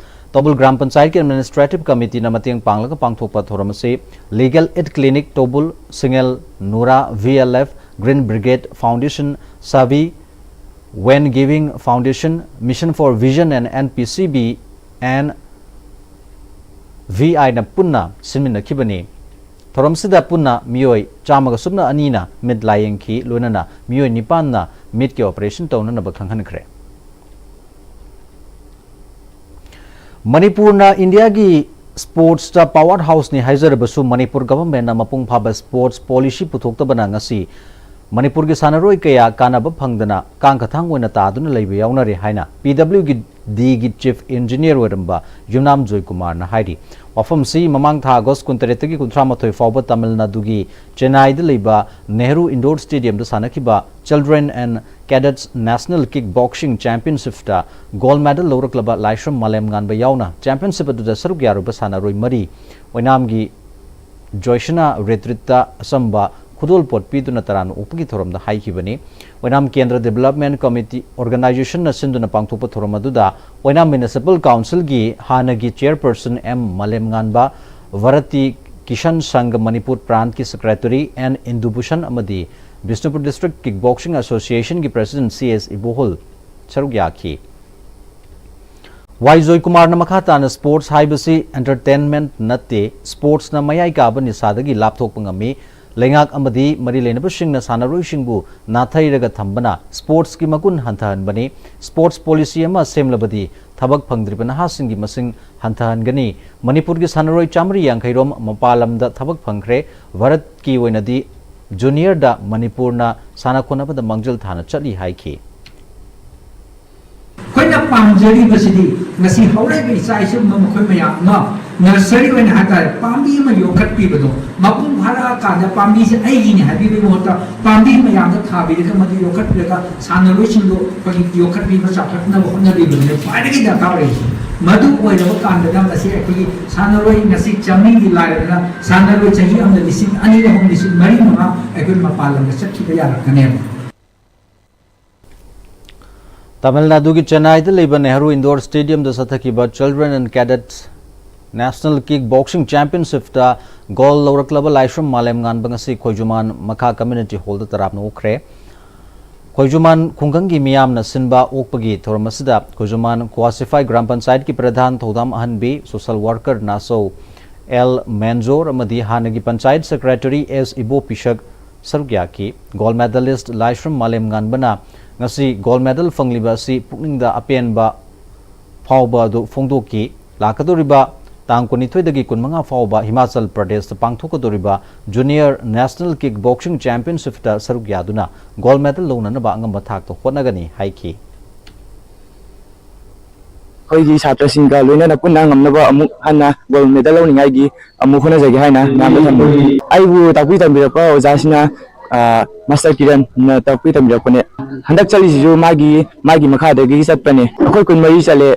ꯇꯧꯕꯨꯜ ꯒ꯭ꯔꯥꯝ ꯄꯟꯆꯥꯌꯠꯀꯤ Administrative Committee ꯅ ꯃꯇꯦꯡ ꯄꯥꯡꯂꯒ ꯄꯥꯡꯊꯣꯛꯄ ꯊꯧꯔꯝ ꯑꯁꯤ Legal Aid Clinic ꯇꯧꯕꯨꯜ, ꯁꯤꯡꯉꯦꯜ, ꯅꯨꯔꯥ, V L F, Green Brigade Foundation, Savi, When Giving Foundation, Mission for Vision and N P C B and V I ꯅ ꯄꯨꯟꯅ ꯁꯤꯟꯃꯤꯟꯅꯈꯤꯕꯅꯤ꯫ ꯊꯧꯔꯝꯁꯤꯗ ꯄꯨꯟꯅ ꯃꯤꯑꯣꯏ ꯆꯥꯝꯃꯒ ꯁꯨꯞꯅ ꯑꯅꯤꯅ ꯃꯤꯠ ꯂꯥꯌꯦꯡꯈꯤ, ꯂꯣꯏꯅꯅ ꯃꯤꯑꯣꯏ ꯅꯤꯄꯥꯟꯅ ꯃꯤꯠꯀꯤ operation ꯇꯧꯅꯅꯕ ꯈꯪꯍꯟꯈ꯭ꯔꯦ꯫ ꯃꯅꯤꯄꯨꯔꯅ ꯏꯟꯗꯤꯌꯥꯒꯤ sports ꯇ power house ꯅꯤ ꯍꯥꯏꯖꯔꯕꯁꯨ, ꯃꯅꯤꯄꯨꯔ government ꯅ ꯃꯄꯨꯡ ꯐꯥꯕ sports policy ꯄꯨꯊꯣꯛꯇꯕꯅ ꯉꯁꯤ ꯃꯅꯤꯄꯨꯔꯒꯤ ꯁꯥꯟꯅꯔꯣꯏ ꯀꯌꯥ ꯀꯥꯟꯅꯕ ꯐꯪꯗꯅ ꯀꯥꯡꯈꯊꯥꯡ ꯑꯣꯏꯅ ꯇꯥꯗꯨꯅ ꯂꯩꯕ ꯌꯥꯎꯅꯔꯦ ꯍꯥꯏꯅ P W D ꯒꯤ chief engineer ꯑꯣꯏꯔꯝꯕ ꯌꯨꯝꯅꯥꯝ ꯖꯣꯏꯀꯨꯃꯥꯔꯅ ꯍꯥꯏꯔꯤ꯫ ꯋꯥꯐꯝꯁꯤ ꯃꯃꯥꯡ ꯊꯥ August ꯀꯨꯟꯇꯔꯦꯠꯇꯒꯤ ꯀꯨꯟꯊ꯭ꯔꯥ ꯃꯥꯊꯣꯏ ꯐꯥꯎꯕ ꯇꯥꯃꯤꯜ ꯅꯥꯗꯨꯒꯤ ꯆꯦꯟꯅꯥꯏꯗ ꯂꯩꯕ ꯅꯦꯍꯔꯨ Indoor Stadium ꯗ ꯁꯥꯟꯅꯈꯤꯕ Children and Cadets National Kick Boxing Championship ꯇ gold medal ꯂꯧꯔꯛꯂꯕ ꯂꯥꯏꯁ꯭ꯔꯝ ꯃꯥꯂꯦꯝꯉꯥꯟꯕ ꯌꯥꯎꯅ championship ꯑꯗꯨꯗ ꯁꯔꯨꯛ ꯌꯥꯔꯨꯕ ꯁꯥꯟꯅꯔꯣꯏ ꯃꯔꯤ, ꯑꯣꯏꯅꯥꯝꯒꯤ ꯖꯣꯏꯁꯅꯥ ꯔꯦꯇ꯭ꯔꯤꯠꯇ ꯑꯆꯝꯕ ꯈꯨꯗꯣꯜꯄꯣꯠ ꯄꯤꯗꯨꯅ ꯇꯔꯥꯝꯅ ꯑꯣꯛꯄꯒꯤ ꯊꯧꯔꯝꯗ ꯍꯥꯏꯈꯤꯕꯅꯤ꯫ ꯑꯣꯏꯅꯥꯝ ꯀꯦꯟꯗ꯭ꯔ Development Committee Organization ꯅ ꯁꯤꯟꯗꯨꯅ ꯄꯥꯡꯊꯣꯛꯄ ꯊꯧꯔꯝ ꯑꯗꯨꯗ ꯑꯣꯏꯅꯥꯝ Municipal Council ꯒꯤ ꯍꯥꯟꯅꯒꯤ chairperson M ꯃꯥꯂꯦꯝꯉꯥꯟꯕ, ꯚꯥꯔꯇꯤ ꯀꯤꯁꯟ ꯁꯪꯘ ꯃꯅꯤꯄꯨꯔ ꯄ꯭ꯔꯥꯟꯠꯀꯤ secretary N ꯏꯟꯗꯨꯚꯨꯁꯟ ꯑꯃꯗꯤ Bishnupur District Kick Boxing Association ꯒꯤ president C S ꯏꯕꯣꯍꯜ ꯁꯔꯨꯛ ꯌꯥꯈꯤ꯫ ꯋꯥꯏ ꯖꯣꯏꯀꯨꯃꯥꯔꯅ ꯃꯈꯥ ꯇꯥꯅ sports ꯍꯥꯏꯕꯁꯤ entertainment ꯅꯠꯇꯦ, sports ꯅ ꯃꯌꯥꯏ ꯀꯥꯕ ꯅꯤꯁꯥꯗꯒꯤ ꯂꯥꯞꯊꯣꯛꯄ ꯉꯝꯃꯤ, ꯂꯩꯉꯥꯛ ꯑꯃꯗꯤ ꯃꯔꯤ ꯂꯩꯅꯕꯁꯤꯡꯅ ꯁꯥꯟꯅꯔꯣꯏꯁꯤꯡꯕꯨ ꯅꯥꯊꯩꯔꯒ ꯊꯝꯕꯅ sports ꯀꯤ ꯃꯒꯨꯟ ꯍꯟꯊꯍꯟꯕꯅꯤ꯫ Sports policy ꯑꯃ ꯁꯦꯝꯂꯕꯗꯤ ꯊꯕꯛ ꯐꯪꯗ꯭ꯔꯤꯕ ꯅꯍꯥꯁꯤꯡꯒꯤ ꯃꯁꯤꯡ ꯍꯟꯊꯍꯟꯒꯅꯤ꯫ ꯃꯅꯤꯄꯨꯔꯒꯤ ꯁꯥꯟꯅꯔꯣꯏ ꯆꯥꯃꯔꯤ ꯌꯥꯡꯈꯩ ꯔꯣꯝ ꯃꯄꯥꯟ ꯂꯝꯗ ꯊꯕꯛ ꯐꯪꯈ꯭ꯔꯦ꯫ ꯚꯥꯔꯠꯀꯤ ꯑꯣꯏꯅꯗꯤ junior ꯗ ꯃꯅꯤꯄꯨꯔꯅ ꯁꯥꯟꯅ ꯈꯣꯠꯅꯕꯗ ꯃꯥꯡꯖꯤꯜ ꯊꯥꯅ ꯆꯠꯂꯤ ꯍꯥꯏꯈꯤ꯫ ꯑꯩꯈꯣꯏꯅ ꯄꯥꯝꯖꯔꯤꯕꯁꯤꯗꯤ ꯉꯁꯤ ꯍꯧꯔꯛꯏꯕ ꯏꯆꯥ ꯏꯁꯨ ꯑꯃ, ꯃꯈꯣꯏ ꯃꯌꯥꯝ ꯑꯃ nursery ꯑꯣꯏꯅ ꯍꯥꯏꯇꯥꯔꯦ, ꯄꯥꯝꯕꯤ ꯑꯃ ꯌꯣꯛꯈꯠꯄꯤꯕꯗꯣ, ꯃꯄꯨꯡ ꯐꯥꯔꯛꯑꯀꯥꯟꯗ ꯄꯥꯝꯕꯤꯁꯦ ꯑꯩꯒꯤꯅꯤ ꯍꯥꯏꯕꯤꯕꯒꯤ ꯃꯍꯨꯠꯇ ꯄꯥꯝꯕꯤ ꯃꯌꯥꯝꯗ ꯊꯥꯕꯤꯔꯒ, ꯃꯗꯨ ꯌꯣꯛꯈꯠꯄꯤꯔꯒ ꯁꯥꯟꯅꯔꯣꯏꯁꯤꯡꯗꯣ ꯑꯩꯈꯣꯏꯒꯤ ꯌꯣꯛꯈꯠꯄꯤꯕ, ꯆꯥꯎꯈꯠꯅꯕ ꯍꯣꯠꯅꯕꯤꯕꯗꯨꯅ ꯈ꯭ꯋꯥꯏꯗꯒꯤ ꯗꯔꯀꯥꯔ ꯑꯣꯏꯔꯤꯁꯦ꯫ ꯃꯗꯨ ꯑꯣꯏꯔꯕ ꯀꯥꯟꯗꯅ ꯉꯁꯤ ꯑꯩꯈꯣꯏꯒꯤ ꯁꯥꯟꯅꯔꯣꯏ ꯉꯁꯤ ꯆꯥꯃꯔꯤꯒꯤ ꯂꯥꯏꯔꯗꯅ ꯁꯥꯟꯅꯔꯣꯏ ꯆꯍꯤ ꯑꯃꯗ ꯂꯤꯁꯤꯡ ꯑꯅꯤ, ꯑꯍꯨꯝ, ꯂꯤꯁꯤꯡ ꯃꯔꯤ, ꯃꯉꯥ ꯑꯩꯈꯣꯏ ꯃꯄꯥꯟ ꯂꯝꯗ ꯆꯠꯈꯤꯕ ꯌꯥꯔꯛꯀꯅꯦꯕ꯫ ꯇꯥꯃꯤꯜ ꯅꯥꯗꯨꯒꯤ ꯆꯦꯟꯅꯥꯏꯗ ꯂꯩꯕ Nehru Indoor Stadium the ꯆꯠꯊꯈꯤꯕ Children and Cadets National Kick Boxing Championshipꯇ gold ꯂꯧꯔꯛꯂꯕ ꯂꯥꯏꯁ꯭ꯔꯝ ꯃꯥꯂꯦꯝꯉꯥꯟꯕ ꯉꯁꯤ ꯈꯣꯏꯖꯨꯃꯥꯟ ꯃꯈꯥ Community Hallꯗ ꯇꯔꯥꯝꯅ ꯑꯣꯛꯈ꯭ꯔꯦ꯫ ꯈꯣꯏꯖꯨꯃꯥꯟ ꯈꯨꯡꯒꯪꯒꯤ ꯃꯤꯌꯥꯝꯅ ꯁꯤꯟꯕ ꯑꯣꯛꯄꯒꯤ ꯊꯧꯔꯝ ꯑꯁꯤꯗ ꯈꯣꯏꯖꯨꯃꯥꯟ ꯀ꯭ꯋꯥꯁꯤꯐꯥꯏ ꯒ꯭ꯔꯥꯝ ꯄꯟꯆꯥꯌꯠꯀꯤ ꯄ꯭ꯔꯙꯥꯟ ꯊꯧꯗꯥꯝ ꯑꯍꯟꯕꯤ, social worker ꯅꯥꯆꯧ ꯑꯦꯜ ꯃꯦꯟꯖꯣꯔ ꯑꯃꯗꯤ ꯍꯥꯟꯅꯒꯤ ꯄꯟꯆꯥꯌꯠ secretary ꯑꯦꯁ ꯏꯕꯣꯄꯤꯁꯛ ꯁꯔꯨꯛ ꯌꯥꯈꯤ꯫ Gold medalist ꯂꯥꯏꯁ꯭ꯔꯝ ꯃꯥꯂꯦꯝꯉꯥꯟꯕꯅ ꯉꯁꯤ gold medal ꯐꯪꯂꯤꯕ ꯑꯁꯤ ꯄꯨꯛꯅꯤꯡꯗ ꯑꯄꯦꯟꯕ ꯐꯥꯎꯕ ꯑꯗꯨ ꯐꯣꯡꯗꯣꯛꯈꯤ꯫ ꯂꯥꯛꯀꯗꯧꯔꯤꯕ ꯇꯥꯡ ꯀꯨꯟꯅꯤꯊꯣꯏꯗꯒꯤ ꯀꯨꯟꯃꯉꯥ ꯐꯥꯎꯕ ꯍꯤꯃꯥꯆꯜ ꯄ꯭ꯔꯗꯦꯁꯇ ꯄꯥꯡꯊꯣꯛꯀꯗꯧꯔꯤꯕ Junior National Kick Boxing Championshipꯇ ꯁꯔꯨꯛ ꯌꯥꯗꯨꯅ gold medal ꯂꯧꯅꯅꯕ ꯑꯉꯝꯕ ꯊꯥꯛꯇ ꯍꯣꯠꯅꯒꯅꯤ ꯍꯥꯏꯈꯤ꯫ ꯑꯩꯈꯣꯏꯒꯤ ꯁꯥꯇ꯭ꯔꯁꯤꯡꯒ ꯂꯣꯏꯅꯅ ꯄꯨꯟꯅ ꯉꯝꯅꯕ ꯑꯃꯨꯛ ꯍꯟꯅ gold medal ꯂꯧꯅꯤꯡꯉꯥꯏꯒꯤ ꯑꯃꯨꯛ ꯍꯣꯠꯅꯖꯒꯦ ꯍꯥꯏꯅ ꯃꯌꯥꯝꯗ ꯊꯝꯖꯒꯦ꯫ ꯑꯩꯕꯨ ꯇꯥꯛꯄꯤ ꯇꯝꯕꯤꯔꯛꯄ ꯑꯣꯖꯥꯁꯤꯅ, ꯑ, ꯃꯥꯁꯇꯔ ꯀꯤꯔꯟꯅ ꯇꯥꯛꯄꯤ ꯇꯝꯕꯤꯔꯛꯄꯅꯦ꯫ ꯍꯟꯗꯛ ꯆꯠꯂꯤꯁꯤꯁꯨ ꯃꯥꯒꯤ, ꯃꯥꯒꯤ ꯃꯈꯥꯗꯒꯤ ꯆꯠꯄꯅꯦ꯫ ꯑꯩꯈꯣꯏ ꯀꯨꯟꯃꯔꯤ ꯆꯠꯂꯦ,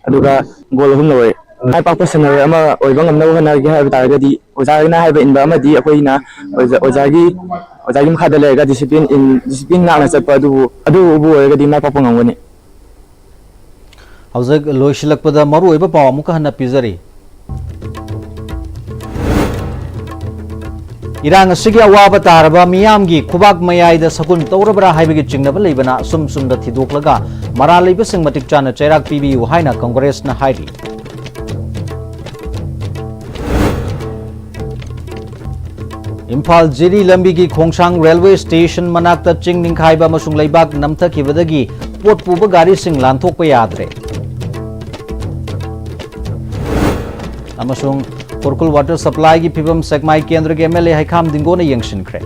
ꯑꯗꯨꯒ gold ꯑꯍꯨꯝ ꯂꯧꯔꯦ꯫ ꯃꯥꯏ ꯄꯥꯛꯄ ꯁꯥꯟꯅꯔꯣꯏ ꯑꯃ ꯑꯣꯏꯕ ꯉꯝꯅꯕ ꯍꯣꯠꯅꯒꯦ ꯍꯥꯏꯕ ꯇꯥꯔꯒꯗꯤ ꯑꯣꯖꯥꯅ ꯍꯥꯏꯕ ꯏꯟꯕ ꯑꯃꯗꯤ ꯑꯩꯈꯣꯏꯅ ꯑꯣꯖꯥ-, ꯑꯣꯖꯥꯒꯤ, ꯑꯣꯖꯥꯒꯤ ꯃꯈꯥꯗ ꯂꯩꯔꯒ discipline in, discipline ꯉꯥꯛꯅ ꯆꯠꯄ ꯑꯗꯨꯕꯨ, ꯑꯗꯨꯕꯨ ꯑꯣꯏꯔꯒꯗꯤ ꯃꯥꯏ ꯄꯥꯛꯄ ꯉꯝꯒꯅꯤ꯫ ꯍꯧꯖꯤꯛ ꯂꯣꯏꯁꯤꯜꯂꯛꯄꯗ ꯃꯔꯨꯑꯣꯏꯕ ꯄꯥꯎ ꯑꯃꯨꯛꯀ ꯍꯟꯅ ꯄꯤꯖꯔꯤ꯫ ꯏꯔꯥꯡ ꯑꯁꯤꯒꯤ ꯑꯋꯥꯕ ꯇꯥꯔꯕ ꯃꯤꯌꯥꯝꯒꯤ ꯈꯨꯕꯥꯛ ꯃꯌꯥꯏꯗ ꯁꯒꯨꯟ ꯇꯧꯔꯕ꯭ꯔꯥ ꯍꯥꯏꯕꯒꯤ ꯆꯤꯡꯅꯕ ꯂꯩꯕꯅ ꯑꯁꯨꯝ ꯁꯨꯝꯗ ꯊꯤꯗꯣꯛꯂꯒ ꯃꯔꯥꯜ ꯂꯩꯕꯁꯤꯡ ꯃꯇꯤꯛ ꯆꯥꯅ ꯆꯩꯔꯥꯛ ꯄꯤꯕꯤꯌꯨ ꯍꯥꯏꯅ ꯀꯪꯒ꯭ꯔꯦꯁꯅ ꯍꯥꯏꯔꯤ꯫ ꯏꯝꯐꯥꯜ ꯖꯤꯔꯤ ꯂꯝꯕꯤꯒꯤ ꯈꯣꯡꯁꯥꯡ railway station ꯃꯅꯥꯛꯇ ꯆꯤꯡ ꯅꯤꯡꯈꯥꯏꯕ ꯑꯃꯁꯨꯡ ꯂꯩꯕꯥꯛ ꯅꯝꯊꯈꯤꯕꯗꯒꯤ ꯄꯣꯠ ꯄꯨꯕ ꯒꯥꯔꯤꯁꯤꯡ ꯂꯥꯟꯊꯣꯛꯄ ꯌꯥꯗ꯭ꯔꯦ꯫ ꯑꯃꯁꯨꯡ ꯈꯨꯔꯈꯨꯜ water supplyꯒꯤ ꯐꯤꯕꯝ ꯁꯦꯛꯃꯥꯏ ꯀꯦꯟꯗ꯭ꯔꯒꯤ MLA ꯍꯩꯈꯥꯝ ꯗꯤꯡꯒꯣꯅ ꯌꯦꯡꯁꯤꯟꯈ꯭ꯔꯦ꯫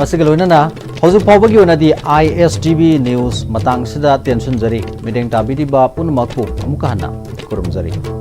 ꯃꯁꯤꯒ ꯂꯣꯏꯅꯅ ꯍꯧꯖꯤꯛ ꯐꯥꯎꯕꯒꯤ ꯑꯣꯏꯅꯗꯤ ISTV news ꯃꯇꯥꯡꯁꯤꯗ ꯇꯦꯟꯁꯤꯟꯖꯔꯤ꯫ ꯃꯤꯠꯌꯦꯡ ꯇꯥꯕꯤꯔꯤꯕ ꯄꯨꯝꯅꯃꯛꯄꯨ ꯑꯃꯨꯛꯀ ꯍꯟꯅ ꯈꯨꯔꯨꯝꯖꯔꯤ꯫